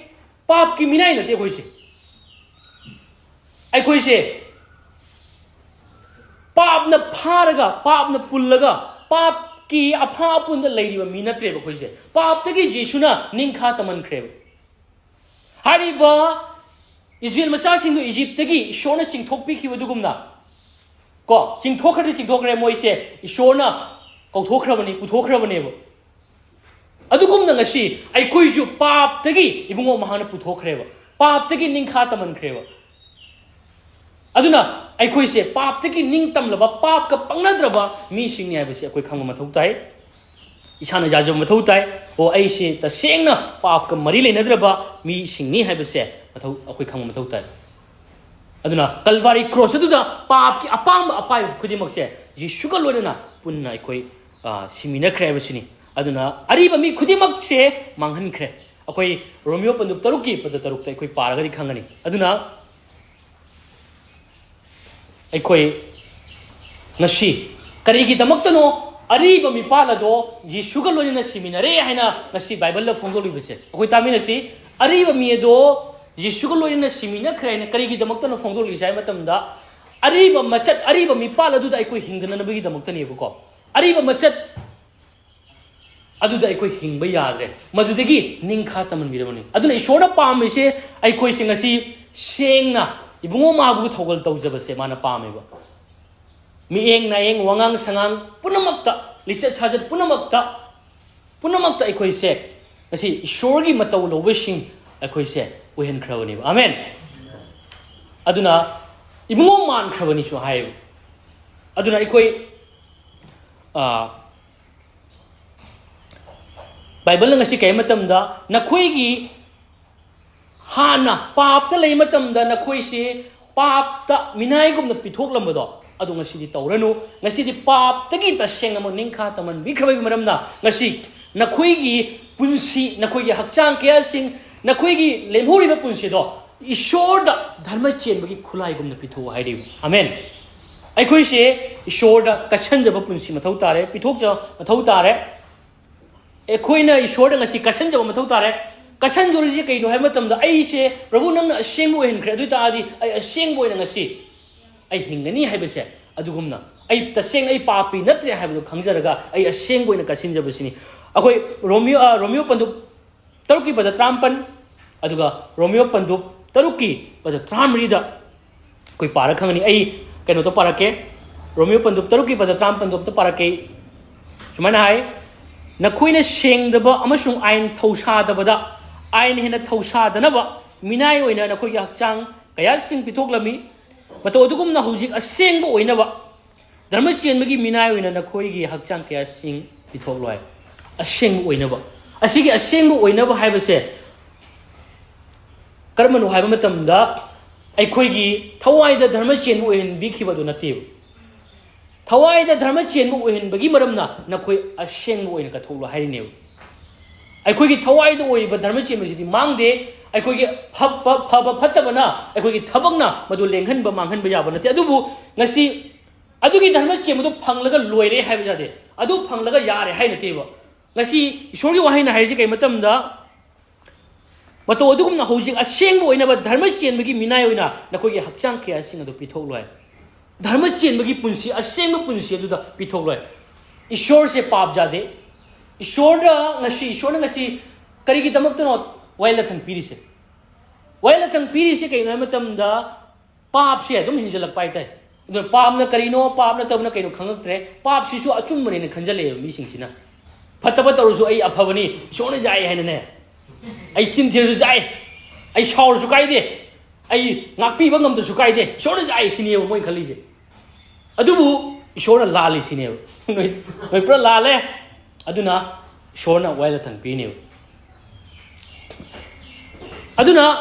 ꯄꯥꯞꯀꯤ ꯃꯤꯅꯥꯏ ꯅꯠꯇꯦ ꯑꯩꯈꯣꯏꯁꯦ꯫ ꯑꯩꯈꯣꯏꯁꯦ ꯄꯥꯞꯅ ꯐꯥꯔꯒ, ꯄꯥꯞꯅ ꯄꯨꯜꯂꯒ, ꯄꯥꯞꯀꯤ ꯑꯐꯥ ꯑꯄꯨꯟꯗ ꯂꯩꯔꯤꯕ ꯃꯤ ꯅꯠꯇ꯭ꯔꯦꯕ ꯑꯩꯈꯣꯏꯁꯦ꯫ ꯄꯥꯞꯇꯒꯤ ꯖꯤꯁꯨꯅ ꯅꯤꯡꯈꯥ ꯇꯝꯍꯟꯈ꯭ꯔꯦꯕ꯫ ꯍꯥꯏꯔꯤꯕ ꯏꯖꯔꯦꯜ ꯃꯆꯥꯁꯤꯡꯗꯨ ꯏꯖꯤꯞꯇꯒꯤ ꯏꯁꯣꯔꯅ ꯆꯤꯡꯊꯣꯛꯄꯤꯈꯤꯕꯗꯨꯒꯨꯝꯅ, ꯀꯣ, ꯆꯤꯡꯊꯣꯛꯈ꯭ꯔꯗꯤ ꯆꯤꯡꯊꯣꯛꯈ꯭ꯔꯦ, ꯃꯣꯏꯁꯦ ꯏꯁꯣꯔꯅ ꯀꯧꯊꯣꯛꯈ꯭ꯔꯕꯅꯤ, ꯄꯨꯊꯣꯛꯈ꯭ꯔꯕꯅꯦꯕ꯫ ꯑꯗꯨꯒꯨꯝꯅ ꯉꯁꯤ ꯑꯩꯈꯣꯏꯁꯨ ꯄꯥꯞꯇꯒꯤ ꯏꯕꯨꯡꯉꯣ ꯃꯍꯥꯛꯅ ꯄꯨꯊꯣꯛꯈ꯭ꯔꯦꯕ, ꯄꯥꯞꯇꯒꯤ ꯅꯤꯡꯈꯥ ꯇꯝꯍꯟꯈ꯭ꯔꯦꯕ꯫ ꯑꯗꯨꯅ ꯑꯩꯈꯣꯏꯁꯦ ꯄꯥꯞꯇꯒꯤ ꯅꯤꯡꯇꯝꯂꯕ, ꯄꯥꯞꯀ ꯄꯪꯅꯗ꯭ꯔꯕ ꯃꯤꯁꯤꯡꯅꯤ ꯍꯥꯏꯕꯁꯤ ꯑꯩꯈꯣꯏ ꯈꯪꯕ ꯃꯊꯧ ꯇꯥꯏ꯫ ꯏꯁꯥꯅ ꯌꯥꯖꯕ ꯃꯊꯧ ꯇꯥꯏ꯫ ꯑꯣ, ꯑꯩꯁꯦ ꯇꯁꯦꯡꯅ ꯄꯥꯞꯀ ꯃꯔꯤ ꯂꯩꯅꯗ꯭ꯔꯕ ꯃꯤꯁꯤꯡꯅꯤ ꯍꯥꯏꯕꯁꯦ ꯃꯊꯧ, ꯑꯩꯈꯣꯏ ꯈꯪꯕ ꯃꯊꯧ ꯇꯥꯏ꯫ ꯑꯗꯨꯅ ꯀꯜꯚꯥꯔꯤ ꯀ꯭ꯔꯣꯁ ꯑꯗꯨꯗ ꯄꯥꯞꯀꯤ ꯑꯄꯥꯝꯕ ꯑꯄꯥꯏꯕ ꯈꯨꯗꯤꯡꯃꯛꯁꯦ ꯌꯦꯁꯨꯒ ꯂꯣꯏꯅꯅ ꯄꯨꯟꯅ ꯑꯩꯈꯣꯏ, ꯑ, ꯁꯤꯃꯤꯟꯅꯈ꯭ꯔꯦ ꯍꯥꯏꯕꯁꯤꯅꯤ꯫ ꯑꯗꯨꯅ ꯑꯔꯤꯕ ꯃꯤ ꯈꯨꯗꯤꯡꯃꯛꯁꯦ ꯃꯥꯡꯍꯟꯈ꯭ꯔꯦ꯫ ꯑꯩꯈꯣꯏ ꯔꯣꯃꯤꯌꯣ ꯄꯟꯗꯨꯞ ꯇꯔꯨꯛꯀꯤ ꯄꯗ ꯇꯔꯨꯛꯇ ꯑꯩꯈꯣꯏ ꯄꯥꯔꯒꯗꯤ ꯈꯪꯒꯅꯤ꯫ ꯑꯗꯨꯅ ꯑꯩꯈꯣꯏ ꯉꯁꯤ ꯀꯔꯤꯒꯤꯗꯃꯛꯇꯅꯣ ꯑꯔꯤꯕ ꯃꯤꯄꯥꯜ ꯑꯗꯣ ꯌꯦꯁꯨꯒ ꯂꯣꯏꯅꯅ ꯁꯤꯃꯤꯟꯅꯔꯦ ꯍꯥꯏꯅ ꯉꯁꯤ ꯕꯥꯏꯕꯜꯗ ꯐꯣꯡꯗꯣꯛꯂꯤꯕꯁꯦ? ꯑꯩꯈꯣꯏ ꯇꯥꯃꯤꯟꯅꯁꯤ꯫ ꯑꯔꯤꯕ ꯃꯤ ꯑꯗꯣ ꯌꯦꯁꯨꯒ ꯂꯣꯏꯅꯅ ꯁꯤꯃꯤꯟꯅꯈ꯭ꯔꯦ ꯍꯥꯏꯅ ꯀꯔꯤꯒꯤꯗꯃꯛꯇꯅꯣ ꯐꯣꯡꯗꯣꯛꯂꯤꯁꯦ ꯍꯥꯏꯕ ꯃꯇꯝꯗ, ꯑꯔꯤꯕ ꯃꯆꯠ, ꯑꯔꯤꯕ ꯃꯤꯄꯥꯜ ꯑꯗꯨꯗ ꯑꯩꯈꯣꯏ ꯍꯤꯡꯗꯅꯕꯒꯤꯗꯃꯛꯇꯅꯦꯕꯀꯣ꯫ ꯑꯔꯤꯕ ꯃꯆꯠ ꯑꯗꯨꯗ ꯑꯩꯈꯣꯏ ꯍꯤꯡꯕ ꯌꯥꯗ꯭ꯔꯦ꯫ ꯃꯗꯨꯗꯒꯤ ꯅꯤꯡꯈꯥ ꯇꯝꯍꯟꯕꯤꯔꯕꯅꯤ꯫ ꯑꯗꯨꯅ ꯏꯁꯣꯔꯅ ꯄꯥꯝꯃꯤꯁꯦ ꯑꯩꯈꯣꯏꯁꯦ ꯉꯁꯤ ꯁꯦꯡꯅ ꯏꯕꯨꯡꯉꯣ ꯃꯥꯕꯨ ꯊꯧꯒꯜ ꯇꯧꯖꯕꯁꯦ ꯃꯥꯅ ꯄꯥꯝꯃꯦꯕ꯫ ꯃꯤꯠꯌꯦꯡ ꯅꯥꯌꯦꯡ, ꯋꯥꯉꯥꯡ ꯁꯉꯥꯡ ꯄꯨꯝꯅꯃꯛꯇ, ꯂꯤꯆꯠ ꯁꯥꯖꯠ ꯄꯨꯝꯅꯃꯛꯇ, ꯄꯨꯝꯅꯃꯛꯇ ꯑꯩꯈꯣꯏꯁꯦ ꯉꯁꯤ ꯏꯁꯣꯔꯒꯤ ꯃꯇꯧ ꯂꯧꯕꯁꯤꯡ ꯑꯩꯈꯣꯏꯁꯦ ꯑꯣꯏꯍꯟꯈ꯭ꯔꯕꯅꯦꯕ꯫ ꯑꯃꯦꯟ꯫ ꯑꯗꯨꯅ ꯏꯕꯨꯡꯉꯣ ꯃꯥꯟꯈ꯭ꯔꯕꯅꯤꯁꯨ ꯍꯥꯏꯌꯦꯕ꯫ ꯑꯗꯨꯅ ꯑꯩꯈꯣꯏ, ꯑ, ꯕꯥꯏꯕꯜꯅ ꯉꯁꯤ ꯀꯩ ꯃꯇꯝꯗ ꯅꯈꯣꯏꯒꯤ ꯍꯥꯟꯅ ꯄꯥꯞꯇ ꯂꯩ ꯃꯇꯝꯗ ꯅꯈꯣꯏꯁꯤ ꯄꯥꯞꯇ ꯃꯤꯅꯥꯏꯒꯨꯝꯅ ꯄꯤꯊꯣꯛꯂꯝꯕꯗꯣ, ꯑꯗꯨ ꯉꯁꯤꯗꯤ ꯇꯧꯔꯅꯨ꯫ ꯉꯁꯤꯗꯤ ꯄꯥꯞꯇꯒꯤ ꯇꯁꯦꯡꯅꯃꯛ ꯅꯤꯡꯈꯥ ꯇꯝꯍꯟꯕꯤꯈ꯭ꯔꯕꯒꯤ ꯃꯔꯝꯅ ꯉꯁꯤ ꯅꯈꯣꯏꯒꯤ ꯄꯨꯟꯁꯤ, ꯅꯈꯣꯏꯒꯤ ꯍꯛꯆꯥꯡ ꯀꯌꯥꯁꯤꯡ, ꯅꯈꯣꯏꯒꯤ ꯂꯦꯝꯍꯧꯔꯤꯕ ꯄꯨꯟꯁꯤꯗꯣ ꯏꯁꯣꯔꯗ ꯙꯔꯃ ꯆꯦꯟꯕꯒꯤ ꯈꯨꯠꯂꯥꯏꯒꯨꯝꯅ ꯄꯤꯊꯣꯛꯎ ꯍꯥꯏꯔꯤꯕ꯫ ꯑꯃꯦꯟ꯫ ꯑꯩꯈꯣꯏꯁꯦ ꯏꯁꯣꯔꯗ ꯀꯠꯁꯟꯖꯕ ꯄꯨꯟꯁꯤ ꯃꯊꯧ ꯇꯥꯔꯦ, ꯄꯤꯊꯣꯛꯆꯕ ꯃꯊꯧ ꯇꯥꯔꯦ꯫ ꯑꯩꯈꯣꯏꯅ ꯏꯁꯣꯔꯗ ꯉꯁꯤ ꯀꯠꯁꯟꯖꯕ ꯃꯊꯧ ꯇꯥꯔꯦ꯫ ꯀꯠꯁꯟꯖꯔꯤꯁꯤ ꯀꯩꯅꯣ ꯍꯥꯏꯕ ꯃꯇꯝꯗ, ꯑꯩꯁꯦ ꯄ꯭ꯔꯚꯨ ꯅꯪꯅ ꯑꯁꯦꯡꯕ ꯑꯣꯏꯍꯟꯈ꯭ꯔꯦ, ꯑꯗꯨ ꯑꯣꯏ ꯇꯥꯔꯗꯤ ꯑꯩ ꯑꯁꯦꯡꯕ ꯑꯣꯏꯅ ꯉꯁꯤ ꯑꯩ ꯍꯤꯡꯒꯅꯤ ꯍꯥꯏꯕꯁꯦ, ꯑꯗꯨꯒꯨꯝꯅ ꯑꯩ ꯇꯁꯦꯡꯅ ꯑꯩ ꯄꯥꯄꯤ ꯅꯠꯇ꯭ꯔꯦ ꯍꯥꯏꯕꯗꯨ ꯈꯪꯖꯔꯒ ꯑꯩ ꯑꯁꯦꯡꯕ ꯑꯣꯏꯅ ꯀꯠꯁꯤꯟꯖꯕꯁꯤꯅꯤ꯫ ꯑꯩꯈꯣꯏ ꯔꯣꯃꯤꯌꯣ, ꯑ, ꯔꯣꯃꯤꯌꯣ ꯄꯟꯗꯨꯞ ꯇꯔꯨꯛꯀꯤ ꯄꯗ ꯇꯔꯥꯃꯥꯄꯟ, ꯑꯗꯨꯒ ꯔꯣꯃꯤꯌꯣ ꯄꯟꯗꯨꯞ ꯇꯔꯨꯛꯀꯤ ꯄꯗ ꯇꯔꯥꯃꯔꯤꯗ ꯑꯩꯈꯣꯏ ꯄꯥꯔ ꯈꯪꯒꯅꯤ꯫ ꯑꯩ ꯀꯩꯅꯣꯗꯣ ꯄꯥꯔꯛꯀꯦ, ꯔꯣꯃꯤꯌꯣ ꯄꯟꯗꯨꯞ ꯇꯔꯨꯛꯀꯤ ꯄꯗ ꯇꯔꯥꯃꯥꯄꯟꯗꯣ ꯑꯝꯇ ꯄꯥꯔꯛꯀꯦ꯫ ꯁꯨꯃꯥꯏꯅ ꯍꯥꯏ, ꯅꯈꯣꯏꯅ ꯁꯦꯡꯗꯕ ꯑꯃꯁꯨꯡ ꯑꯥꯏꯟ ꯊꯧꯁꯥꯗꯕꯗ ꯑꯥꯏꯟ ꯍꯦꯟꯅ ꯊꯧꯁꯥꯗꯅꯕ ꯃꯤꯅꯥꯏ ꯑꯣꯏꯅ ꯅꯈꯣꯏꯒꯤ ꯍꯛꯆꯥꯡ ꯀꯌꯥꯁꯤꯡ ꯄꯤꯊꯣꯛꯂꯝꯃꯤ꯫ ꯃꯇꯧ ꯑꯗꯨꯒꯨꯝꯅ ꯍꯧꯖꯤꯛ ꯑꯁꯦꯡꯕ ꯑꯣꯏꯅꯕ ꯙꯔꯃ ꯆꯦꯟꯕꯒꯤ ꯃꯤꯅꯥꯏ ꯑꯣꯏꯅ ꯅꯈꯣꯏꯒꯤ ꯍꯛꯆꯥꯡ ꯀꯌꯥꯁꯤꯡ ꯄꯤꯊꯣꯛꯂꯣꯏ꯫ ꯑꯁꯦꯡꯕ ꯑꯣꯏꯅꯕ꯫ ꯑꯁꯤꯒꯤ ꯑꯁꯦꯡꯕ ꯑꯣꯏꯅꯕ ꯍꯥꯏꯕꯁꯦ ꯀꯔꯝꯕꯅꯣ ꯍꯥꯏꯕ ꯃꯇꯝꯗ, ꯑꯩꯈꯣꯏꯒꯤ ꯊꯋꯥꯏꯗ ꯙꯔꯃ ꯆꯦꯟꯕ ꯑꯣꯏꯍꯟꯕꯤꯈꯤꯕꯗꯨ ꯅꯠꯇꯦꯕ꯫ ꯊꯋꯥꯏꯗ ꯙꯔꯃ ꯆꯦꯟꯕ ꯑꯣꯏꯍꯟꯕꯒꯤ ꯃꯔꯝꯅ ꯅꯈꯣꯏ ꯑꯁꯦꯡꯕ ꯑꯣꯏꯅ ꯀꯠꯊꯣꯛꯂꯣ ꯍꯥꯏꯔꯤꯅꯦꯕ꯫ ꯑꯩꯈꯣꯏꯒꯤ ꯊꯋꯥꯏꯗ ꯑꯣꯏꯔꯤꯕ ꯙꯔꯃ ꯆꯦꯟꯕꯁꯤꯗꯤ ꯃꯥꯡꯗꯦ꯫ ꯑꯩꯈꯣꯏꯒꯤ ꯐꯕ, ꯐꯕ ꯐꯠꯇꯕꯅ, ꯑꯩꯈꯣꯏꯒꯤ ꯊꯕꯛꯅ ꯃꯗꯨ ꯂꯦꯡꯍꯟꯕ, ꯃꯥꯡꯍꯟꯕ ꯌꯥꯕ ꯅꯠꯇꯦ꯫ ꯑꯗꯨꯕꯨ ꯉꯁꯤ ꯑꯗꯨꯒꯤ ꯙꯔꯃ ꯆꯦꯟꯕꯗꯨ ꯐꯪꯂꯒ ꯂꯣꯏꯔꯦ ꯍꯥꯏꯕ ꯌꯥꯗꯦ꯫ ꯑꯗꯨ ꯐꯪꯂꯒ ꯌꯥꯔꯦ ꯍꯥꯏ ꯅꯠꯇꯦꯕ꯫ ꯉꯁꯤ ꯏꯁꯣꯔꯒꯤ ꯋꯥꯍꯩꯅ ꯍꯥꯏꯔꯤꯁꯤ ꯀꯩ ꯃꯇꯝꯗ, ꯃꯇꯧ ꯑꯗꯨꯒꯨꯝꯅ ꯍꯧꯖꯤꯛ ꯑꯁꯦꯡꯕ ꯑꯣꯏꯅꯕ ꯙꯔꯃ ꯆꯦꯟꯕꯒꯤ ꯃꯤꯅꯥꯏ ꯑꯣꯏꯅ ꯅꯈꯣꯏꯒꯤ ꯍꯛꯆꯥꯡ ꯀꯌꯥꯁꯤꯡ ꯑꯗꯨ ꯄꯤꯊꯣꯛꯂꯣꯏ꯫ ꯙꯔꯃ ꯆꯦꯟꯕꯒꯤ ꯄꯨꯟꯁꯤ, ꯑꯁꯦꯡꯕ ꯄꯨꯟꯁꯤ ꯑꯗꯨꯗ ꯄꯤꯊꯣꯛꯂꯣꯏ꯫ ꯏꯁꯣꯔꯁꯦ ꯄꯥꯞ ꯌꯥꯗꯦ꯫ ꯏꯁꯣꯔꯗ ꯉꯁꯤ, ꯏꯁꯣꯔꯅ ꯉꯁꯤ ꯀꯔꯤꯒꯤꯗꯃꯛꯇꯅꯣ ꯋꯥꯌꯦꯜ ꯂꯥꯊꯟ ꯄꯤꯔꯤꯁꯦ? ꯋꯥꯌꯦꯜ ꯂꯥꯊꯟ ꯄꯤꯔꯤꯁꯦ ꯀꯩꯅꯣ ꯍꯥꯏꯕ ꯃꯇꯝꯗ, ꯄꯥꯞꯁꯦ ꯑꯗꯨꯝ ꯍꯦꯟꯖꯜꯂꯛꯄ ꯍꯥꯏꯇꯥꯔꯦ꯫ ꯑꯗꯨꯅ ꯄꯥꯞꯅ ꯀꯔꯤꯅꯣ, ꯄꯥꯞ ꯅꯠꯇꯕꯅ ꯀꯩꯅꯣ ꯈꯪꯉꯛꯇ꯭ꯔꯦ꯫ ꯄꯥꯞꯁꯤꯁꯨ ꯑꯆꯨꯝꯕꯅꯦꯅ ꯈꯟꯖꯜꯂꯛꯑꯦꯕ ꯃꯤꯁꯤꯡꯁꯤꯅ꯫ ꯐꯠꯇꯕ ꯇꯧꯔꯁꯨ ꯑꯩ ꯑꯐꯕꯅꯤ, ꯏꯁꯣꯔꯅ ꯌꯥꯏ ꯍꯥꯏꯅꯅꯦ꯫ ꯑꯩ ꯆꯤꯟ ꯊꯤꯔꯁꯨ ꯌꯥꯏ, ꯑꯩ ꯁꯥꯎꯔꯁꯨ ꯀꯥꯏꯗꯦ, ꯑꯩ ꯉꯥꯛꯄꯤꯕ ꯉꯝꯗ꯭ꯔꯁꯨ ꯀꯥꯏꯗꯦ, ꯏꯁꯣꯔꯅ ꯌꯥꯏ ꯁꯤꯅꯦꯕ ꯃꯣꯏꯅ ꯈꯜꯂꯤꯁꯦ꯫ ꯑꯗꯨꯕꯨ ꯏꯁꯣꯔꯅ ꯂꯥꯜꯂꯤ ꯁꯤꯅꯦꯕ꯫ ꯅꯣꯏ, ꯅꯣꯏ ꯄꯨꯔꯥ ꯂꯥꯜꯂꯦ꯫ ꯑꯗꯨꯅ ꯏꯁꯣꯔꯅ ꯋꯥꯌꯦꯜ ꯂꯥꯊꯟ ꯄꯤꯅꯦꯕ꯫ ꯑꯗꯨꯅ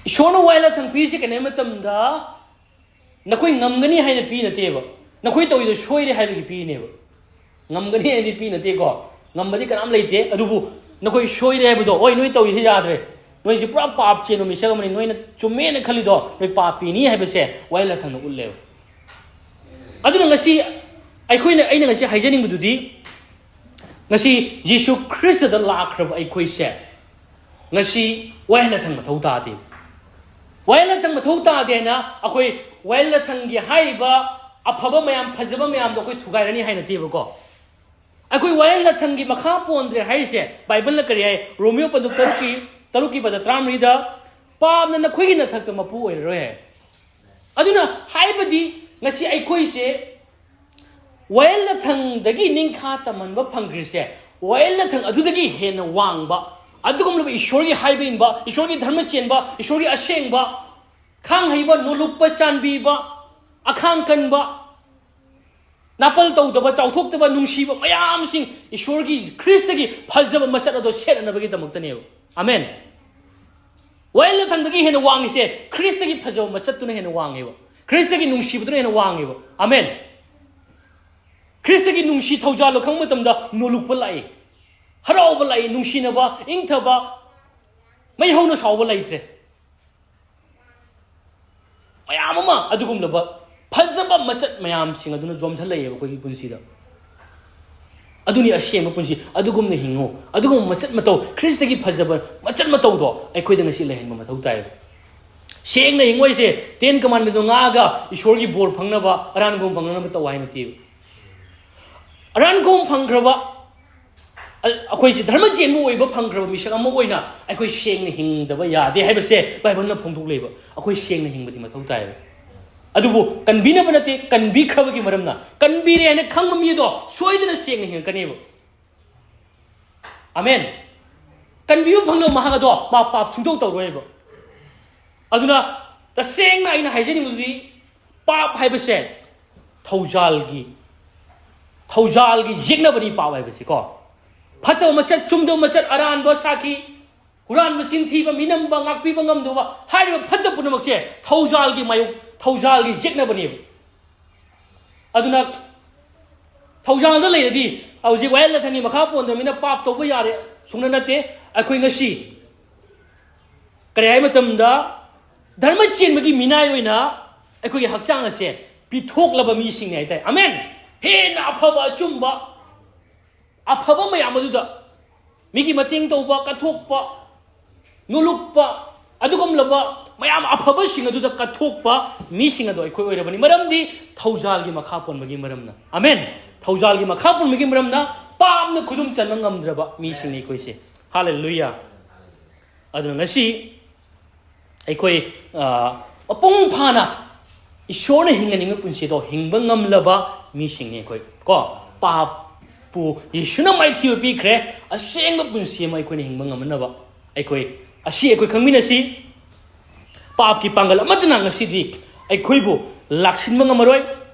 ꯏꯁꯣꯔꯅ ꯋꯥꯌꯦꯜ ꯂꯥꯊꯪ ꯄꯤꯔꯤꯁꯤ ꯀꯩꯅꯣ ꯍꯥꯏꯕ ꯃꯇꯝꯗ, ꯅꯈꯣꯏ ꯉꯝꯒꯅꯤ ꯍꯥꯏꯅ ꯄꯤ ꯅꯠꯇꯦꯕ, ꯅꯈꯣꯏ ꯇꯧꯔꯤꯗꯣ ꯁꯣꯏꯔꯦ ꯍꯥꯏꯕꯒꯤ ꯄꯤꯔꯤꯅꯦꯕ꯫ ꯉꯝꯒꯅꯤ ꯍꯥꯏꯗꯤ ꯄꯤ ꯅꯠꯇꯦꯀꯣ, ꯉꯝꯕꯗꯤ ꯀꯅꯥꯝ ꯂꯩꯇꯦ꯫ ꯑꯗꯨꯕꯨ ꯅꯈꯣꯏ ꯁꯣꯏꯔꯦ ꯍꯥꯏꯕꯗꯣ, "ꯍꯣꯏ, ꯅꯣꯏ ꯇꯧꯔꯤꯁꯤ ꯌꯥꯗ꯭ꯔꯦ, ꯅꯣꯏꯁꯤ ꯄꯨꯔꯥ ꯄꯥꯞ ꯆꯦꯟꯕ ꯃꯤꯁꯛ ꯑꯃꯅꯤ, ꯅꯣꯏꯅ ꯆꯨꯝꯃꯦꯅ ꯈꯜꯂꯤꯗꯣ ꯅꯣꯏ ꯄꯥꯄꯤꯅꯤ" ꯍꯥꯏꯕꯁꯦ ꯋꯥꯌꯦꯜ ꯂꯥꯊꯪꯅ ꯎꯠꯂꯦꯕ꯫ ꯑꯗꯨꯅ ꯉꯁꯤ ꯑꯩꯈꯣꯏꯅ, ꯑꯩꯅ ꯉꯁꯤ ꯍꯥꯏꯖꯅꯤꯡꯕꯗꯨꯗꯤ, ꯉꯁꯤ ꯖꯤꯁꯨ ꯈ꯭ꯔꯤꯁꯇꯗ ꯂꯥꯛꯈ꯭ꯔꯕ ꯑꯩꯈꯣꯏꯁꯦ ꯉꯁꯤ ꯋꯥꯌꯦꯜ ꯂꯥꯊꯪ ꯃꯊꯧ ꯇꯥꯗꯦ꯫ ꯋꯥꯌꯦꯜ ꯂꯥꯊꯪ ꯃꯊꯧ ꯇꯥꯗꯦ ꯍꯥꯏꯅ ꯑꯩꯈꯣꯏ ꯋꯥꯌꯦꯜ ꯂꯥꯊꯪꯒꯤ ꯍꯥꯏꯔꯤꯕ ꯑꯐꯕ ꯃꯌꯥꯝ, ꯐꯖꯕ ꯃꯌꯥꯝꯗꯣ ꯑꯩꯈꯣꯏ ꯊꯨꯒꯥꯏꯔꯅꯤ ꯍꯥꯏ ꯅꯠꯇꯦꯕꯀꯣ꯫ ꯑꯩꯈꯣꯏ ꯋꯥꯌꯦꯜ ꯂꯥꯊꯪꯒꯤ ꯃꯈꯥ ꯄꯣꯟꯗ꯭ꯔꯦ ꯍꯥꯏꯔꯤꯁꯦ, ꯕꯥꯏꯕꯜꯅ ꯀꯔꯤ ꯍꯥꯏ? ꯔꯣꯃꯤꯌꯣ ꯄꯟꯗꯨꯞ ꯇꯔꯨꯛꯀꯤ, ꯇꯔꯨꯛꯀꯤ ꯄꯗ ꯇꯔꯥꯃꯔꯤꯗ, "ꯄꯥꯞꯅ ꯅꯈꯣꯏꯒꯤ ꯅꯊꯛꯇ ꯃꯄꯨ ꯑꯣꯏꯔꯔꯣꯏ" ꯍꯥꯏ꯫ ꯑꯗꯨꯅ ꯍꯥꯏꯕꯗꯤ ꯉꯁꯤ ꯑꯩꯈꯣꯏꯁꯦ ꯋꯥꯌꯦꯜ ꯂꯥꯊꯪꯗꯒꯤ ꯅꯤꯡꯈꯥ ꯇꯝꯍꯟꯕ ꯐꯪꯈ꯭ꯔꯤꯁꯦ, ꯋꯥꯌꯦꯜ ꯂꯥꯊꯪ ꯑꯗꯨꯗꯒꯤ ꯍꯦꯟꯅ ꯋꯥꯡꯕ, ꯑꯗꯨꯒꯨꯝꯂꯕ ꯏꯁꯣꯔꯒꯤ ꯍꯥꯏꯕ ꯏꯟꯕ, ꯏꯁꯣꯔꯒꯤ ꯙꯔꯃ ꯆꯦꯟꯕ, ꯏꯁꯣꯔꯒꯤ ꯑꯁꯦꯡꯕ, ꯈꯥꯡ ꯍꯩꯕ, ꯅꯣꯂꯨꯛꯄ, ꯆꯥꯟꯕꯤꯕ, ꯑꯈꯥꯡ ꯀꯟꯕ, ꯅꯥꯄꯜ ꯇꯧꯗꯕ, ꯆꯥꯎꯊꯣꯛꯇꯕ, ꯅꯨꯡꯁꯤꯕ ꯃꯌꯥꯝꯁꯤꯡ, ꯏꯁꯣꯔꯒꯤ ꯈ꯭ꯔꯤꯁꯇꯒꯤ ꯐꯖꯕ ꯃꯆꯠ ꯑꯗꯣ ꯁꯦꯠꯅꯅꯕꯒꯤꯗꯃꯛꯇꯅꯦꯕ꯫ ꯑꯃꯦꯟ꯫ ꯋꯥꯌꯦꯜ ꯂꯥꯊꯪꯗꯒꯤ ꯍꯦꯟꯅ ꯋꯥꯡꯉꯤꯁꯦ ꯈ꯭ꯔꯤꯁꯇꯒꯤ ꯐꯖꯕ ꯃꯆꯠꯇꯨꯅ ꯍꯦꯟꯅ ꯋꯥꯡꯉꯦꯕ, ꯈ꯭ꯔꯤꯁꯇꯒꯤ ꯅꯨꯡꯁꯤꯕꯗꯨꯅ ꯍꯦꯟꯅ ꯋꯥꯡꯉꯦꯕ꯫ ꯑꯃꯦꯟ꯫ ꯈ꯭ꯔꯤꯁꯇꯒꯤ ꯅꯨꯡꯁꯤ ꯊꯧꯖꯥꯜꯗꯣ ꯈꯪꯕ ꯃꯇꯝꯗ ꯅꯣꯂꯨꯛꯄ ꯂꯥꯛꯏ, ꯍꯔꯥꯎꯕ ꯂꯥꯛꯏ, ꯅꯨꯡꯁꯤꯅꯕ, ꯏꯪꯊꯕ, ꯃꯩ ꯍꯧꯅ ꯁꯥꯎꯕ ꯂꯩꯇ꯭ꯔꯦ꯫ ꯃꯌꯥꯝ ꯑꯃ ꯑꯗꯨꯒꯨꯝꯂꯕ ꯐꯖꯕ ꯃꯆꯠ ꯃꯌꯥꯝꯁꯤꯡ ꯑꯗꯨꯅ ꯌꯣꯝꯁꯤꯜꯂꯛꯑꯦꯕ ꯑꯩꯈꯣꯏꯒꯤ ꯄꯨꯟꯁꯤꯗ꯫ ꯑꯗꯨꯅꯤ ꯑꯁꯦꯡꯕ ꯄꯨꯟꯁꯤ꯫ ꯑꯗꯨꯒꯨꯝꯅ ꯍꯤꯡꯉꯨ꯫ ꯑꯗꯨꯒꯨꯝꯕ ꯃꯆꯠ ꯃꯇꯧ, ꯈ꯭ꯔꯤꯁꯇꯒꯤ ꯐꯖꯕ ꯃꯆꯠ ꯃꯇꯧꯗꯣ ꯑꯩꯈꯣꯏꯗ ꯉꯁꯤ ꯂꯩꯍꯟꯕ ꯃꯊꯧ ꯇꯥꯏꯕ꯫ ꯁꯦꯡꯅ ꯍꯤꯡꯉꯨ ꯍꯥꯏꯁꯦ ꯇꯦꯟ ꯀꯃꯥꯟꯃꯦꯟꯗꯣ ꯉꯥꯛꯑꯒ ꯏꯁꯣꯔꯒꯤ ꯕꯣꯔ ꯐꯪꯅꯕ, ꯑꯔꯥꯟꯕ ꯐꯪꯅꯕ ꯇꯧ ꯍꯥꯏ ꯅꯠꯇꯦꯕ꯫ ꯑꯔꯥꯟ ꯈꯣꯡ ꯐꯪꯈ꯭ꯔꯕ, ꯑ-, ꯑꯩꯈꯣꯏꯁꯦ ꯙꯔꯃ ꯆꯦꯟꯕ ꯑꯣꯏꯕ ꯐꯪꯈ꯭ꯔꯕ ꯃꯤꯁꯛ ꯑꯃ ꯑꯣꯏꯅ ꯑꯩꯈꯣꯏ ꯁꯦꯡꯅ ꯍꯤꯡꯗꯕ ꯌꯥꯗꯦ ꯍꯥꯏꯕꯁꯦ ꯕꯥꯏꯕꯜꯅ ꯐꯣꯡꯗꯣꯛꯂꯦꯕ꯫ ꯑꯩꯈꯣꯏ ꯁꯦꯡꯅ ꯍꯤꯡꯕꯗꯤ ꯃꯊꯧ ꯇꯥꯏꯌꯦꯕ꯫ ꯑꯗꯨꯕꯨ ꯀꯟꯕꯤꯅꯕ ꯅꯠꯇꯦ, ꯀꯟꯕꯤꯈ꯭ꯔꯕꯒꯤ ꯃꯔꯝꯅ꯫ ꯀꯟꯕꯤꯔꯦ ꯍꯥꯏꯅ ꯈꯪꯕ ꯃꯤ ꯑꯗꯣ ꯁꯣꯏꯗꯅ ꯁꯦꯡꯅ ꯍꯤꯡꯉꯛꯀꯅꯦꯕ꯫ ꯑꯃꯦꯟ꯫ ꯀꯟꯕꯤꯕ ꯐꯪꯂꯕ ꯃꯍꯥꯛ ꯑꯗꯣ ꯃꯥ ꯄꯥꯞ ꯁꯨꯡꯇꯧ ꯇꯧꯔꯣꯏꯕ꯫ ꯑꯗꯨꯅ ꯇꯁꯦꯡꯅ ꯑꯩꯅ ꯍꯥꯏꯖꯅꯤꯡꯕꯗꯨꯗꯤ, ꯄꯥꯞ ꯍꯥꯏꯕꯁꯦ ꯊꯧꯖꯥꯜꯒꯤ, ꯊꯧꯖꯥꯜꯒꯤ ꯌꯦꯛꯅꯕꯅꯤ ꯄꯥꯞ ꯍꯥꯏꯕꯁꯤꯀꯣ꯫ ꯐꯠꯇꯕ ꯃꯆꯠ, ꯆꯨꯝꯗꯕ ꯃꯆꯠ, ꯑꯔꯥꯟꯕ ꯁꯥꯈꯤ, ꯍꯨꯔꯥꯟꯕ, ꯆꯤꯟꯊꯤꯕ, ꯃꯤꯅꯝꯕ, ꯉꯥꯛꯄꯤꯕ ꯉꯝꯗꯕ ꯍꯥꯏꯔꯤꯕ ꯐꯠꯇ ꯄꯨꯝꯅꯃꯛꯁꯦ ꯊꯧꯖꯥꯜꯒꯤ ꯃꯥꯌꯣꯛ, ꯊꯧꯖꯥꯜꯒꯤ ꯌꯦꯛꯅꯕꯅꯦꯕ꯫ ꯑꯗꯨꯅ ꯊꯧꯖꯥꯜꯗ ꯂꯩꯔꯗꯤ ꯍꯧꯖꯤꯛ ꯋꯥꯌꯦꯜ ꯂꯥꯊꯪꯒꯤ ꯃꯈꯥ ꯄꯣꯟꯗꯕꯅꯤꯅ ꯄꯥꯞ ꯇꯧꯕ ꯌꯥꯔꯦ ꯁꯨꯡꯅ ꯅꯠꯇꯦ꯫ ꯑꯩꯈꯣꯏ ꯉꯁꯤ ꯀꯔꯤ ꯍꯥꯏ ꯃꯇꯝꯗ ꯙꯔꯃ ꯆꯦꯟꯕꯒꯤ ꯃꯤꯅꯥꯏ ꯑꯣꯏꯅ ꯑꯩꯈꯣꯏꯒꯤ ꯍꯛꯆꯥꯡ ꯑꯁꯦ ꯄꯤꯊꯣꯛꯂꯕ ꯃꯤꯁꯤꯡꯅꯤ ꯍꯥꯏꯇꯥꯔꯦ꯫ ꯑꯃꯦꯟ꯫ ꯍꯦꯟꯅ ꯑꯐꯕ ꯑꯆꯨꯝꯕ ꯑꯐꯕ ꯃꯌꯥꯝ ꯑꯗꯨꯗ ꯃꯤꯒꯤ ꯃꯇꯦꯡ ꯇꯧꯕ, ꯀꯠꯊꯣꯛꯄ, ꯅꯣꯂꯨꯛꯄ, ꯑꯗꯨꯒꯨꯝꯂꯕ ꯃꯌꯥꯝ ꯑꯐꯕꯁꯤꯡ ꯑꯗꯨꯗ ꯀꯠꯊꯣꯛꯄ ꯃꯤꯁꯤꯡ ꯑꯗꯣ ꯑꯩꯈꯣꯏ ꯑꯣꯏꯔꯕꯅꯤ꯫ ꯃꯔꯝꯗꯤ ꯊꯧꯖꯥꯜꯒꯤ ꯃꯈꯥ ꯄꯣꯟꯕꯒꯤ ꯃꯔꯝꯅ꯫ ꯑꯃꯦꯟ꯫ ꯊꯧꯖꯥꯜꯒꯤ ꯃꯈꯥ ꯄꯣꯟꯕꯒꯤ ꯃꯔꯝꯅ ꯄꯥꯞꯅ ꯈꯨꯗꯨꯝ ꯆꯟꯕ ꯉꯝꯗ꯭ꯔꯕ ꯃꯤꯁꯤꯡꯅꯤ ꯑꯩꯈꯣꯏꯁꯦ꯫ ꯍꯥꯂꯦꯂꯨꯌꯥ꯫ ꯑꯗꯨꯅ ꯉꯁꯤ ꯑꯩꯈꯣꯏ, ꯑ, ꯃꯄꯨꯡ ꯐꯥꯅ ꯏꯁꯣꯔꯅ ꯍꯤꯡꯍꯟꯅꯤꯡꯕ ꯄꯨꯟꯁꯤꯗꯣ ꯍꯤꯡꯕ ꯉꯝꯂꯕ ꯃꯤꯁꯤꯡꯅꯤ ꯑꯩꯈꯣꯏ, ꯀꯣ꯫ ꯄꯥꯞꯄꯨ ꯌꯦꯁꯨꯅ ꯃꯥꯏꯊꯤꯕ ꯄꯤꯈ꯭ꯔꯦ꯫ ꯑꯁꯦꯡꯕ ꯄꯨꯟꯁꯤ ꯑꯃ ꯑꯩꯈꯣꯏꯅ ꯍꯤꯡꯕ ꯉꯝꯅꯅꯕ ꯑꯩꯈꯣꯏ, ꯑꯁꯤ ꯑꯩꯈꯣꯏ ꯈꯪꯃꯤꯟꯅꯁꯤ꯫ ꯄꯥꯞꯀꯤ ꯄꯥꯡꯒꯜ ꯑꯃꯠꯇꯅ ꯉꯁꯤꯗꯤ ꯑꯩꯈꯣꯏꯕꯨ ꯂꯥꯛꯁꯤꯟꯕ ꯉꯝꯃꯔꯣꯏ꯫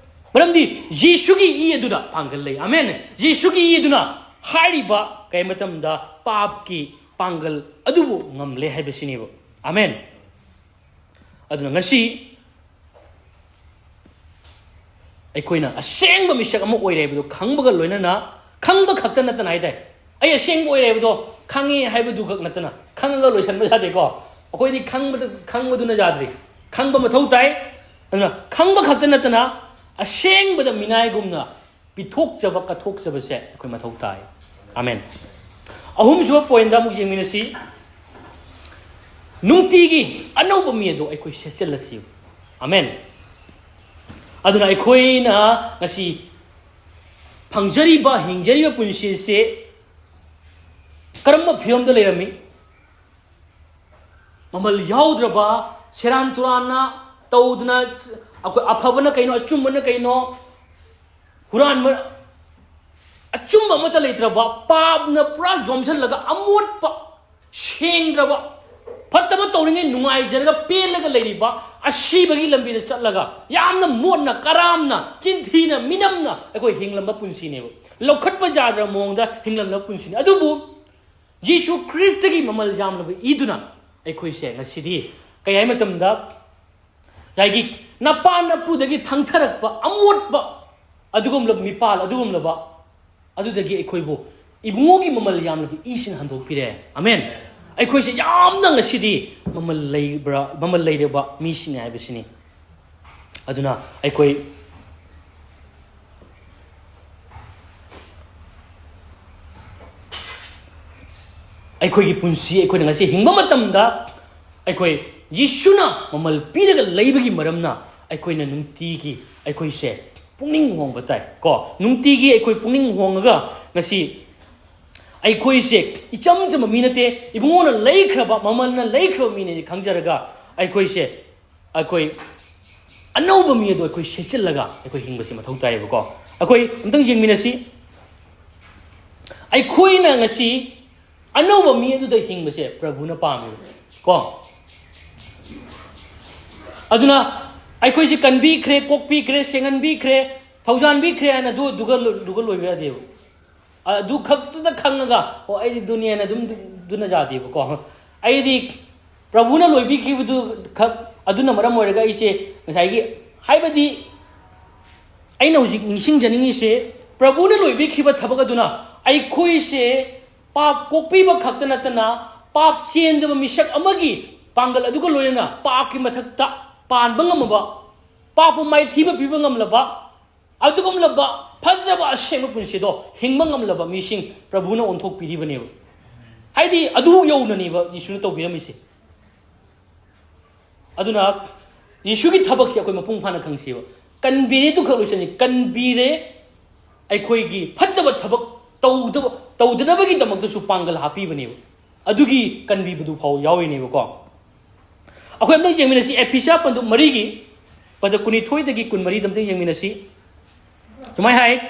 ꯃꯔꯝꯗꯤ ꯌꯦꯁꯨꯒꯤ ꯏ ꯑꯗꯨꯗ ꯄꯥꯡꯒꯜ ꯂꯩ꯫ ꯑꯃꯦꯟ꯫ ꯌꯦꯁꯨꯒꯤ ꯏ ꯑꯗꯨꯅ ꯍꯥꯏꯔꯤꯕ ꯀꯩ ꯃꯇꯝꯗ ꯄꯥꯞꯀꯤ ꯄꯥꯡꯒꯜ ꯑꯗꯨꯕꯨ ꯉꯝꯂꯦ ꯍꯥꯏꯕꯁꯤꯅꯦꯕ꯫ ꯑꯃꯦꯟ꯫ ꯑꯗꯨꯅ ꯉꯁꯤ ꯑꯩꯈꯣꯏꯅ ꯑꯁꯦꯡꯕ ꯃꯤꯁꯛ ꯑꯃ ꯑꯣꯏꯔꯦ ꯍꯥꯏꯕꯗꯨ ꯈꯪꯕꯒ ꯂꯣꯏꯅꯅ, ꯈꯪꯕ ꯈꯛꯇ ꯅꯠꯇꯅ ꯍꯥꯏꯇꯥꯔꯦ, ꯑꯩ ꯑꯁꯦꯡꯕ ꯑꯣꯏꯔꯦ ꯍꯥꯏꯕꯗꯣ ꯈꯪꯉꯤ ꯍꯥꯏꯕꯗꯨ ꯈꯛ ꯅꯠꯇꯅ, ꯈꯪꯉꯒ ꯂꯣꯏꯁꯟꯕ ꯌꯥꯗꯦꯀꯣ꯫ ꯑꯩꯈꯣꯏꯗꯤ ꯈꯪꯕꯗ, ꯈꯪꯕꯗꯨꯅ ꯌꯥꯗ꯭ꯔꯤ, ꯈꯪꯕ ꯃꯊꯧ ꯇꯥꯏ꯫ ꯑꯗꯨꯅ ꯈꯪꯕ ꯈꯛꯇ ꯅꯠꯇꯅ ꯑꯁꯦꯡꯕꯗ ꯃꯤꯅꯥꯏꯒꯨꯝꯅ ꯄꯤꯊꯣꯛꯆꯕ, ꯀꯠꯊꯣꯛꯆꯕꯁꯦ ꯑꯩꯈꯣꯏ ꯃꯊꯧ ꯇꯥꯏ꯫ ꯑꯃꯦꯟ꯫ ꯑꯍꯨꯝꯁꯨꯕ ꯄꯣꯏꯟꯗ ꯑꯃꯨꯛ ꯌꯦꯡꯃꯤꯟꯅꯁꯤ꯫ ꯅꯨꯡꯇꯤꯒꯤ ꯑꯅꯧꯕ ꯃꯤ ꯑꯗꯨ ꯑꯩꯈꯣꯏ ꯁꯦꯠꯆꯜꯂꯁꯤ꯫ ꯑꯃꯦꯟ꯫ ꯑꯗꯨꯅ ꯑꯩꯈꯣꯏꯅ ꯉꯁꯤ ꯐꯪꯖꯔꯤꯕ, ꯍꯤꯡꯖꯔꯤꯕ ꯄꯨꯟꯁꯤ ꯑꯁꯤ ꯀꯔꯝꯕ ꯐꯤꯕꯝꯗ ꯂꯩꯔꯝꯃꯤ? ꯃꯃꯜ ꯌꯥꯎꯗ꯭ꯔꯕ, ꯁꯦꯔꯥꯟ ꯇꯨꯔꯥꯟꯅ ꯇꯧꯗꯅ, ꯑꯩꯈꯣꯏ ꯑꯐꯕꯅ ꯀꯩꯅꯣ, ꯑꯆꯨꯝꯕꯅ ꯀꯩꯅꯣ, ꯍꯨꯔꯥꯟꯕ, ꯑꯆꯨꯝꯕ ꯑꯃꯠꯇ ꯂꯩꯇ꯭ꯔꯕ, ꯄꯥꯞꯅ ꯄꯨꯔꯥ ꯌꯣꯝꯁꯤꯜꯂꯒ ꯑꯃꯣꯠꯄ, ꯁꯦꯡꯗ꯭ꯔꯕ, ꯐꯠꯇꯕ ꯇꯧꯔꯤꯉꯩ ꯅꯨꯡꯉꯥꯏꯖꯔꯒ ꯄꯦꯜꯂꯒ ꯂꯩꯔꯤꯕ, ꯑꯁꯤꯕꯒꯤ ꯂꯝꯕꯤꯗ ꯆꯠꯂꯒ ꯌꯥꯝꯅ ꯃꯣꯠꯅ, ꯀꯔꯥꯝꯅ, ꯆꯤꯟꯊꯤꯅ, ꯃꯤꯅꯝꯅ ꯑꯩꯈꯣꯏ ꯍꯤꯡꯂꯝꯕ ꯄꯨꯟꯁꯤꯅꯦꯕ꯫ ꯂꯧꯈꯠꯄ ꯌꯥꯗ꯭ꯔꯕ ꯃꯑꯣꯡꯗ ꯍꯤꯡꯂꯝꯕ ꯄꯨꯟꯁꯤꯅꯤ꯫ ꯑꯗꯨꯕꯨ ꯖꯤꯁꯨ ꯈ꯭ꯔꯤꯁꯇꯒꯤ ꯃꯃꯜ ꯌꯥꯝꯂꯕ ꯏꯗꯨꯅ ꯑꯩꯈꯣꯏꯁꯦ ꯉꯁꯤꯗꯤ ꯀꯩ ꯍꯥꯏ ꯃꯇꯝꯗ, ꯉꯁꯥꯏꯒꯤ ꯅꯄꯥ ꯅꯄꯨꯗꯒꯤ ꯊꯪꯊꯔꯛꯄ ꯑꯃꯣꯠꯄ ꯑꯗꯨꯒꯨꯝꯂꯕ ꯃꯤꯄꯥꯜ ꯑꯗꯨꯒꯨꯝꯂꯕ ꯑꯗꯨꯗꯒꯤ ꯑꯩꯈꯣꯏꯕꯨ ꯏꯕꯨꯡꯉꯣꯒꯤ ꯃꯃꯜ ꯌꯥꯝꯂꯕ ꯏꯁꯤꯡ ꯍꯟꯗꯣꯛꯄꯤꯔꯦ꯫ ꯑꯃꯦꯟ꯫ ꯑꯩꯈꯣꯏꯁꯦ ꯌꯥꯝꯅ ꯉꯁꯤꯗꯤ ꯃꯃꯜ ꯂꯩꯕ꯭ꯔꯥ, ꯃꯃꯜ ꯂꯩꯔꯕ ꯃꯤꯁꯤꯡꯅꯤ ꯍꯥꯏꯕꯁꯤꯅꯤ꯫ ꯑꯗꯨꯅ ꯑꯩꯈꯣꯏ ꯑꯩꯈꯣꯏꯒꯤ ꯄꯨꯟꯁꯤ ꯑꯩꯈꯣꯏꯅ ꯉꯁꯤ ꯍꯤꯡꯕ ꯃꯇꯝꯗ ꯑꯩꯈꯣꯏ ꯌꯤꯁꯨꯅ ꯃꯃꯜ ꯄꯤꯔꯒ ꯂꯩꯕꯒꯤ ꯃꯔꯝꯅ ꯑꯩꯈꯣꯏꯅ ꯅꯨꯡꯇꯤꯒꯤ ꯑꯩꯈꯣꯏꯁꯦ ꯄꯨꯛꯅꯤꯡ ꯍꯣꯡꯕ ꯇꯥꯏ ꯀꯣ꯫ ꯅꯨꯡꯇꯤꯒꯤ ꯑꯩꯈꯣꯏ ꯄꯨꯛꯅꯤꯡ ꯍꯣꯡꯉꯒ ꯉꯁꯤ ꯑꯩꯈꯣꯏꯁꯦ ꯏꯆꯝ ꯆꯝꯕ ꯃꯤ ꯅꯠꯇꯦ, ꯏꯕꯨꯡꯉꯣꯅ ꯂꯩꯈ꯭ꯔꯕ, ꯃꯃꯜꯅ ꯂꯩꯈ꯭ꯔꯕ ꯃꯤꯅꯦ ꯈꯪꯖꯔꯒ ꯑꯩꯈꯣꯏꯁꯦ ꯑꯩꯈꯣꯏ ꯑꯅꯧꯕ ꯃꯤ ꯑꯗꯣ ꯑꯩꯈꯣꯏ ꯁꯦꯠꯆꯤꯜꯂꯒ ꯑꯩꯈꯣꯏ ꯍꯤꯡꯕꯁꯤ ꯃꯊꯧ ꯇꯥꯏꯌꯦꯕꯀꯣ꯫ ꯑꯩꯈꯣꯏ ꯑꯝꯇꯪ ꯌꯦꯡꯃꯤꯟꯅꯁꯤ꯫ ꯑꯩꯈꯣꯏꯅ ꯉꯁꯤ ꯑꯅꯧꯕ ꯃꯤ ꯑꯗꯨꯗ ꯍꯤꯡꯕꯁꯦ ꯄ꯭ꯔꯚꯨꯅ ꯄꯥꯝꯃꯦꯕ ꯀꯣ꯫ ꯑꯗꯨꯅ ꯑꯩꯈꯣꯏꯁꯦ ꯀꯟꯕꯤꯈ꯭ꯔꯦ, ꯀꯣꯛꯄꯤꯈ꯭ꯔꯦ, ꯁꯦꯡꯍꯟꯕꯤꯈ꯭ꯔꯦ, ꯊꯧꯖꯥꯟꯕꯤꯈ꯭ꯔꯦ ꯍꯥꯏꯅ ꯑꯗꯨ ꯑꯗꯨꯒ ꯂꯣꯏꯕ ꯌꯥꯗꯦꯕ꯫ ꯑꯗꯨ ꯈꯛꯇꯗ ꯈꯪꯉꯒ, "ꯑꯣ, ꯑꯩꯗꯤ ꯑꯗꯨꯅꯦꯅ ꯑꯗꯨꯝ ꯗꯨꯅ ꯌꯥꯗꯦꯕꯀꯣ꯫ ꯑꯩꯗꯤ ꯄ꯭ꯔꯚꯨꯅ ꯂꯣꯏꯕꯤꯈꯤꯕꯗꯨ ꯈꯛ ꯑꯗꯨꯅ ꯃꯔꯝ ꯑꯣꯏꯔꯒ ꯑꯩꯁꯦ ꯉꯁꯥꯏꯒꯤ, ꯍꯥꯏꯕꯗꯤ ꯑꯩꯅ ꯍꯧꯖꯤꯛ ꯅꯤꯡꯁꯤꯡꯖꯅꯤꯡꯉꯤꯁꯦ, ꯄ꯭ꯔꯚꯨꯅ ꯂꯣꯏꯕꯤꯈꯤꯕ ꯊꯕꯛ ꯑꯗꯨꯅ ꯑꯩꯈꯣꯏꯁꯦ ꯄꯥꯞ ꯀꯣꯛꯄꯤꯕ ꯈꯛꯇ ꯅꯠꯇꯅ ꯄꯥꯞ ꯆꯦꯟꯗꯕ ꯃꯤꯁꯛ ꯑꯃꯒꯤ ꯄꯥꯡꯒꯜ ꯑꯗꯨꯒ ꯂꯣꯏꯅꯅ ꯄꯥꯞꯀꯤ ꯃꯊꯛꯇ ꯄꯥꯟꯕ ꯉꯝꯃꯕ, ꯄꯥꯞꯄꯨ ꯃꯥꯏꯊꯤꯕ ꯄꯤꯕ ꯉꯝꯂꯕ, ꯑꯗꯨꯒꯨꯝꯂꯕ ꯐꯖꯕ ꯑꯁꯦꯡꯕ ꯄꯨꯟꯁꯤꯗꯣ ꯍꯤꯡꯕ ꯉꯝꯂꯕ ꯃꯤꯁꯤꯡ ꯄ꯭ꯔꯚꯨꯅ ꯑꯣꯟꯊꯣꯛꯄꯤꯔꯤꯕꯅꯦꯕ꯫ ꯍꯥꯏꯗꯤ ꯑꯗꯨ ꯌꯧꯅꯅꯦꯕ ꯌꯤꯁꯨꯅ ꯇꯧꯕꯤꯔꯝꯃꯤꯁꯦ꯫ ꯑꯗꯨꯅ ꯌꯤꯁꯨꯒꯤ ꯊꯕꯛꯁꯦ ꯑꯩꯈꯣꯏ ꯃꯄꯨꯡ ꯐꯥꯅ ꯈꯪꯁꯦꯕ꯫ ꯀꯟꯕꯤꯔꯦ ꯑꯗꯨ ꯈꯛ ꯂꯣꯏꯁꯟꯁꯤ, ꯀꯟꯕꯤꯔꯦ, ꯑꯩꯈꯣꯏꯒꯤ ꯐꯠꯇꯕ ꯊꯕꯛ ꯇꯧꯗꯕ, ꯇꯧꯗꯅꯕꯒꯤꯗꯃꯛꯇꯁꯨ ꯄꯥꯡꯒꯜ ꯍꯥꯞꯄꯤꯕꯅꯦꯕ꯫ ꯑꯗꯨꯒꯤ ꯀꯟꯕꯤꯕꯗꯨ ꯐꯥꯎ ꯌꯥꯎꯔꯤꯅꯦꯕꯀꯣ꯫ ꯑꯩꯈꯣꯏ ꯑꯝꯇꯪ ꯌꯦꯡꯃꯤꯟꯅꯁꯤ, ꯑꯦꯐꯤꯁꯤꯌꯥ ꯄꯟꯗꯨ ꯃꯔꯤꯒꯤ ꯄꯗ ꯀꯨꯟꯅꯤꯊꯣꯏꯗꯒꯤ ꯀꯨꯟꯃꯔꯤꯗ ꯑꯝꯇꯪ ꯌꯦꯡꯃꯤꯟꯅꯁꯤ꯫ ꯁꯨꯃꯥꯏꯅ ꯍꯥꯏ,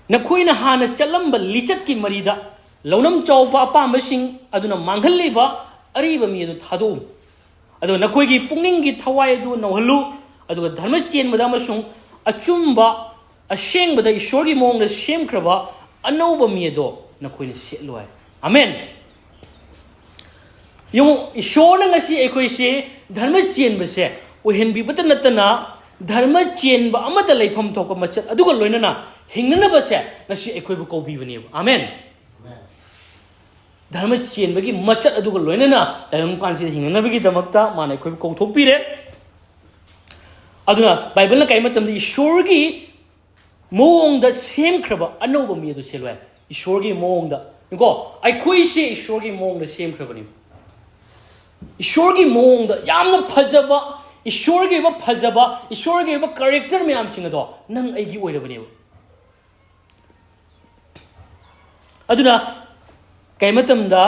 "ꯅꯈꯣꯏꯅ ꯍꯥꯟꯅ ꯆꯠꯂꯝꯕ ꯂꯤꯆꯠꯀꯤ ꯃꯔꯤꯗ ꯂꯧꯅꯝ ꯆꯥꯎꯕ ꯑꯄꯥꯝꯕꯁꯤꯡ ꯑꯗꯨꯅ ꯃꯥꯡꯍꯜꯂꯤꯕ ꯑꯔꯤꯕ ꯃꯤ ꯑꯗꯨ ꯊꯥꯗꯣꯛꯎ꯫ ꯑꯗꯨꯒ ꯅꯈꯣꯏꯒꯤ ꯄꯨꯛꯅꯤꯡꯒꯤ ꯊꯋꯥꯏ ꯑꯗꯨ ꯅꯧꯍꯜꯂꯨ, ꯑꯗꯨꯒ ꯙꯔꯃ ꯆꯦꯟꯕꯗ ꯑꯃꯁꯨꯡ ꯑꯆꯨꯝꯕ, ꯑꯁꯦꯡꯕꯗ ꯏꯁꯣꯔꯒꯤ ꯃꯑꯣꯡꯗ ꯁꯦꯝꯈ꯭ꯔꯕ ꯑꯅꯧꯕ ꯃꯤ ꯑꯗꯣ ꯅꯈꯣꯏꯅ ꯁꯦꯠꯂꯨ" ꯍꯥꯏ꯫ ꯑꯃꯦꯟ꯫ ꯌꯦꯡꯉꯨ, ꯏꯁꯣꯔꯅ ꯉꯁꯤ ꯑꯩꯈꯣꯏꯁꯦ ꯙꯔꯃ ꯆꯦꯟꯕꯁꯦ ꯑꯣꯏꯍꯟꯕꯤꯕꯇ ꯅꯠꯇꯅ, ꯙꯔꯃ ꯆꯦꯟꯕ ꯑꯃꯗ ꯂꯩꯐꯝ ꯊꯣꯛꯄ ꯃꯆꯠ ꯑꯗꯨꯒ ꯂꯣꯏꯅꯅ ꯍꯤꯡꯅꯅꯕꯁꯦ ꯉꯁꯤ ꯑꯩꯈꯣꯏꯕꯨ ꯀꯧꯕꯤꯕꯅꯦꯕ꯫ ꯑꯃꯦꯟ꯫ ꯙꯔꯃ ꯆꯦꯟꯕꯒꯤ ꯃꯆꯠ ꯑꯗꯨꯒ ꯂꯣꯏꯅꯅ ꯇꯥꯏꯕꯪꯄꯥꯟꯁꯤꯗ ꯍꯤꯡꯅꯅꯕꯒꯤ ꯗꯃꯛꯇ ꯃꯥꯅ ꯑꯩꯈꯣꯏꯕꯨ ꯀꯧꯊꯣꯛꯄꯤꯔꯦ꯫ ꯑꯗꯨꯅ ꯕꯥꯏꯕꯜꯅ ꯀꯔꯤ ꯃꯇꯝꯗ ꯏꯁꯣꯔꯒꯤ ꯃꯑꯣꯡꯗ ꯁꯦꯝꯈ꯭ꯔꯕ ꯑꯅꯧꯕ ꯃꯤ ꯑꯗꯨ ꯁꯦꯜꯂꯨ ꯍꯥꯏ꯫ ꯏꯁꯣꯔꯒꯤ ꯃꯑꯣꯡꯗ꯫ ꯀꯣ, ꯑꯩꯈꯣꯏꯁꯦ ꯏꯁꯣꯔꯒꯤ ꯃꯑꯣꯡꯗ ꯁꯦꯝꯈ꯭ꯔꯕꯅꯤ꯫ ꯏꯁꯣꯔꯒꯤ ꯃꯑꯣꯡꯗ ꯌꯥꯝꯅ ꯐꯖꯕ, ꯏꯁꯣꯔꯒꯤ ꯑꯣꯏꯕ ꯐꯖꯕ, ꯏꯁꯣꯔꯒꯤ ꯑꯣꯏꯕ ꯀꯦꯔꯦꯛꯇꯔ ꯃꯌꯥꯝꯁꯤꯡ ꯑꯗꯣ ꯅꯪ ꯑꯩꯒꯤ ꯑꯣꯏꯔꯕꯅꯦꯕ꯫ ꯑꯗꯨꯅ ꯀꯩ ꯃꯇꯝꯗ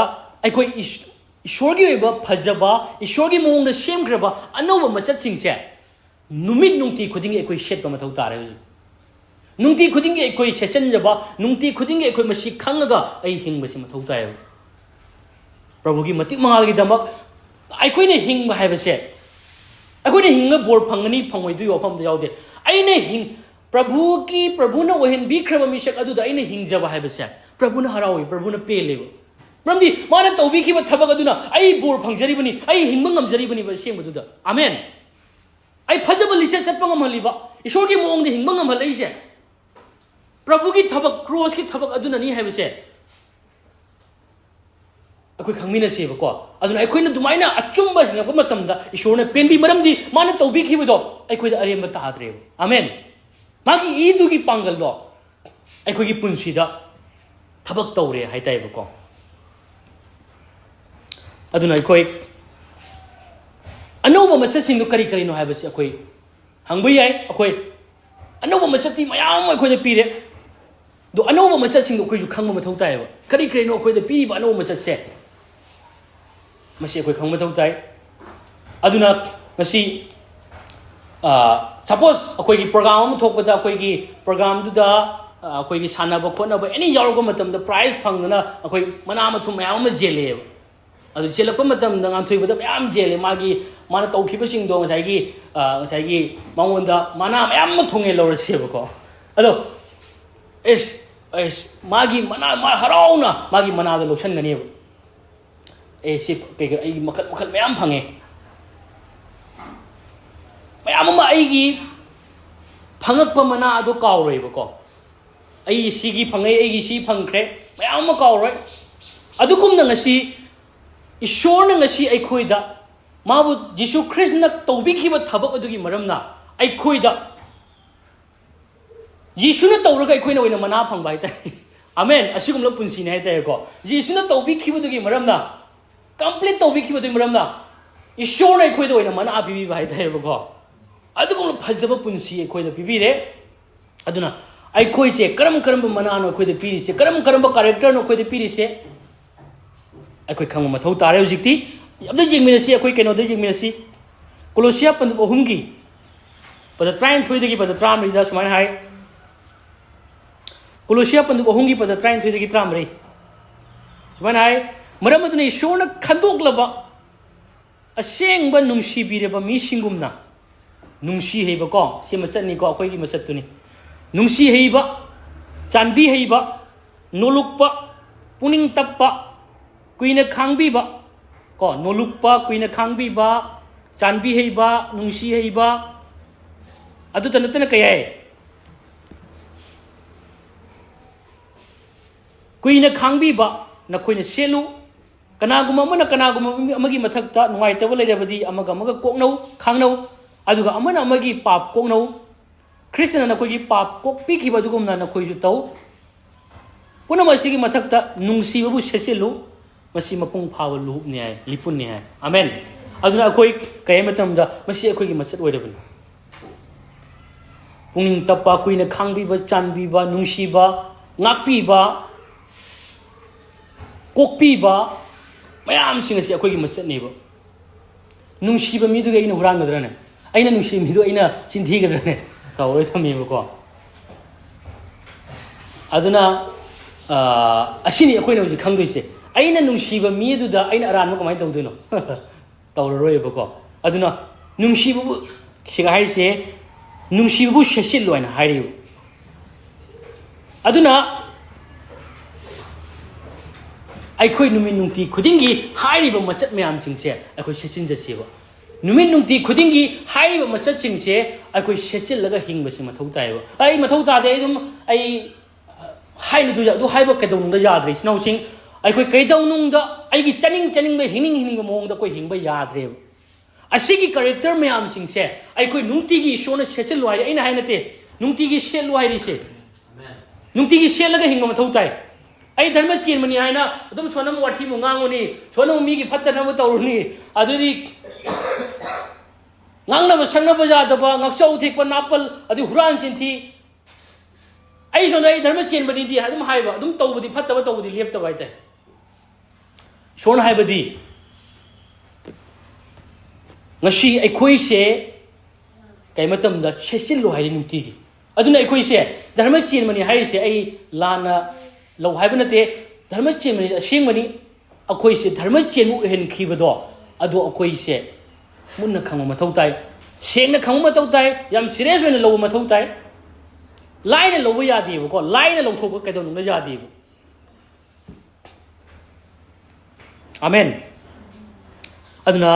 ꯑꯩꯈꯣꯏ ꯏꯁ-, ꯏꯁꯣꯔꯒꯤ ꯑꯣꯏꯕ ꯐꯖꯕ, ꯏꯁꯣꯔꯒꯤ ꯃꯑꯣꯡꯗ ꯁꯦꯝꯈ꯭ꯔꯕ ꯑꯅꯧꯕ ꯃꯆꯠꯁꯤꯡꯁꯦ ꯅꯨꯃꯤꯠ ꯅꯨꯡꯇꯤ ꯈꯨꯗꯤꯡꯒꯤ ꯑꯩꯈꯣꯏ ꯁꯦꯠꯄ ꯃꯊꯧ ꯇꯥꯔꯦ ꯍꯧꯖꯤꯛ꯫ ꯅꯨꯡꯇꯤ ꯈꯨꯗꯤꯡꯒꯤ ꯑꯩꯈꯣꯏ ꯁꯦꯠꯆꯟꯖꯕ, ꯅꯨꯡꯇꯤ ꯈꯨꯗꯤꯡꯒꯤ ꯑꯩꯈꯣꯏ ꯃꯁꯤ ꯈꯪꯉꯒ ꯑꯩ ꯍꯤꯡꯕꯁꯤ ꯃꯊꯧ ꯇꯥꯏꯌꯦꯕ꯫ ꯄ꯭ꯔꯚꯨꯒꯤ ꯃꯇꯤꯛ ꯃꯉꯥꯜꯒꯤꯗꯃꯛ ꯑꯩꯈꯣꯏꯅ ꯍꯤꯡꯕ ꯍꯥꯏꯕꯁꯦ, ꯑꯩꯈꯣꯏꯅ ꯍꯤꯡꯉ ꯕꯣꯔ ꯐꯪꯒꯅꯤ ꯐꯪꯉꯣꯏꯗꯣꯏ ꯋꯥꯐꯝꯗ ꯌꯥꯎꯗꯦ꯫ ꯑꯩꯅ ꯍꯤꯡ-, ꯄ꯭ꯔꯚꯨꯒꯤ, ꯄ꯭ꯔꯚꯨꯅ ꯑꯣꯏꯍꯟꯕꯤꯈ꯭ꯔꯕ ꯃꯤꯁꯛ ꯑꯗꯨꯗ ꯑꯩꯅ ꯍꯤꯡꯖꯕ ꯍꯥꯏꯕꯁꯦ ꯄ꯭ꯔꯚꯨꯅ ꯍꯔꯥꯎꯏ, ꯄ꯭ꯔꯚꯨꯅ ꯄꯦꯜꯂꯦꯕ꯫ ꯃꯔꯝꯗꯤ ꯃꯥꯅ ꯇꯧꯕꯤꯈꯤꯕ ꯊꯕꯛ ꯑꯗꯨꯅ ꯑꯩ ꯕꯣꯔ ꯐꯪꯖꯔꯤꯕꯅꯤ, ꯑꯩ ꯍꯤꯡꯕ ꯉꯝꯖꯔꯤꯕꯅꯤꯕ ꯑꯁꯦꯡꯕꯗꯨꯗ꯫ ꯑꯃꯦꯟ꯫ ꯑꯩ ꯐꯖꯕ ꯂꯤꯆꯠ ꯆꯠꯄ ꯉꯝꯍꯜꯂꯤꯕ, ꯏꯁꯣꯔꯒꯤ ꯃꯑꯣꯡꯗ ꯍꯤꯡꯕ ꯉꯝꯍꯜꯂꯛꯏꯁꯦ ꯄ꯭ꯔꯚꯨꯒꯤ ꯊꯕꯛ, ꯀ꯭ꯔꯣꯁꯀꯤ ꯊꯕꯛ ꯑꯗꯨꯅꯅꯤ ꯍꯥꯏꯕꯁꯦ ꯑꯩꯈꯣꯏ ꯈꯪꯃꯤꯟꯅꯁꯦꯕꯀꯣ꯫ ꯑꯗꯨꯅ ꯑꯩꯈꯣꯏꯅ ꯑꯗꯨꯃꯥꯏꯅ ꯑꯆꯨꯝꯕ ꯍꯤꯡꯉꯛꯄ ꯃꯇꯝꯗ ꯏꯁꯣꯔꯅ ꯄꯦꯟꯕꯤ, ꯃꯔꯝꯗꯤ ꯃꯥꯅ ꯇꯧꯕꯤꯈꯤꯕꯗꯣ ꯑꯩꯈꯣꯏꯗ ꯑꯔꯦꯝꯕ ꯇꯥꯗ꯭ꯔꯦꯕ꯫ ꯑꯃꯦꯟ꯫ ꯃꯥꯒꯤ ꯏꯗꯨꯒꯤ ꯄꯥꯡꯒꯜꯗꯣ ꯑꯩꯈꯣꯏꯒꯤ ꯄꯨꯟꯁꯤꯗ ꯊꯕꯛ ꯇꯧꯔꯦ ꯍꯥꯏꯇꯥꯏꯕꯀꯣ꯫ ꯑꯗꯨꯅ ꯑꯩꯈꯣꯏ ꯑꯅꯧꯕ ꯃꯆꯠꯁꯤꯡꯗꯨ ꯀꯔꯤ ꯀꯔꯤꯅꯣ ꯍꯥꯏꯕꯁꯤ ꯑꯩꯈꯣꯏ ꯍꯪꯕ ꯌꯥꯏ꯫ ꯑꯩꯈꯣꯏ ꯑꯅꯧꯕ ꯃꯆꯠꯇꯤ ꯃꯌꯥꯝ ꯑꯃ ꯑꯩꯈꯣꯏꯗ ꯄꯤꯔꯦ, ꯑꯗꯣ ꯑꯅꯧꯕ ꯃꯆꯠꯁꯤꯡꯗꯣ ꯑꯩꯈꯣꯏꯁꯨ ꯈꯪꯕ ꯃꯊꯧ ꯇꯥꯏꯌꯦꯕ꯫ ꯀꯔꯤ ꯀꯔꯤꯅꯣ ꯑꯩꯈꯣꯏꯗ ꯄꯤꯔꯤꯕ ꯑꯅꯧꯕ ꯃꯆꯠꯁꯦ? ꯃꯁꯤ ꯑꯩꯈꯣꯏ ꯈꯪꯕ ꯃꯊꯧ ꯇꯥꯏ꯫ ꯑꯗꯨꯅ ꯉꯁꯤ, ꯁꯄꯣꯁ, ꯑꯩꯈꯣꯏꯒꯤ ꯄ꯭ꯔꯣꯒ꯭ꯔꯥꯝ ꯑꯃ ꯊꯣꯛꯄꯗ, ꯑꯩꯈꯣꯏꯒꯤ ꯄ꯭ꯔꯣꯒ꯭ꯔꯥꯝꯗꯨꯗ, ꯑ, ꯑꯩꯈꯣꯏꯒꯤ ꯁꯥꯟꯅꯕ ꯈꯣꯠꯅꯕ ꯑꯦꯅꯤ ꯌꯥꯎꯔꯛꯄ ꯃꯇꯝꯗ ꯄ꯭ꯔꯥꯏꯖ ꯐꯪꯗꯅ ꯑꯩꯈꯣꯏ ꯃꯅꯥ ꯃꯊꯨꯝ ꯃꯌꯥꯝ ꯑꯃ ꯆꯦꯜꯂꯛꯑꯦꯕ꯫ ꯑꯗꯨ ꯆꯦꯜꯂꯛꯄ ꯃꯇꯝꯗ ꯉꯥꯟꯊꯣꯏꯕꯗ ꯃꯌꯥꯝ ꯆꯦꯜꯂꯦ, ꯃꯥꯒꯤ, ꯃꯥꯅ ꯇꯧꯈꯤꯕꯁꯤꯡꯗꯣ ꯉꯁꯥꯏꯒꯤ, ꯑ, ꯉꯁꯥꯏꯒꯤ ꯃꯉꯣꯟꯗ ꯃꯅꯥ ꯃꯌꯥꯝ ꯑꯃ ꯊꯣꯡꯉꯦ ꯂꯧꯔꯁꯦꯕꯀꯣ꯫ ꯑꯗꯣ ꯑꯦꯁ, ꯑꯩꯁ, ꯃꯥꯒꯤ ꯃꯅꯥ, ꯃꯥ ꯍꯔꯥꯎꯅ ꯃꯥꯒꯤ ꯃꯅꯥꯗꯣ ꯂꯧꯁꯟꯒꯅꯦꯕ꯫ ꯑꯦ, ꯁꯤ ꯀꯩ-, ꯑꯩ ꯃꯈꯜ ꯃꯈꯜ ꯃꯌꯥꯝ ꯐꯪꯉꯦ꯫ ꯃꯌꯥꯝ ꯑꯃ ꯑꯩꯒꯤ ꯐꯪꯉꯛꯄ ꯃꯅꯥ ꯑꯗꯣ ꯀꯥꯎꯔꯣꯏꯕꯀꯣ꯫ ꯑꯩ ꯁꯤꯒꯤ ꯐꯪꯉꯦ, ꯑꯩꯒꯤ ꯁꯤ ꯐꯪꯈ꯭ꯔꯦ, ꯃꯌꯥꯝ ꯑꯃ ꯀꯥꯎꯔꯣꯏ꯫ ꯑꯗꯨꯒꯨꯝꯅ ꯉꯁꯤ ꯏꯁꯣꯔꯅ ꯉꯁꯤ ꯑꯩꯈꯣꯏꯗ, ꯃꯥꯕꯨ, ꯖꯤꯁꯨ ꯈ꯭ꯔꯤꯁꯇꯅ ꯇꯧꯕꯤꯈꯤꯕ ꯊꯕꯛ ꯑꯗꯨꯒꯤ ꯃꯔꯝꯅ ꯑꯩꯈꯣꯏꯗ, ꯖꯤꯁꯨꯅ ꯇꯧꯔꯒ ꯑꯩꯈꯣꯏꯅ ꯑꯣꯏꯅ ꯃꯅꯥ ꯐꯪꯕ ꯍꯥꯏꯇꯥꯔꯦ꯫ ꯑꯃꯦꯟ꯫ ꯑꯁꯤꯒꯨꯝꯕ ꯄꯨꯟꯁꯤꯅꯤ ꯍꯥꯏꯇꯥꯔꯦꯀꯣ꯫ ꯖꯤꯁꯨꯅ ꯇꯧꯕꯤꯈꯤꯕꯗꯨꯒꯤ ꯃꯔꯝꯅ, complete ꯇꯧꯕꯤꯈꯤꯕꯗꯨꯒꯤ ꯃꯔꯝꯅ ꯏꯁꯣꯔꯅ ꯑꯩꯈꯣꯏꯗ ꯑꯣꯏꯅ ꯃꯅꯥ ꯄꯤꯕꯤꯕ ꯍꯥꯏꯇꯥꯔꯦꯕꯀꯣ꯫ ꯑꯗꯨꯒꯨꯝꯕ ꯐꯖꯕ ꯄꯨꯟꯁꯤ ꯑꯩꯈꯣꯏꯗ ꯄꯤꯕꯤꯔꯦ꯫ ꯑꯗꯨꯅ ꯑꯩꯈꯣꯏꯁꯦ ꯀꯔꯝ ꯀꯔꯝꯕ ꯃꯅꯥꯅꯣ ꯑꯩꯈꯣꯏꯗ ꯄꯤꯔꯤꯁꯦ, ꯀꯔꯝ ꯀꯔꯝꯕ characterꯅꯣ ꯑꯩꯈꯣꯏꯗ ꯄꯤꯔꯤꯁꯦ, ꯑꯩꯈꯣꯏ ꯈꯪꯕ ꯃꯊꯧ ꯇꯥꯔꯦ ꯍꯧꯖꯤꯛꯇꯤ꯫ ꯑꯝꯇ ꯌꯦꯡꯃꯤꯟꯅꯁꯤ, ꯑꯩꯈꯣꯏ ꯀꯩꯅꯣꯗ ꯌꯦꯡꯃꯤꯟꯅꯁꯤ꯫ ꯀꯣꯂꯣꯁꯤꯌꯥ ꯄꯟꯗꯨꯞ ꯑꯍꯨꯝꯒꯤ ꯄꯗ ꯇꯔꯥꯅꯤꯊꯣꯏꯗꯒꯤ ꯄꯗ ꯇꯔꯥꯃꯔꯤꯗ ꯁꯨꯃꯥꯏꯅ ꯍꯥꯏ꯫ ꯀꯣꯂꯣꯁꯤꯌꯥ ꯄꯟꯗꯨꯞ ꯑꯍꯨꯝꯒꯤ ꯄꯗ ꯇꯔꯥꯅꯤꯊꯣꯏꯗꯒꯤ ꯇꯔꯥꯃꯔꯤ ꯁꯨꯃꯥꯏꯅ ꯍꯥꯏ, "ꯃꯔꯝ ꯑꯗꯨꯅ ꯏꯁꯣꯔꯅ ꯈꯟꯗꯣꯛꯂꯕ ꯑꯁꯦꯡꯕ ꯅꯨꯡꯁꯤꯕꯤꯔꯕ ꯃꯤꯁꯤꯡꯒꯨꯝꯅ ꯅꯨꯡꯁꯤ ꯍꯩꯕꯀꯣ", ꯁꯤ ꯃꯆꯠꯅꯤꯀꯣ, ꯑꯩꯈꯣꯏꯒꯤ ꯃꯆꯠꯇꯨꯅꯤ꯫ "ꯅꯨꯡꯁꯤ ꯍꯩꯕ, ꯆꯥꯟꯕꯤ ꯍꯩꯕ, ꯅꯣꯂꯨꯛꯄ, ꯄꯨꯛꯅꯤꯡ ꯇꯞꯄ, ꯀꯨꯏꯅ ꯈꯥꯡꯕꯤꯕ", ꯀꯣ, ꯅꯣꯂꯨꯛꯄ, ꯀꯨꯏꯅ ꯈꯥꯡꯕꯤꯕ, ꯆꯥꯟꯕꯤ ꯍꯩꯕ, ꯅꯨꯡꯁꯤ ꯍꯩꯕ, ꯑꯗꯨꯇ ꯅꯠꯇꯅ ꯀꯩ ꯍꯥꯏ? "ꯀꯨꯏꯅ ꯈꯥꯡꯕꯤꯕ ꯅꯈꯣꯏꯅ ꯁꯦꯠꯂꯨ"꯫ ꯀꯅꯥꯒꯨꯝꯕ ꯑꯃꯅ ꯀꯅꯥꯒꯨꯝꯕ ꯑꯃꯒꯤ ꯃꯊꯛꯇ ꯅꯨꯡꯉꯥꯏꯇꯕ ꯂꯩꯔꯕꯗꯤ ꯑꯃꯒ ꯑꯃꯒ ꯀꯣꯛꯅꯧ, ꯈꯥꯡꯅꯧ, ꯑꯗꯨꯒ ꯑꯃꯅ ꯑꯃꯒꯤ ꯄꯥꯞ ꯀꯣꯛꯅꯧ꯫ ꯈ꯭ꯔꯤꯁꯇꯅ ꯅꯈꯣꯏꯒꯤ ꯄꯥꯞ ꯀꯣꯛꯄꯤꯈꯤꯕ ꯑꯗꯨꯒꯨꯝꯅ ꯅꯈꯣꯏꯁꯨ ꯇꯧ꯫ ꯄꯨꯝꯅꯃꯛ ꯑꯁꯤꯒꯤ ꯃꯊꯛꯇ ꯅꯨꯡꯁꯤꯕꯕꯨ ꯁꯦꯠꯆꯤꯜꯂꯨ, ꯃꯁꯤ ꯃꯄꯨꯡ ꯐꯥꯕ ꯂꯨꯍꯨꯞꯅꯤ ꯍꯥꯏ, ꯂꯤꯄꯨꯟꯅꯤ ꯍꯥꯏ꯫ ꯑꯃꯦꯟ꯫ ꯑꯗꯨꯅ ꯑꯩꯈꯣꯏ ꯀꯩ ꯍꯥꯏ ꯃꯇꯝꯗ ꯃꯁꯤ ꯑꯩꯈꯣꯏꯒꯤ ꯃꯆꯠ ꯑꯣꯏꯔꯕꯅꯤ꯫ ꯄꯨꯛꯅꯤꯡ ꯇꯞꯄ, ꯀꯨꯏꯅ ꯈꯥꯡꯕꯤꯕ, ꯆꯥꯟꯕꯤꯕ, ꯅꯨꯡꯁꯤꯕ, ꯉꯥꯛꯄꯤꯕ, ꯀꯣꯛꯄꯤꯕ, ꯃꯌꯥꯝꯁꯤꯡ ꯑꯁꯤ ꯑꯩꯈꯣꯏꯒꯤ ꯃꯆꯠꯅꯦꯕ꯫ ꯅꯨꯡꯁꯤꯕ ꯃꯤꯗꯨꯒꯤ ꯑꯩꯅ ꯍꯨꯔꯥꯟꯒꯗ꯭ꯔꯅꯦ? ꯑꯩꯅ ꯅꯨꯡꯁꯤꯕ ꯃꯤꯗꯨ ꯑꯩꯅ ꯆꯤꯟꯊꯤꯒꯗ꯭ꯔꯅꯦ? ꯇꯧꯔꯣꯏ ꯊꯝꯃꯦꯕꯀꯣ꯫ ꯑꯗꯨꯅ, ꯑ, ꯑꯁꯤꯅꯤ ꯑꯩꯈꯣꯏꯅ ꯍꯧꯖꯤꯛ ꯈꯪꯗꯣꯏꯁꯦ꯫ ꯑꯩꯅ ꯅꯨꯡꯁꯤꯕ ꯃꯤ ꯑꯗꯨꯗ ꯑꯩꯅ ꯑꯔꯥꯟꯕ ꯀꯃꯥꯏꯅ ꯇꯧꯗꯣꯏꯅꯣ? ꯇꯧꯔꯔꯣꯏꯕꯀꯣ꯫ ꯑꯗꯨꯅ ꯅꯨꯡꯁꯤꯕꯕꯨ, ꯁꯤꯒ ꯍꯥꯏꯔꯤꯁꯦ, "ꯅꯨꯡꯁꯤꯕꯕꯨ ꯁꯦꯠꯆꯤꯜꯂꯨ" ꯍꯥꯏꯅ ꯍꯥꯏꯔꯤꯕ꯫ ꯑꯗꯨꯅ ꯑꯩꯈꯣꯏ ꯅꯨꯃꯤꯠ ꯅꯨꯡꯇꯤ ꯈꯨꯗꯤꯡꯒꯤ ꯍꯥꯏꯔꯤꯕ ꯃꯆꯠ ꯃꯌꯥꯝꯁꯤꯡꯁꯦ ꯑꯩꯈꯣꯏ ꯁꯦꯠꯆꯤꯟꯖꯁꯦꯕ꯫ ꯅꯨꯃꯤꯠ ꯅꯨꯡꯇꯤ ꯈꯨꯗꯤꯡꯒꯤ ꯍꯥꯏꯔꯤꯕ ꯃꯆꯠꯁꯤꯡꯁꯦ ꯑꯩꯈꯣꯏ ꯁꯦꯠꯆꯤꯜꯂꯒ ꯍꯤꯡꯕꯁꯤ ꯃꯊꯧ ꯇꯥꯏꯌꯦꯕ꯫ ꯑꯩ ꯃꯊꯧ ꯇꯥꯗꯦ, ꯑꯩ ꯑꯗꯨꯝ, ꯑꯩ ꯍꯥꯏꯅꯗꯣꯏ ꯑꯗꯨ ꯍꯥꯏꯕ ꯀꯩꯗꯧꯅꯨꯡꯗ ꯌꯥꯗ꯭ꯔꯦ, ꯏꯆꯤꯟ ꯏꯅꯥꯎꯁꯤꯡ꯫ ꯑꯩꯈꯣꯏ ꯀꯩꯗꯧꯅꯨꯡꯗ ꯑꯩꯒꯤ ꯆꯥꯅꯤꯡ ꯆꯥꯅꯤꯡꯕ, ꯍꯤꯡꯅꯤꯡ ꯍꯤꯡꯅꯤꯡꯕ ꯃꯑꯣꯡꯗ ꯑꯩꯈꯣꯏ ꯍꯤꯡꯕ ꯌꯥꯗ꯭ꯔꯦꯕ꯫ ꯑꯁꯤꯒꯤ ꯀꯦꯔꯦꯛꯇꯔ ꯃꯌꯥꯝꯁꯤꯡꯁꯦ ꯑꯩꯈꯣꯏ ꯅꯨꯡꯇꯤꯒꯤ ꯏꯁꯣꯔꯅ ꯁꯦꯠꯆꯤꯜꯂꯨ ꯍꯥꯏꯔꯦ꯫ ꯑꯩꯅ ꯍꯥꯏ ꯅꯠꯇꯦ, ꯅꯨꯡꯇꯤꯒꯤ ꯁꯦꯠꯂꯨ ꯍꯥꯏꯔꯤꯁꯦ꯫ ꯅꯨꯡꯇꯤꯒꯤ ꯁꯦꯠꯂꯒ ꯍꯤꯡꯕ ꯃꯊꯧ ꯇꯥꯏ꯫ ꯑꯩ ꯙꯔꯃ ꯆꯦꯟꯕꯅꯤ ꯍꯥꯏꯅ ꯑꯗꯨꯝ ꯁꯣꯟꯅ ꯑꯃꯨꯛ ꯋꯥꯊꯤ ꯑꯃꯨꯛ ꯉꯥꯡꯉꯨꯅꯤ, ꯁꯣꯟꯅ ꯑꯃꯨꯛ ꯃꯤꯒꯤ ꯐꯠꯇꯅꯕ ꯇꯧꯔꯨꯅꯤ, ꯑꯗꯨꯗꯤ ꯉꯥꯡꯅꯕ ꯁꯛꯅꯕ ꯌꯥꯗꯕ, ꯉꯥꯛꯆꯧ ꯊꯦꯛꯄ, ꯅꯥꯄꯜ, ꯑꯗꯩ ꯍꯨꯔꯥꯟ ꯆꯤꯟꯊꯤ꯫ ꯑꯩ ꯁꯣꯝꯗ ꯑꯩ ꯙꯔꯃ ꯆꯦꯟꯕꯅꯤꯗꯤ ꯑꯗꯨꯝ ꯍꯥꯏꯕ, ꯑꯗꯨꯝ ꯇꯧꯕꯗꯤ ꯐꯠꯇꯕ ꯇꯧꯕꯗꯤ ꯂꯦꯞꯇꯕ ꯍꯥꯏꯇꯥꯔꯦ꯫ ꯏꯁꯣꯔꯅ ꯍꯥꯏꯕꯗꯤ ꯉꯁꯤ ꯑꯩꯈꯣꯏꯁꯦ ꯀꯩ ꯃꯇꯝꯗ ꯁꯦꯠꯆꯤꯜꯂꯨ ꯍꯥꯏꯔꯤ ꯅꯨꯡꯇꯤꯒꯤ꯫ ꯑꯗꯨꯅ ꯑꯩꯈꯣꯏꯁꯦ ꯙꯔꯃ ꯆꯦꯟꯕꯅꯤ ꯍꯥꯏꯔꯤꯁꯦ ꯑꯩ ꯂꯥꯟꯅ ꯂꯧ ꯍꯥꯏꯕ ꯅꯠꯇꯦ꯫ ꯙꯔꯃ ꯆꯦꯟꯕꯅꯤ, ꯑꯁꯦꯡꯕꯅꯤ꯫ ꯑꯩꯈꯣꯏꯁꯦ ꯙꯔꯃ ꯆꯦꯟꯕ ꯑꯣꯏꯍꯟꯈꯤꯕꯗꯣ, ꯑꯗꯣ ꯑꯩꯈꯣꯏꯁꯦ ꯃꯨꯟꯅ ꯈꯪꯕ ꯃꯊꯧ ꯇꯥꯏ, ꯁꯦꯡꯅ ꯈꯪꯕ ꯃꯊꯧ ꯇꯥꯏ, ꯌꯥꯝ ꯁꯤꯔꯤꯌꯁ ꯑꯣꯏꯅ ꯂꯧꯕ ꯃꯊꯧ ꯇꯥꯏ꯫ ꯂꯥꯏꯅ ꯂꯧꯕ ꯌꯥꯗꯦꯕꯀꯣ, ꯂꯥꯏꯅ ꯂꯧꯊꯣꯛꯄ ꯀꯩꯗꯧꯅꯨꯡꯗ ꯌꯥꯗꯦꯕ꯫ ꯑꯃꯦꯟ꯫ ꯑꯗꯨꯅ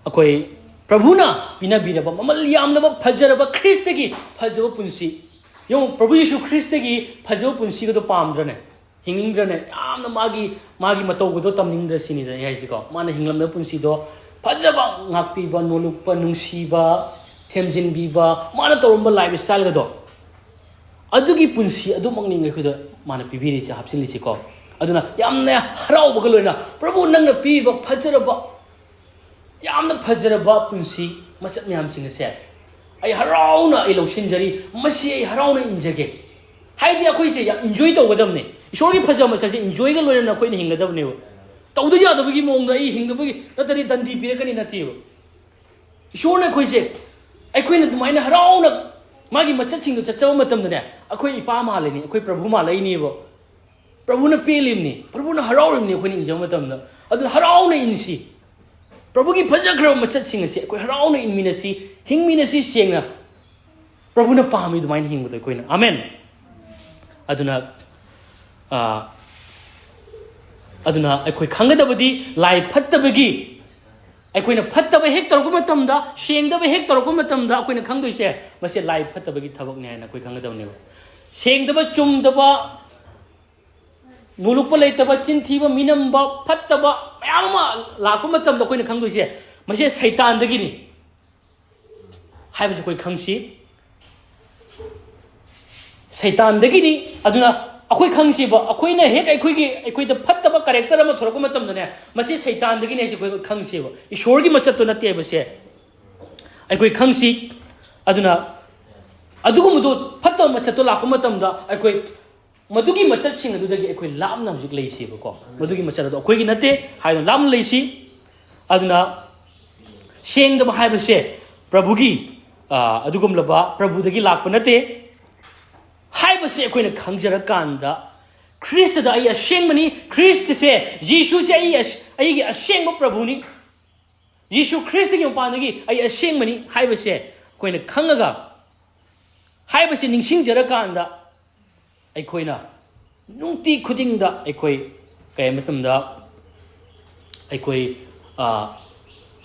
ꯑꯩꯈꯣꯏ ꯄ꯭ꯔꯚꯨꯅ ꯄꯤꯅꯕꯤꯔꯕ ꯃꯃꯜ ꯌꯥꯝꯂꯕ ꯐꯖꯔꯕ ꯈ꯭ꯔꯤꯁꯇꯒꯤ ꯐꯖꯕ ꯄꯨꯟꯁꯤ꯫ ꯌꯦꯡꯉꯨ, ꯄ꯭ꯔꯚꯨ ꯌꯤꯁꯨ ꯈ꯭ꯔꯤꯁꯇꯒꯤ ꯐꯖꯕ ꯄꯨꯟꯁꯤꯒꯗꯣ ꯄꯥꯝꯗ꯭ꯔꯅꯦ? ꯍꯤꯡꯅꯤꯡꯗ꯭ꯔꯅꯦ? ꯌꯥꯝꯅ ꯃꯥꯒꯤ, ꯃꯥꯒꯤ ꯃꯇꯧꯒꯗꯣ ꯇꯝꯅꯤꯡꯗ꯭ꯔ ꯁꯤꯅꯤꯗ ꯑꯩ ꯍꯥꯏꯁꯤꯀꯣ꯫ ꯃꯥꯅ ꯍꯤꯡꯂꯝꯕ ꯄꯨꯟꯁꯤꯗꯣ ꯐꯖꯕ, ꯉꯥꯛꯄꯤꯕ, ꯅꯣꯂꯨꯛꯄ, ꯅꯨꯡꯁꯤꯕ, ꯊꯦꯝꯖꯤꯟꯕꯤꯕ, ꯃꯥꯅ ꯇꯧꯔꯝꯕ ꯂꯥꯏꯐ ꯏꯁꯇꯥꯏꯜꯒꯗꯣ, ꯑꯗꯨꯒꯤ ꯄꯨꯟꯁꯤ ꯑꯗꯨꯃꯛꯅꯤ ꯑꯩꯈꯣꯏꯗ ꯃꯥꯅ ꯄꯤꯕꯤꯔꯤꯁꯦ, ꯍꯥꯞꯆꯤꯜꯂꯤꯁꯦꯀꯣ꯫ ꯑꯗꯨꯅ ꯌꯥꯝꯅ ꯍꯔꯥꯎꯕꯒ ꯂꯣꯏꯅ, "ꯄ꯭ꯔꯚꯨ, ꯅꯪꯅ ꯄꯤꯕ ꯐꯖꯔꯕ, ꯌꯥꯝꯅ ꯐꯖꯔꯕ ꯄꯨꯟꯁꯤ ꯃꯆꯠ ꯃꯌꯥꯝꯁꯤꯡ ꯑꯁꯦ ꯑꯩ ꯍꯔꯥꯎꯅ ꯑꯩ ꯂꯧꯁꯤꯟꯖꯔꯤ, ꯃꯁꯤ ꯑꯩ ꯍꯔꯥꯎꯅ ꯏꯟꯖꯒꯦ"꯫ ꯍꯥꯏꯗꯤ ꯑꯩꯈꯣꯏꯁꯦ ꯌꯥꯝ ꯏꯟꯖꯣꯏ ꯇꯧꯒꯗꯕꯅꯦ꯫ ꯏꯁꯣꯔꯒꯤ ꯐꯖꯕ ꯃꯆꯠꯁꯦ ꯏꯟꯖꯣꯏꯒ ꯂꯣꯏꯅꯅ ꯑꯩꯈꯣꯏꯅ ꯍꯤꯡꯒꯗꯕꯅꯦꯕ꯫ ꯇꯧꯗ ꯌꯥꯗꯕꯒꯤ ꯃꯑꯣꯡꯗ ꯑꯩ ꯍꯤꯡꯗꯕꯒꯤ ꯅꯠꯇ꯭ꯔꯗꯤ ꯗꯟꯗꯤ ꯄꯤꯔꯛꯀꯅꯤ ꯅꯠꯇꯦꯕ꯫ ꯏꯁꯣꯔꯅ ꯑꯩꯈꯣꯏꯁꯦ, ꯑꯩꯈꯣꯏꯅ ꯑꯗꯨꯃꯥꯏꯅ ꯍꯔꯥꯎꯅ ꯃꯥꯒꯤ ꯃꯆꯠꯁꯤꯡꯗꯣ ꯆꯠꯆꯕ ꯃꯇꯝꯗꯅꯦ, ꯑꯩꯈꯣꯏ ꯏꯄꯥ ꯃꯥꯜꯂꯤꯅꯤ, ꯑꯩꯈꯣꯏ ꯄ꯭ꯔꯚꯨ ꯃꯥꯜꯂꯛꯏꯅꯦꯕ꯫ ꯄ꯭ꯔꯚꯨꯅ ꯄꯦꯜꯂꯤꯕꯅꯤ, ꯄ꯭ꯔꯚꯨꯅ ꯍꯔꯥꯎꯔꯤꯕꯅꯤ ꯑꯩꯈꯣꯏꯅ ꯏꯟꯖꯕ ꯃꯇꯝꯗ꯫ ꯑꯗꯨꯅ ꯍꯔꯥꯎꯅ ꯏꯟꯁꯤ꯫ ꯄ꯭ꯔꯚꯨꯒꯤ ꯐꯖꯈ꯭ꯔꯕ ꯃꯆꯠꯁꯤꯡ ꯑꯁꯤ ꯑꯩꯈꯣꯏ ꯍꯔꯥꯎꯅ ꯏꯟꯃꯤꯟꯅꯁꯤ, ꯍꯤꯡꯃꯤꯟꯅꯁꯤ ꯁꯦꯡꯅ꯫ ꯄ꯭ꯔꯚꯨꯅ ꯄꯥꯝꯃꯤ ꯑꯗꯨꯃꯥꯏꯅ ꯍꯤꯡꯕꯗꯣ ꯑꯩꯈꯣꯏꯅ꯫ ꯑꯃꯦꯟ꯫ ꯑꯗꯨꯅ ꯑ, ꯑꯗꯨꯅ ꯑꯩꯈꯣꯏ ꯈꯪꯒꯗꯕꯗꯤ, ꯂꯥꯏ ꯐꯠꯇꯕꯒꯤ, ꯑꯩꯈꯣꯏꯅ ꯐꯠꯇꯕ ꯍꯦꯛ ꯇꯧꯔꯛꯄ ꯃꯇꯝꯗ, ꯁꯦꯡꯗꯕ ꯍꯦꯛ ꯇꯧꯔꯛꯄ ꯃꯇꯝꯗ ꯑꯩꯈꯣꯏꯅ ꯈꯪꯗꯣꯏꯁꯦ, ꯃꯁꯤ ꯂꯥꯏ ꯐꯠꯇꯕꯒꯤ ꯊꯕꯛꯅꯤ ꯍꯥꯏꯅ ꯑꯩꯈꯣꯏ ꯈꯪꯒꯗꯕꯅꯦꯕ꯫ ꯁꯦꯡꯗꯕ, ꯆꯨꯝꯗꯕ, ꯅꯣꯂꯨꯛꯄ ꯂꯩꯇꯕ, ꯆꯤꯟ ꯊꯤꯕ, ꯃꯤꯅꯝꯕ, ꯐꯠꯇꯕ ꯃꯌꯥꯝ ꯑꯃ ꯂꯥꯛꯄ ꯃꯇꯝꯗ ꯑꯩꯈꯣꯏꯅ ꯈꯪꯗꯣꯏꯁꯦ, ꯃꯁꯤ ꯁꯩꯇꯥꯟꯗꯒꯤꯅꯤ ꯍꯥꯏꯕꯁꯤ ꯑꯩꯈꯣꯏ ꯈꯪꯁꯤ꯫ ꯁꯩꯇꯥꯟꯗꯒꯤꯅꯤ꯫ ꯑꯗꯨꯅ ꯑꯩꯈꯣꯏ ꯈꯪꯁꯤꯕ, ꯑꯩꯈꯣꯏꯅ ꯍꯦꯛ ꯑꯩꯈꯣꯏꯒꯤ, ꯑꯩꯈꯣꯏꯗ ꯐꯠꯇꯕ ꯀꯦꯔꯦꯛꯇꯔ ꯑꯃ ꯊꯣꯔꯛꯄ ꯃꯇꯝꯗꯅꯦ, ꯃꯁꯤ ꯁꯩꯇꯥꯟꯗꯒꯤꯅꯦ ꯍꯥꯏꯁꯦ ꯑꯩꯈꯣꯏ ꯈꯪꯁꯤꯕ, ꯏꯁꯣꯔꯒꯤ ꯃꯆꯠꯇꯣ ꯅꯠꯇꯦ ꯍꯥꯏꯕꯁꯦ ꯑꯩꯈꯣꯏ ꯈꯪꯁꯤ꯫ ꯑꯗꯨꯅ ꯑꯗꯨꯒꯨꯝꯕꯗꯣ, ꯐꯠꯇꯕ ꯃꯆꯠꯇꯣ ꯂꯥꯛꯄ ꯃꯇꯝꯗ, ꯑꯩꯈꯣꯏ ꯃꯗꯨꯒꯤ ꯃꯆꯠꯁꯤꯡ ꯑꯗꯨꯗꯒꯤ ꯑꯩꯈꯣꯏ ꯂꯥꯞꯅ ꯍꯧꯖꯤꯛ ꯂꯩꯁꯦꯕꯀꯣ꯫ ꯃꯗꯨꯒꯤ ꯃꯆꯠ ꯑꯗꯣ ꯑꯩꯈꯣꯏꯒꯤ ꯅꯠꯇꯦ ꯍꯥꯏꯗꯨꯅ ꯂꯥꯞꯅ ꯂꯩꯁꯤ꯫ ꯑꯗꯨꯅ ꯁꯦꯡꯗꯕ ꯍꯥꯏꯕꯁꯦ ꯄ꯭ꯔꯚꯨꯒꯤ, ꯑ, ꯑꯗꯨꯒꯨꯝꯂꯕ ꯄ꯭ꯔꯚꯨꯗꯒꯤ ꯂꯥꯛꯄ ꯅꯠꯇꯦ ꯍꯥꯏꯕꯁꯦ ꯑꯩꯈꯣꯏꯅ ꯈꯪꯖꯔꯀꯥꯟꯗ, ꯈ꯭ꯔꯤꯁꯇꯗ ꯑꯩ ꯑꯁꯦꯡꯕꯅꯤ, ꯈ꯭ꯔꯤꯁꯇꯁꯦ, ꯖꯤꯁꯨꯁꯦ ꯑꯩ ꯑꯁ-, ꯑꯩꯒꯤ ꯑꯁꯦꯡꯕ ꯄ꯭ꯔꯚꯨꯅꯤ, ꯖꯤꯁꯨ ꯈ꯭ꯔꯤꯁꯇꯒꯤ ꯃꯄꯥꯟꯗꯒꯤ ꯑꯩ ꯑꯁꯦꯡꯕꯅꯤ ꯍꯥꯏꯕꯁꯦ ꯑꯩꯈꯣꯏꯅ ꯈꯪꯉꯒ, ꯍꯥꯏꯕꯁꯦ ꯅꯤꯡꯁꯤꯡꯖꯔꯀꯥꯟꯗ, ꯑꯩꯈꯣꯏꯅ ꯅꯨꯡꯇꯤ ꯈꯨꯗꯤꯡꯗ ꯑꯩꯈꯣꯏ ꯀꯩ ꯃꯇꯝꯗ ꯑꯩꯈꯣꯏ, ꯑ,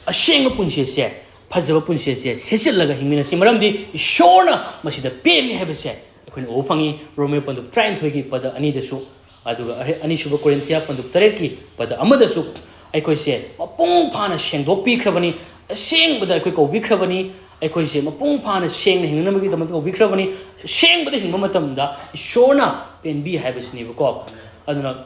ꯑꯁꯦꯡꯕ ꯄꯨꯟꯁꯤꯁꯦ, ꯐꯖꯕ ꯄꯨꯟꯁꯤꯁꯦ ꯁꯦꯠꯆꯤꯜꯂꯒ ꯍꯤꯡꯃꯤꯟꯅꯁꯤ꯫ ꯃꯔꯝꯗꯤ ꯏꯁꯣꯔꯅ ꯃꯁꯤꯗ ꯄꯦꯜꯂꯤ ꯍꯥꯏꯕꯁꯦ ꯑꯩꯈꯣꯏꯅ ꯎꯕ ꯐꯪꯉꯤ꯫ ꯔꯣꯃꯦ ꯄꯟꯗꯨꯞ ꯇꯔꯥꯅꯤꯊꯣꯏꯒꯤ ꯄꯗ ꯑꯅꯤꯗꯁꯨ, ꯑꯗꯨꯒ ꯑꯍꯦ-, ꯑꯅꯤꯁꯨꯕ ꯀꯣꯔꯤꯟꯊꯤꯌꯥ ꯄꯟꯗꯨꯞ ꯇꯔꯦꯠꯀꯤ ꯄꯗ ꯑꯃꯗꯁꯨ ꯑꯩꯈꯣꯏꯁꯦ ꯃꯄꯨꯡ ꯐꯥꯅ ꯁꯦꯡꯗꯣꯛꯄꯤꯈ꯭ꯔꯕꯅꯤ, ꯑꯁꯦꯡꯕꯗ ꯑꯩꯈꯣꯏ ꯀꯧꯕꯤꯈ꯭ꯔꯕꯅꯤ, ꯑꯩꯈꯣꯏꯁꯦ ꯃꯄꯨꯡ ꯐꯥꯅ ꯁꯦꯡꯅ ꯍꯤꯡꯅꯅꯕꯒꯤꯗꯃꯛꯇ ꯀꯧꯕꯤꯈ꯭ꯔꯕꯅꯤ꯫ ꯑꯁꯦꯡꯕꯗ ꯍꯤꯡꯕ ꯃꯇꯝꯗ ꯏꯁꯣꯔꯅ ꯄꯦꯟꯕꯤ ꯍꯥꯏꯕꯁꯤꯅꯦꯕꯀꯣ꯫ ꯑꯗꯨꯅ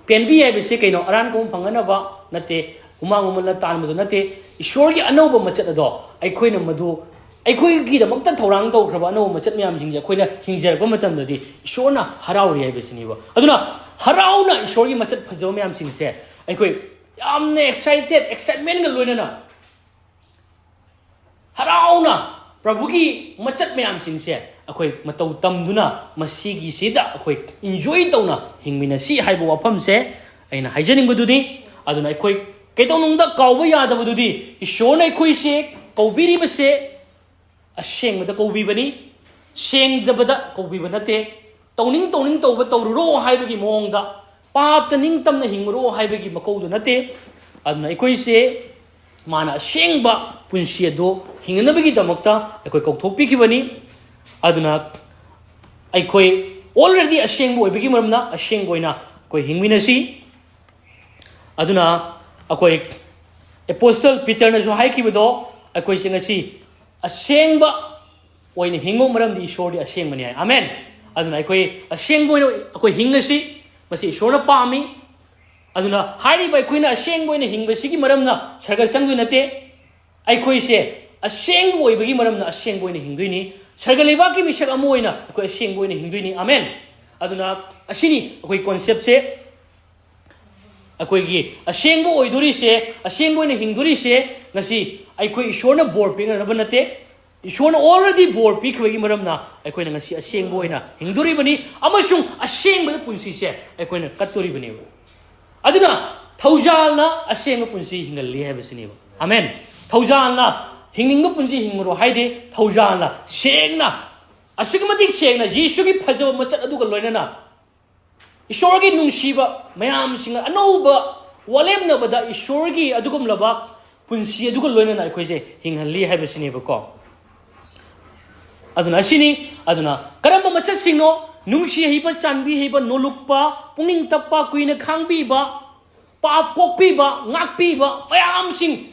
ꯄꯦꯟꯕꯤ ꯍꯥꯏꯕꯁꯤ ꯀꯩꯅꯣ? ꯑꯔꯥꯟ ꯀꯧꯕ ꯐꯪꯅꯅꯕ ꯅꯠꯇꯦ, ꯍꯨꯃꯥꯡ ꯃꯃꯜꯅ ꯇꯥꯟꯕꯗꯨ ꯅꯠꯇꯦ꯫ ꯏꯁꯣꯔꯒꯤ ꯑꯅꯧꯕ ꯃꯆꯠ ꯑꯗꯣ ꯑꯩꯈꯣꯏꯅ ꯃꯗꯨ, ꯑꯩꯈꯣꯏꯒꯤꯗꯃꯛꯇ ꯊꯧꯔꯥꯡ ꯇꯧꯈ꯭ꯔꯕ ꯑꯅꯧꯕ ꯃꯆꯠ ꯃꯌꯥꯝꯁꯤꯡꯁꯦ ꯑꯩꯈꯣꯏꯅ ꯍꯤꯡꯖꯔꯛꯄ ꯃꯇꯝꯗꯗꯤ ꯏꯁꯣꯔꯅ ꯍꯔꯥꯎꯔꯤ ꯍꯥꯏꯕꯁꯤꯅꯦꯕ꯫ ꯑꯗꯨꯅ ꯍꯔꯥꯎꯅ ꯏꯁꯣꯔꯒꯤ ꯃꯆꯠ ꯐꯖꯕ ꯃꯌꯥꯝꯁꯤꯡꯁꯦ ꯑꯩꯈꯣꯏ ꯌꯥꯝꯅ excited, excitementꯒ ꯂꯣꯏꯅꯅ ꯍꯔꯥꯎꯅ ꯄ꯭ꯔꯚꯨꯒꯤ ꯃꯆꯠ ꯃꯌꯥꯝꯁꯤꯡꯁꯦ ꯑꯩꯈꯣꯏ ꯃꯇꯧ ꯇꯝꯗꯨꯅ ꯃꯁꯤꯒꯤꯁꯤꯗ ꯑꯩꯈꯣꯏ enjoy ꯇꯧꯅ ꯍꯤꯡꯃꯤꯟꯅꯁꯤ ꯍꯥꯏꯕ ꯋꯥꯐꯝꯁꯦ ꯑꯩꯅ ꯍꯥꯏꯖꯅꯤꯡꯕꯗꯨꯅꯤ꯫ ꯑꯗꯨꯅ ꯑꯩꯈꯣꯏ ꯀꯩꯗꯧꯅꯨꯡꯗ ꯀꯥꯎꯕ ꯌꯥꯗꯕꯗꯨꯗꯤ ꯏꯁꯣꯔꯅ ꯑꯩꯈꯣꯏꯁꯦ ꯀꯧꯕꯤꯔꯤꯕꯁꯦ ꯑꯁꯦꯡꯕꯗ ꯀꯧꯕꯤꯕꯅꯤ, ꯁꯦꯡꯗꯕꯗ ꯀꯧꯕꯤꯕ ꯅꯠꯇꯦ꯫ ꯇꯧꯅꯤꯡ ꯇꯧꯅꯤꯡ ꯇꯧꯕ ꯇꯧꯔꯨꯔꯣ ꯍꯥꯏꯕꯒꯤ ꯃꯑꯣꯡꯗ, ꯄꯥꯞꯇ ꯅꯤꯡꯇꯝꯅ ꯍꯤꯡꯉꯨꯔꯣ ꯍꯥꯏꯕꯒꯤ ꯃꯀꯧꯗꯨ ꯅꯠꯇꯦ꯫ ꯑꯗꯨꯅ ꯑꯩꯈꯣꯏꯁꯦ ꯃꯥꯅ ꯑꯁꯦꯡꯕ ꯄꯨꯟꯁꯤ ꯑꯗꯨ ꯍꯤꯡꯅꯅꯕꯒꯤꯗꯃꯛꯇ ꯑꯩꯈꯣꯏ ꯀꯧꯊꯣꯛꯄꯤꯈꯤꯕꯅꯤ꯫ ꯑꯗꯨꯅ ꯑꯩꯈꯣꯏ already ꯑꯁꯦꯡꯕ ꯑꯣꯏꯕꯒꯤ ꯃꯔꯝꯅ ꯑꯁꯦꯡꯕ ꯑꯣꯏꯅ ꯑꯩꯈꯣꯏ ꯍꯤꯡꯃꯤꯟꯅꯁꯤ꯫ ꯑꯗꯨꯅ ꯑꯩꯈꯣꯏ ꯑꯦꯄꯣꯁꯇꯜ ꯄꯤꯇꯔꯅꯁꯨ ꯍꯥꯏꯈꯤꯕꯗꯣ, ꯑꯩꯈꯣꯏꯁꯦ ꯉꯁꯤ ꯑꯁꯦꯡꯕ ꯑꯣꯏꯅ ꯍꯤꯡꯉꯨ, ꯃꯔꯝꯗꯤ ꯏꯁꯣꯔꯗꯤ ꯑꯁꯦꯡꯕꯅꯤ ꯍꯥꯏ꯫ ꯑꯃꯦꯟ꯫ ꯑꯗꯨꯅ ꯑꯩꯈꯣꯏ ꯑꯁꯦꯡꯕ ꯑꯣꯏꯅ ꯑꯩꯈꯣꯏ ꯍꯤꯡꯉꯁꯤ, ꯃꯁꯤ ꯏꯁꯣꯔꯅ ꯄꯥꯝꯃꯤ꯫ ꯑꯗꯨꯅ ꯍꯥꯏꯔꯤꯕ ꯑꯩꯈꯣꯏꯅ ꯑꯁꯦꯡꯕ ꯑꯣꯏꯅ ꯍꯤꯡꯕꯁꯤꯒꯤ ꯃꯔꯝꯅ ꯁꯔꯒ ꯆꯪꯗꯣꯏ ꯅꯠꯇꯦ꯫ ꯑꯩꯈꯣꯏꯁꯦ ꯑꯁꯦꯡꯕ ꯑꯣꯏꯕꯒꯤ ꯃꯔꯝꯅ ꯑꯁꯦꯡꯕ ꯑꯣꯏꯅ ꯍꯤꯡꯗꯣꯏꯅꯤ꯫ ꯁꯔꯒ ꯂꯩꯕꯥꯛꯀꯤ ꯃꯤꯁꯛ ꯑꯃ ꯑꯣꯏꯅ ꯑꯩꯈꯣꯏ ꯑꯁꯦꯡꯕ ꯑꯣꯏꯅ ꯍꯤꯡꯗꯣꯏꯅꯤ꯫ ꯑꯃꯦꯟ꯫ ꯑꯗꯨꯅ ꯑꯁꯤꯅꯤ ꯑꯩꯈꯣꯏ ꯀꯣꯟꯁꯦꯞꯁꯦ꯫ ꯑꯩꯈꯣꯏꯒꯤ ꯑꯁꯦꯡꯕ ꯑꯣꯏꯗꯣꯔꯤꯁꯦ, ꯑꯁꯦꯡꯕ ꯑꯣꯏꯅ ꯍꯤꯡꯗꯣꯔꯤꯁꯦ ꯉꯁꯤ ꯑꯩꯈꯣꯏ ꯏꯁꯣꯔꯅ ꯕꯣꯔ ꯄꯤꯅꯅꯕ ꯅꯠꯇꯦ꯫ ꯏꯁꯣꯔꯅ already ꯕꯣꯔ ꯄꯤꯈꯤꯕꯒꯤ ꯃꯔꯝꯅ ꯑꯩꯈꯣꯏꯅ ꯉꯁꯤ ꯑꯁꯦꯡꯕ ꯑꯣꯏꯅ ꯍꯤꯡꯗꯣꯔꯤꯕꯅꯤ, ꯑꯃꯁꯨꯡ ꯑꯁꯦꯡꯕꯗ ꯄꯨꯟꯁꯤꯁꯦ ꯑꯩꯈꯣꯏꯅ ꯀꯠꯇꯣꯔꯤꯕꯅꯦꯕ꯫ ꯑꯗꯨꯅ ꯊꯧꯖꯥꯜꯅ ꯑꯁꯦꯡꯕ ꯄꯨꯟꯁꯤ ꯍꯤꯡꯍꯜꯂꯤ ꯍꯥꯏꯕꯁꯤꯅꯦꯕ꯫ ꯑꯃꯦꯟ꯫ ꯊꯧꯖꯥꯜꯅ ꯍꯤꯡꯅꯤꯡꯕ ꯄꯨꯟꯁꯤ ꯍꯤꯡꯉꯨꯔꯣ ꯍꯥꯏꯗꯦ, ꯊꯧꯖꯥꯜꯅ ꯁꯦꯡꯅ, ꯑꯁꯨꯛꯀꯤ ꯃꯇꯤꯛ ꯁꯦꯡꯅ ꯖꯤꯁꯨꯒꯤ ꯐꯖꯕ ꯃꯆꯠ ꯑꯗꯨꯒ ꯂꯣꯏꯅꯅ ꯏꯁꯣꯔꯒꯤ ꯅꯨꯡꯁꯤꯕ ꯃꯌꯥꯝꯁꯤꯡ, ꯑꯅꯧꯕ ꯋꯥꯂꯦꯞꯅꯕꯗ ꯏꯁꯣꯔꯒꯤ ꯑꯗꯨꯒꯨꯝꯂꯕ ꯄꯨꯟꯁꯤ ꯑꯗꯨꯒ ꯂꯣꯏꯅꯅ ꯑꯩꯈꯣꯏꯁꯦ ꯍꯤꯡꯍꯜꯂꯤ ꯍꯥꯏꯕꯁꯤꯅꯦꯕꯀꯣ꯫ ꯑꯗꯨꯅ ꯑꯁꯤꯅꯤ꯫ ꯑꯗꯨꯅ ꯀꯔꯝꯕ ꯃꯆꯠꯁꯤꯡꯅꯣ? ꯅꯨꯡꯁꯤ ꯍꯩꯕ, ꯆꯥꯟꯕꯤ ꯍꯩꯕ, ꯅꯣꯂꯨꯛꯄ, ꯄꯨꯛꯅꯤꯡ ꯇꯞꯄ, ꯀꯨꯏꯅ ꯈꯥꯡꯕꯤꯕ, ꯄꯥꯞ ꯀꯣꯛꯄꯤꯕ, ꯉꯥꯛꯄꯤꯕ ꯃꯌꯥꯝꯁꯤꯡ,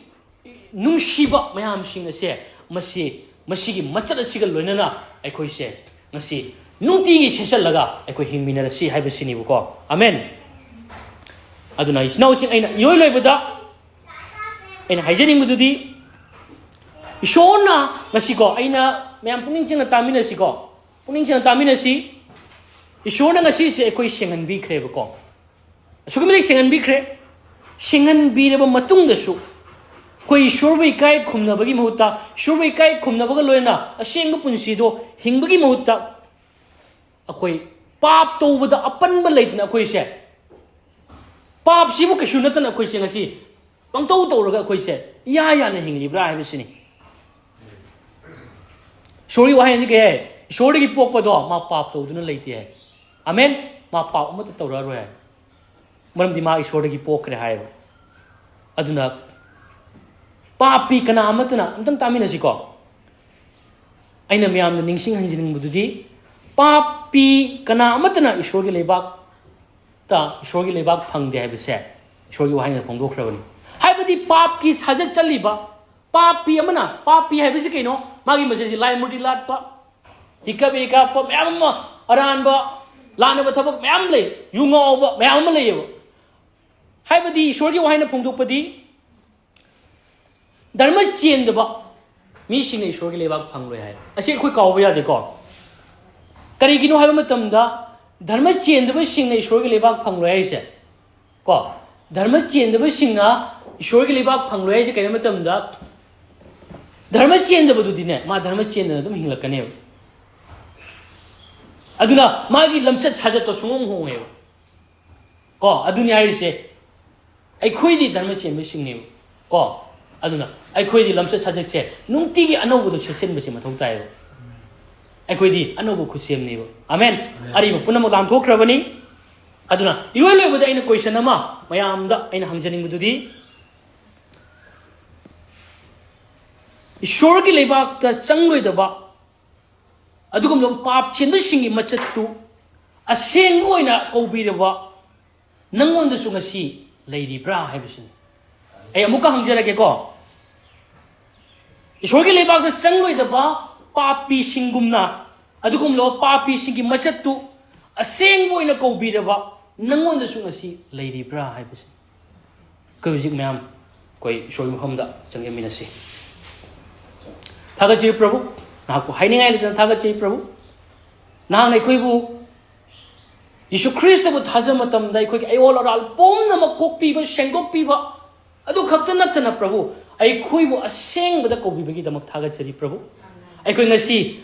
ꯅꯨꯡꯁꯤꯕ ꯃꯌꯥꯝꯁꯤꯡ ꯑꯁꯦ, ꯃꯁꯤ, ꯃꯁꯤꯒꯤ ꯃꯆꯠ ꯑꯁꯤꯒ ꯂꯣꯏꯅꯅ ꯑꯩꯈꯣꯏꯁꯦ ꯉꯁꯤ ꯅꯨꯡꯇꯤꯒꯤ ꯁꯦꯠꯆꯜꯂꯒ ꯑꯩꯈꯣꯏ ꯍꯤꯡꯃꯤꯟꯅꯔꯁꯤ ꯍꯥꯏꯕꯁꯤꯅꯤꯕꯀꯣ꯫ ꯑꯃꯦꯟ꯫ ꯑꯗꯨꯅ ꯏꯆꯤꯟ ꯏꯅꯥꯎꯁꯤꯡ, ꯑꯩꯅ ꯏꯔꯣꯏ ꯂꯣꯏꯕꯗ ꯑꯩꯅ ꯍꯥꯏꯖꯅꯤꯡꯕꯗꯨꯗꯤ, ꯏꯁꯣꯔꯅ ꯉꯁꯤꯀꯣ, ꯑꯩꯅ ꯃꯌꯥꯝ ꯄꯨꯛꯅꯤꯡ ꯆꯪꯅ ꯇꯥꯃꯤꯟꯅꯁꯤꯀꯣ, ꯄꯨꯛꯅꯤꯡ ꯆꯪꯅ ꯇꯥꯃꯤꯟꯅꯁꯤ꯫ ꯏꯁꯣꯔꯅ ꯉꯁꯤꯁꯦ ꯑꯩꯈꯣꯏ ꯁꯦꯡꯍꯟꯕꯤꯈ꯭ꯔꯦꯕꯀꯣ, ꯑꯁꯨꯛꯀꯤ ꯃꯇꯤꯛ ꯁꯦꯡꯍꯟꯕꯤꯈ꯭ꯔꯦ꯫ ꯁꯦꯡꯍꯟꯕꯤꯔꯕ ꯃꯇꯨꯡꯗꯁꯨ ꯑꯩꯈꯣꯏ ꯏꯁꯣꯔꯕꯨ ꯏꯀꯥꯏ ꯈꯨꯝꯅꯕꯒꯤ ꯃꯍꯨꯠꯇ, ꯏꯁꯣꯔꯕꯨ ꯏꯀꯥꯏ ꯈꯨꯝꯅꯕꯒ ꯂꯣꯏꯅꯅ ꯑꯁꯦꯡꯕ ꯄꯨꯟꯁꯤꯗꯣ ꯍꯤꯡꯕꯒꯤ ꯃꯍꯨꯠꯇ, ꯑꯩꯈꯣꯏ ꯄꯥꯞ ꯇꯧꯕꯗ ꯑꯄꯟꯕ ꯂꯩꯇꯅ ꯑꯩꯈꯣꯏꯁꯦ, ꯄꯥꯞꯁꯤꯕꯨ ꯀꯩꯁꯨ ꯅꯠꯇꯅ ꯑꯩꯈꯣꯏꯁꯦ ꯉꯁꯤ ꯄꯪꯇꯧ ꯇꯧꯔꯒ ꯑꯩꯈꯣꯏꯁꯦ ꯏꯌꯥ ꯌꯥꯅ ꯍꯤꯡꯂꯤꯕ꯭ꯔꯥ ꯍꯥꯏꯕꯁꯤꯅꯤ꯫ ꯏꯁꯣꯔꯒꯤ ꯋꯥꯍꯩꯅꯗꯤ ꯀꯩ ꯍꯥꯏ? ꯏꯁꯣꯔꯗꯒꯤ ꯄꯣꯛꯄꯗꯣ ꯃꯥ ꯄꯥꯞ ꯇꯧꯗꯨꯅ ꯂꯩꯇꯦ ꯍꯥꯏ꯫ ꯑꯃꯦꯟ꯫ ꯃꯥ ꯄꯥꯞ ꯑꯃꯠꯇ ꯇꯧꯔꯛꯑꯔꯣꯏ ꯍꯥꯏ꯫ ꯃꯔꯝꯗꯤ ꯃꯥ ꯏꯁꯣꯔꯗꯒꯤ ꯄꯣꯛꯈ꯭ꯔꯦ ꯍꯥꯏꯌꯦꯕ꯫ ꯑꯗꯨꯅ ꯄꯥꯞꯄꯤ ꯀꯅꯥ ꯑꯃꯠꯇꯅ, ꯑꯝꯇꯪ ꯇꯥꯃꯤꯟꯅꯁꯤꯀꯣ꯫ ꯑꯩꯅ ꯃꯌꯥꯝꯗ ꯅꯤꯡꯁꯤꯡꯍꯟꯖꯅꯤꯡꯕꯗꯨꯗꯤ, ꯄꯥꯞꯄꯤ ꯀꯅꯥ ꯑꯃꯠꯇꯅ ꯏꯁꯣꯔꯒꯤ ꯂꯩꯕꯥꯛꯇ, ꯏꯁꯣꯔꯒꯤ ꯂꯩꯕꯥꯛ ꯐꯪꯗꯦ ꯍꯥꯏꯕꯁꯦ ꯏꯁꯣꯔꯒꯤ ꯋꯥꯍꯩꯅ ꯐꯣꯡꯗꯣꯛꯈ꯭ꯔꯕꯅꯤ꯫ ꯍꯥꯏꯕꯗꯤ ꯄꯥꯞꯀꯤ ꯁꯥꯖꯠ ꯆꯠꯂꯤꯕ, ꯄꯥꯞꯄꯤ ꯑꯃꯅ, ꯄꯥꯞꯄꯤ ꯍꯥꯏꯕꯁꯤ ꯀꯩꯅꯣ? ꯃꯥꯒꯤ ꯃꯆꯩꯁꯤ ꯂꯥꯏ ꯃꯨꯔꯇꯤ ꯂꯥꯠꯄ, ꯍꯤꯀꯞ ꯍꯤꯀꯥꯞꯄ ꯃꯌꯥꯝ ꯑꯃ, ꯑꯔꯥꯟꯕ, ꯂꯥꯟꯅꯕ ꯊꯕꯛ ꯃꯌꯥꯝ ꯂꯩ, ꯌꯨ ꯉꯥꯎꯕ ꯃꯌꯥꯝ ꯑꯃ ꯂꯩꯌꯦꯕ꯫ ꯍꯥꯏꯕꯗꯤ ꯏꯁꯣꯔꯒꯤ ꯋꯥꯍꯩꯅ ꯐꯣꯡꯗꯣꯛꯄꯗꯤ, ꯙꯔꯃ ꯆꯦꯟꯗꯕ ꯃꯤꯁꯤꯡꯅ ꯏꯁꯣꯔꯒꯤ ꯂꯩꯕꯥꯛ ꯐꯪꯂꯣꯏ ꯍꯥꯏ꯫ ꯑꯁꯤ ꯑꯩꯈꯣꯏ ꯀꯥꯎꯕ ꯌꯥꯗꯦꯀꯣ꯫ ꯀꯔꯤꯒꯤꯅꯣ ꯍꯥꯏꯕ ꯃꯇꯝꯗ, ꯙꯔꯃ ꯆꯦꯟꯗꯕꯁꯤꯡꯅ ꯏꯁꯣꯔꯒꯤ ꯂꯩꯕꯥꯛ ꯐꯪꯂꯣꯏ ꯍꯥꯏꯁꯦ, ꯀꯣ, ꯙꯔꯃ ꯆꯦꯟꯗꯕꯁꯤꯡꯅ ꯏꯁꯣꯔꯒꯤ ꯂꯩꯕꯥꯛ ꯐꯪꯂꯣꯏ ꯍꯥꯏꯁꯦ ꯀꯩꯅꯣ ꯃꯇꯝꯗ, ꯙꯔꯃ ꯆꯦꯟꯗꯕꯗꯨꯗꯤꯅꯦ, ꯃꯥ ꯙꯔꯃ ꯆꯦꯟꯗꯅ ꯑꯗꯨꯝ ꯍꯤꯡꯂꯛꯀꯅꯦꯕ꯫ ꯑꯗꯨꯅ ꯃꯥꯒꯤ ꯂꯝꯆꯠ ꯁꯥꯖꯠꯇꯣ ꯁꯨꯡꯍꯣꯡ ꯍꯣꯡꯉꯦꯕ꯫ ꯀꯣ, ꯑꯗꯨꯅꯤ ꯍꯥꯏꯔꯤꯁꯦ꯫ ꯑꯩꯈꯣꯏꯗꯤ ꯙꯔꯃ ꯆꯦꯟꯕꯁꯤꯡꯅꯦꯕ꯫ ꯀꯣ, ꯑꯗꯨꯅ ꯑꯩꯈꯣꯏꯗꯤ ꯂꯝꯆꯠ ꯁꯥꯖꯠꯁꯦ ꯅꯨꯡꯇꯤꯒꯤ ꯑꯅꯧꯕꯗꯣ ꯁꯦꯠꯆꯤꯟꯕꯁꯦ ꯃꯊꯧ ꯇꯥꯏꯌꯦꯕ꯫ ꯑꯩꯈꯣꯏꯗꯤ ꯑꯅꯧꯕ ꯈꯨꯠꯁꯦꯝꯅꯦꯕ꯫ ꯑꯃꯦꯟ꯫ ꯑꯔꯤꯕ ꯄꯨꯝꯅꯃꯛ ꯂꯥꯟꯊꯣꯛꯈ꯭ꯔꯕꯅꯤ꯫ ꯑꯗꯨꯅ ꯏꯔꯣꯏ ꯂꯣꯏꯕꯗ ꯑꯩꯅ question ꯑꯃ ꯃꯌꯥꯝꯗ ꯑꯩꯅ ꯍꯪꯖꯅꯤꯡꯕꯗꯨꯗꯤ, ꯏꯁꯣꯔꯒꯤ ꯂꯩꯕꯥꯛꯇ ꯆꯪꯂꯣꯏꯗꯕ, ꯑꯗꯨꯒꯨꯝꯂꯕ ꯄꯥꯞ ꯆꯦꯟꯕꯁꯤꯡꯒꯤ ꯃꯆꯠꯇꯨ ꯑꯁꯦꯡꯕ ꯑꯣꯏꯅ ꯀꯧꯕꯤꯔꯕ ꯅꯪꯉꯣꯟꯗꯁꯨ ꯉꯁꯤ ꯂꯩꯔꯤꯕ꯭ꯔꯥ ꯍꯥꯏꯕꯁꯤꯅꯤ꯫ ꯑꯩ ꯑꯃꯨꯛꯀ ꯍꯪꯖꯔꯒꯦꯀꯣ꯫ ꯏꯁꯣꯔꯒꯤ ꯂꯩꯕꯥꯛꯇ ꯆꯪꯂꯣꯏꯗꯕ ꯄꯥꯄꯤꯁꯤꯡꯒꯨꯝꯅ, ꯑꯗꯨꯒꯨꯝꯂꯕ ꯄꯥꯄꯤꯁꯤꯡꯒꯤ ꯃꯆꯠꯇꯨ ꯑꯁꯦꯡꯕ ꯑꯣꯏꯅ ꯀꯧꯕꯤꯔꯕ ꯅꯪꯉꯣꯟꯗꯁꯨ ꯉꯁꯤ ꯂꯩꯔꯤꯕ꯭ꯔꯥ ꯍꯥꯏꯕꯁꯤ꯫ ꯑꯩꯈꯣꯏ ꯍꯧꯖꯤꯛ ꯃꯌꯥꯝ ꯑꯩꯈꯣꯏ ꯏꯁꯣꯔꯒꯤ ꯃꯐꯝꯗ ꯆꯪꯖꯃꯤꯟꯅꯁꯤ꯫ ꯊꯥꯒꯠꯆꯔꯤ ꯄ꯭ꯔꯚꯨ, ꯅꯍꯥꯛꯄꯨ ꯍꯥꯏꯅꯤꯡꯉꯥꯏ ꯂꯩꯇꯅ ꯊꯥꯒꯠꯆꯔꯤ ꯄ꯭ꯔꯚꯨ꯫ ꯅꯍꯥꯛꯅ ꯑꯩꯈꯣꯏꯕꯨ ꯌꯤꯁꯨ ꯈ꯭ꯔꯤꯁꯇꯕꯨ ꯊꯥꯖꯕ ꯃꯇꯝꯗ ꯑꯩꯈꯣꯏꯒꯤ ꯑꯌꯣꯜ ꯑꯔꯥꯜ ꯄꯨꯝꯅꯃꯛ ꯀꯣꯛꯄꯤꯕ, ꯁꯦꯡꯗꯣꯛꯄꯤꯕ, ꯑꯗꯨ ꯈꯛꯇ ꯅꯠꯇꯅ ꯄ꯭ꯔꯚꯨ, ꯑꯩꯈꯣꯏꯕꯨ ꯑꯁꯦꯡꯕꯗ ꯀꯧꯕꯤꯕꯒꯤꯗꯃꯛ ꯊꯥꯒꯠꯆꯔꯤ ꯄ꯭ꯔꯚꯨ꯫ ꯑꯩꯈꯣꯏ ꯉꯁꯤ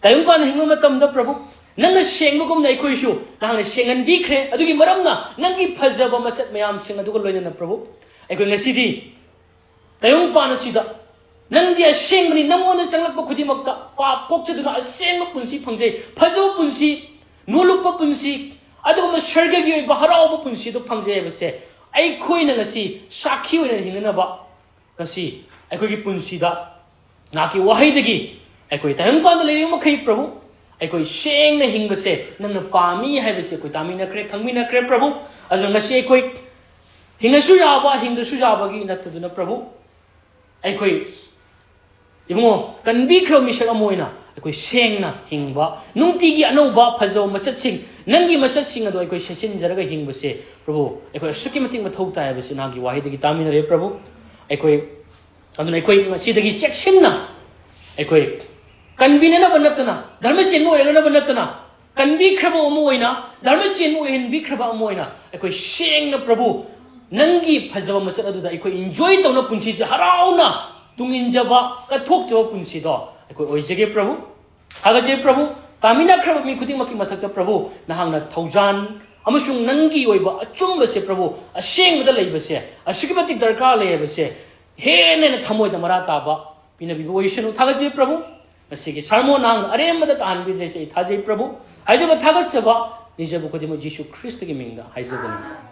ꯇꯥꯏꯕꯪꯄꯥꯟꯗ ꯍꯤꯡꯕ ꯃꯇꯝꯗ ꯄ꯭ꯔꯚꯨ, ꯅꯪꯅ ꯁꯦꯡꯕꯒꯨꯝꯅ ꯑꯩꯈꯣꯏꯁꯨ ꯅꯍꯥꯛꯅ ꯁꯦꯡꯍꯟꯕꯤꯈ꯭ꯔꯦ꯫ ꯑꯗꯨꯒꯤ ꯃꯔꯝꯅ ꯅꯪꯒꯤ ꯐꯖꯕ ꯃꯆꯠ ꯃꯌꯥꯝꯁꯤꯡ ꯑꯗꯨꯒ ꯂꯣꯏꯅꯅ ꯄ꯭ꯔꯚꯨ, ꯑꯩꯈꯣꯏ ꯉꯁꯤꯗꯤ ꯇꯥꯏꯕꯪꯄꯥꯟ ꯑꯁꯤꯗ ꯅꯪꯗꯤ ꯑꯁꯦꯡꯕꯅꯤ, ꯅꯪꯉꯣꯟꯗ ꯆꯪꯂꯛꯄ ꯈꯨꯗꯤꯡꯃꯛꯇ ꯄꯥꯞ ꯀꯣꯛꯆꯗꯨꯅ ꯑꯁꯦꯡꯕ ꯄꯨꯟꯁꯤ ꯐꯪꯖꯩ, ꯐꯖꯕ ꯄꯨꯟꯁꯤ, ꯅꯣꯂꯨꯛꯄ ꯄꯨꯟꯁꯤ, ꯑꯗꯨꯒꯨꯝꯕ ꯁꯔꯒꯒꯤ ꯑꯣꯏꯕ ꯍꯔꯥꯎꯕ ꯄꯨꯟꯁꯤꯗꯨ ꯐꯪꯖꯩ ꯍꯥꯏꯕꯁꯦ ꯑꯩꯈꯣꯏꯅ ꯉꯁꯤ ꯁꯥꯈꯤ ꯑꯣꯏꯅ ꯍꯤꯡꯅꯅꯕ, ꯉꯁꯤ ꯑꯩꯈꯣꯏꯒꯤ ꯄꯨꯟꯁꯤꯗ ꯅꯍꯥꯛꯀꯤ ꯋꯥꯍꯩꯗꯒꯤ ꯑꯩꯈꯣꯏ ꯇꯥꯏꯕꯪꯄꯥꯟꯗ ꯂꯩꯔꯤꯕ ꯃꯈꯩ, ꯄ꯭ꯔꯚꯨ, ꯑꯩꯈꯣꯏ ꯁꯦꯡꯅ ꯍꯤꯡꯕꯁꯦ ꯅꯪꯅ ꯄꯥꯝꯃꯤ ꯍꯥꯏꯕꯁꯦ ꯑꯩꯈꯣꯏ ꯇꯥꯃꯤꯟꯅꯈ꯭ꯔꯦ, ꯈꯪꯃꯤꯟꯅꯈ꯭ꯔꯦ, ꯄ꯭ꯔꯚꯨ꯫ ꯑꯗꯨꯅ ꯉꯁꯤ ꯑꯩꯈꯣꯏ ꯍꯤꯡꯉꯁꯨ ꯌꯥꯕ, ꯍꯤꯡꯗ꯭ꯔꯁꯨ ꯌꯥꯕꯒꯤ ꯅꯠꯇꯗꯨꯅ, ꯄ꯭ꯔꯚꯨ, ꯑꯩꯈꯣꯏ ꯏꯕꯨꯡꯉꯣ, ꯀꯟꯕꯤꯈ꯭ꯔꯕ ꯃꯤꯁꯛ ꯑꯃ ꯑꯣꯏꯅ ꯑꯩꯈꯣꯏ ꯁꯦꯡꯅ ꯍꯤꯡꯕ, ꯅꯨꯡꯇꯤꯒꯤ ꯑꯅꯧꯕ ꯐꯖꯕ ꯃꯆꯠꯁꯤꯡ, ꯅꯪꯒꯤ ꯃꯆꯠꯁꯤꯡ ꯑꯗꯣ ꯑꯩꯈꯣꯏ ꯁꯦꯠꯆꯤꯟꯖꯔꯒ ꯍꯤꯡꯕꯁꯦ, ꯄ꯭ꯔꯚꯨ, ꯑꯩꯈꯣꯏ ꯑꯁꯨꯛꯀꯤ ꯃꯇꯤꯛ ꯃꯊꯧ ꯇꯥꯏ ꯍꯥꯏꯕꯁꯤ ꯅꯍꯥꯛꯀꯤ ꯋꯥꯍꯩꯗꯒꯤ ꯇꯥꯃꯤꯟꯅꯔꯦ, ꯄ꯭ꯔꯚꯨ꯫ ꯑꯩꯈꯣꯏ, ꯑꯗꯨꯅ ꯑꯩꯈꯣꯏ ꯉꯁꯤꯗꯒꯤ ꯆꯦꯛꯁꯤꯟꯅ ꯑꯩꯈꯣꯏ ꯀꯟꯕꯤꯅꯅꯕ ꯅꯠꯇꯅ, ꯙꯔꯃ ꯆꯦꯟꯕ ꯑꯣꯏꯔꯒꯅꯕ ꯅꯠꯇꯅ, ꯀꯟꯕꯤꯈ꯭ꯔꯕ ꯑꯃ ꯑꯣꯏꯅ, ꯙꯔꯃ ꯆꯦꯟꯕ ꯑꯣꯏꯍꯟꯕꯤꯈ꯭ꯔꯕ ꯑꯃ ꯑꯣꯏꯅ, ꯑꯩꯈꯣꯏ ꯁꯦꯡꯅ, ꯄ꯭ꯔꯚꯨ, ꯅꯪꯒꯤ ꯐꯖꯕ ꯃꯆꯠ ꯑꯗꯨꯗ ꯑꯩꯈꯣꯏ ꯏꯟꯖꯣꯏ ꯇꯧꯅ, ꯄꯨꯟꯁꯤꯁꯦ ꯍꯔꯥꯎꯅ ꯇꯨꯡꯏꯟꯖꯕ, ꯀꯠꯊꯣꯛꯆꯕ ꯄꯨꯟꯁꯤꯗꯣ ꯑꯩꯈꯣꯏ ꯑꯣꯏꯖꯒꯦ, ꯄ꯭ꯔꯚꯨ꯫ ꯊꯥꯒꯠꯆꯩ, ꯄ꯭ꯔꯚꯨ꯫ ꯇꯥꯃꯤꯟꯅꯈ꯭ꯔꯕ ꯃꯤ ꯈꯨꯗꯤꯡꯃꯛꯀꯤ ꯃꯊꯛꯇ, ꯄ꯭ꯔꯚꯨ, ꯅꯍꯥꯛꯅ ꯊꯧꯖꯥꯟ ꯑꯃꯁꯨꯡ ꯅꯪꯒꯤ ꯑꯣꯏꯕ ꯑꯆꯨꯝꯕꯁꯦ, ꯄ꯭ꯔꯚꯨ, ꯑꯁꯦꯡꯕꯗ ꯂꯩꯕꯁꯦ ꯑꯁꯨꯛꯀꯤ ꯃꯇꯤꯛ ꯗꯔꯀꯥꯔ ꯂꯩ ꯍꯥꯏꯕꯁꯦ ꯍꯦꯟꯅ ꯍꯦꯟꯅ ꯊꯃꯣꯏꯗ ꯃꯔꯥ ꯇꯥꯕ ꯄꯤꯅꯕꯤꯕ ꯑꯣꯏꯁꯅꯨ꯫ ꯊꯥꯒꯠꯆꯩ, ꯄ꯭ꯔꯚꯨ꯫ ꯉꯁꯤꯒꯤ ꯁꯥꯔꯃꯣꯟ ꯅꯍꯥꯛꯅ ꯑꯔꯦꯝꯕꯗ ꯇꯥꯍꯟꯕꯤꯗ꯭ꯔꯦꯁꯦ ꯑꯩ ꯊꯥꯖꯩ, ꯄ꯭ꯔꯚꯨ꯫ ꯍꯥꯏꯖꯕ ꯊꯥꯒꯠꯆꯕ ꯅꯤꯖꯕ ꯈꯨꯗꯤꯡꯃꯛ ꯖꯤꯁꯨ ꯈ꯭ꯔꯤꯁꯇꯒꯤ ꯃꯤꯡꯗ ꯍꯥꯏꯖꯕꯅꯤ꯫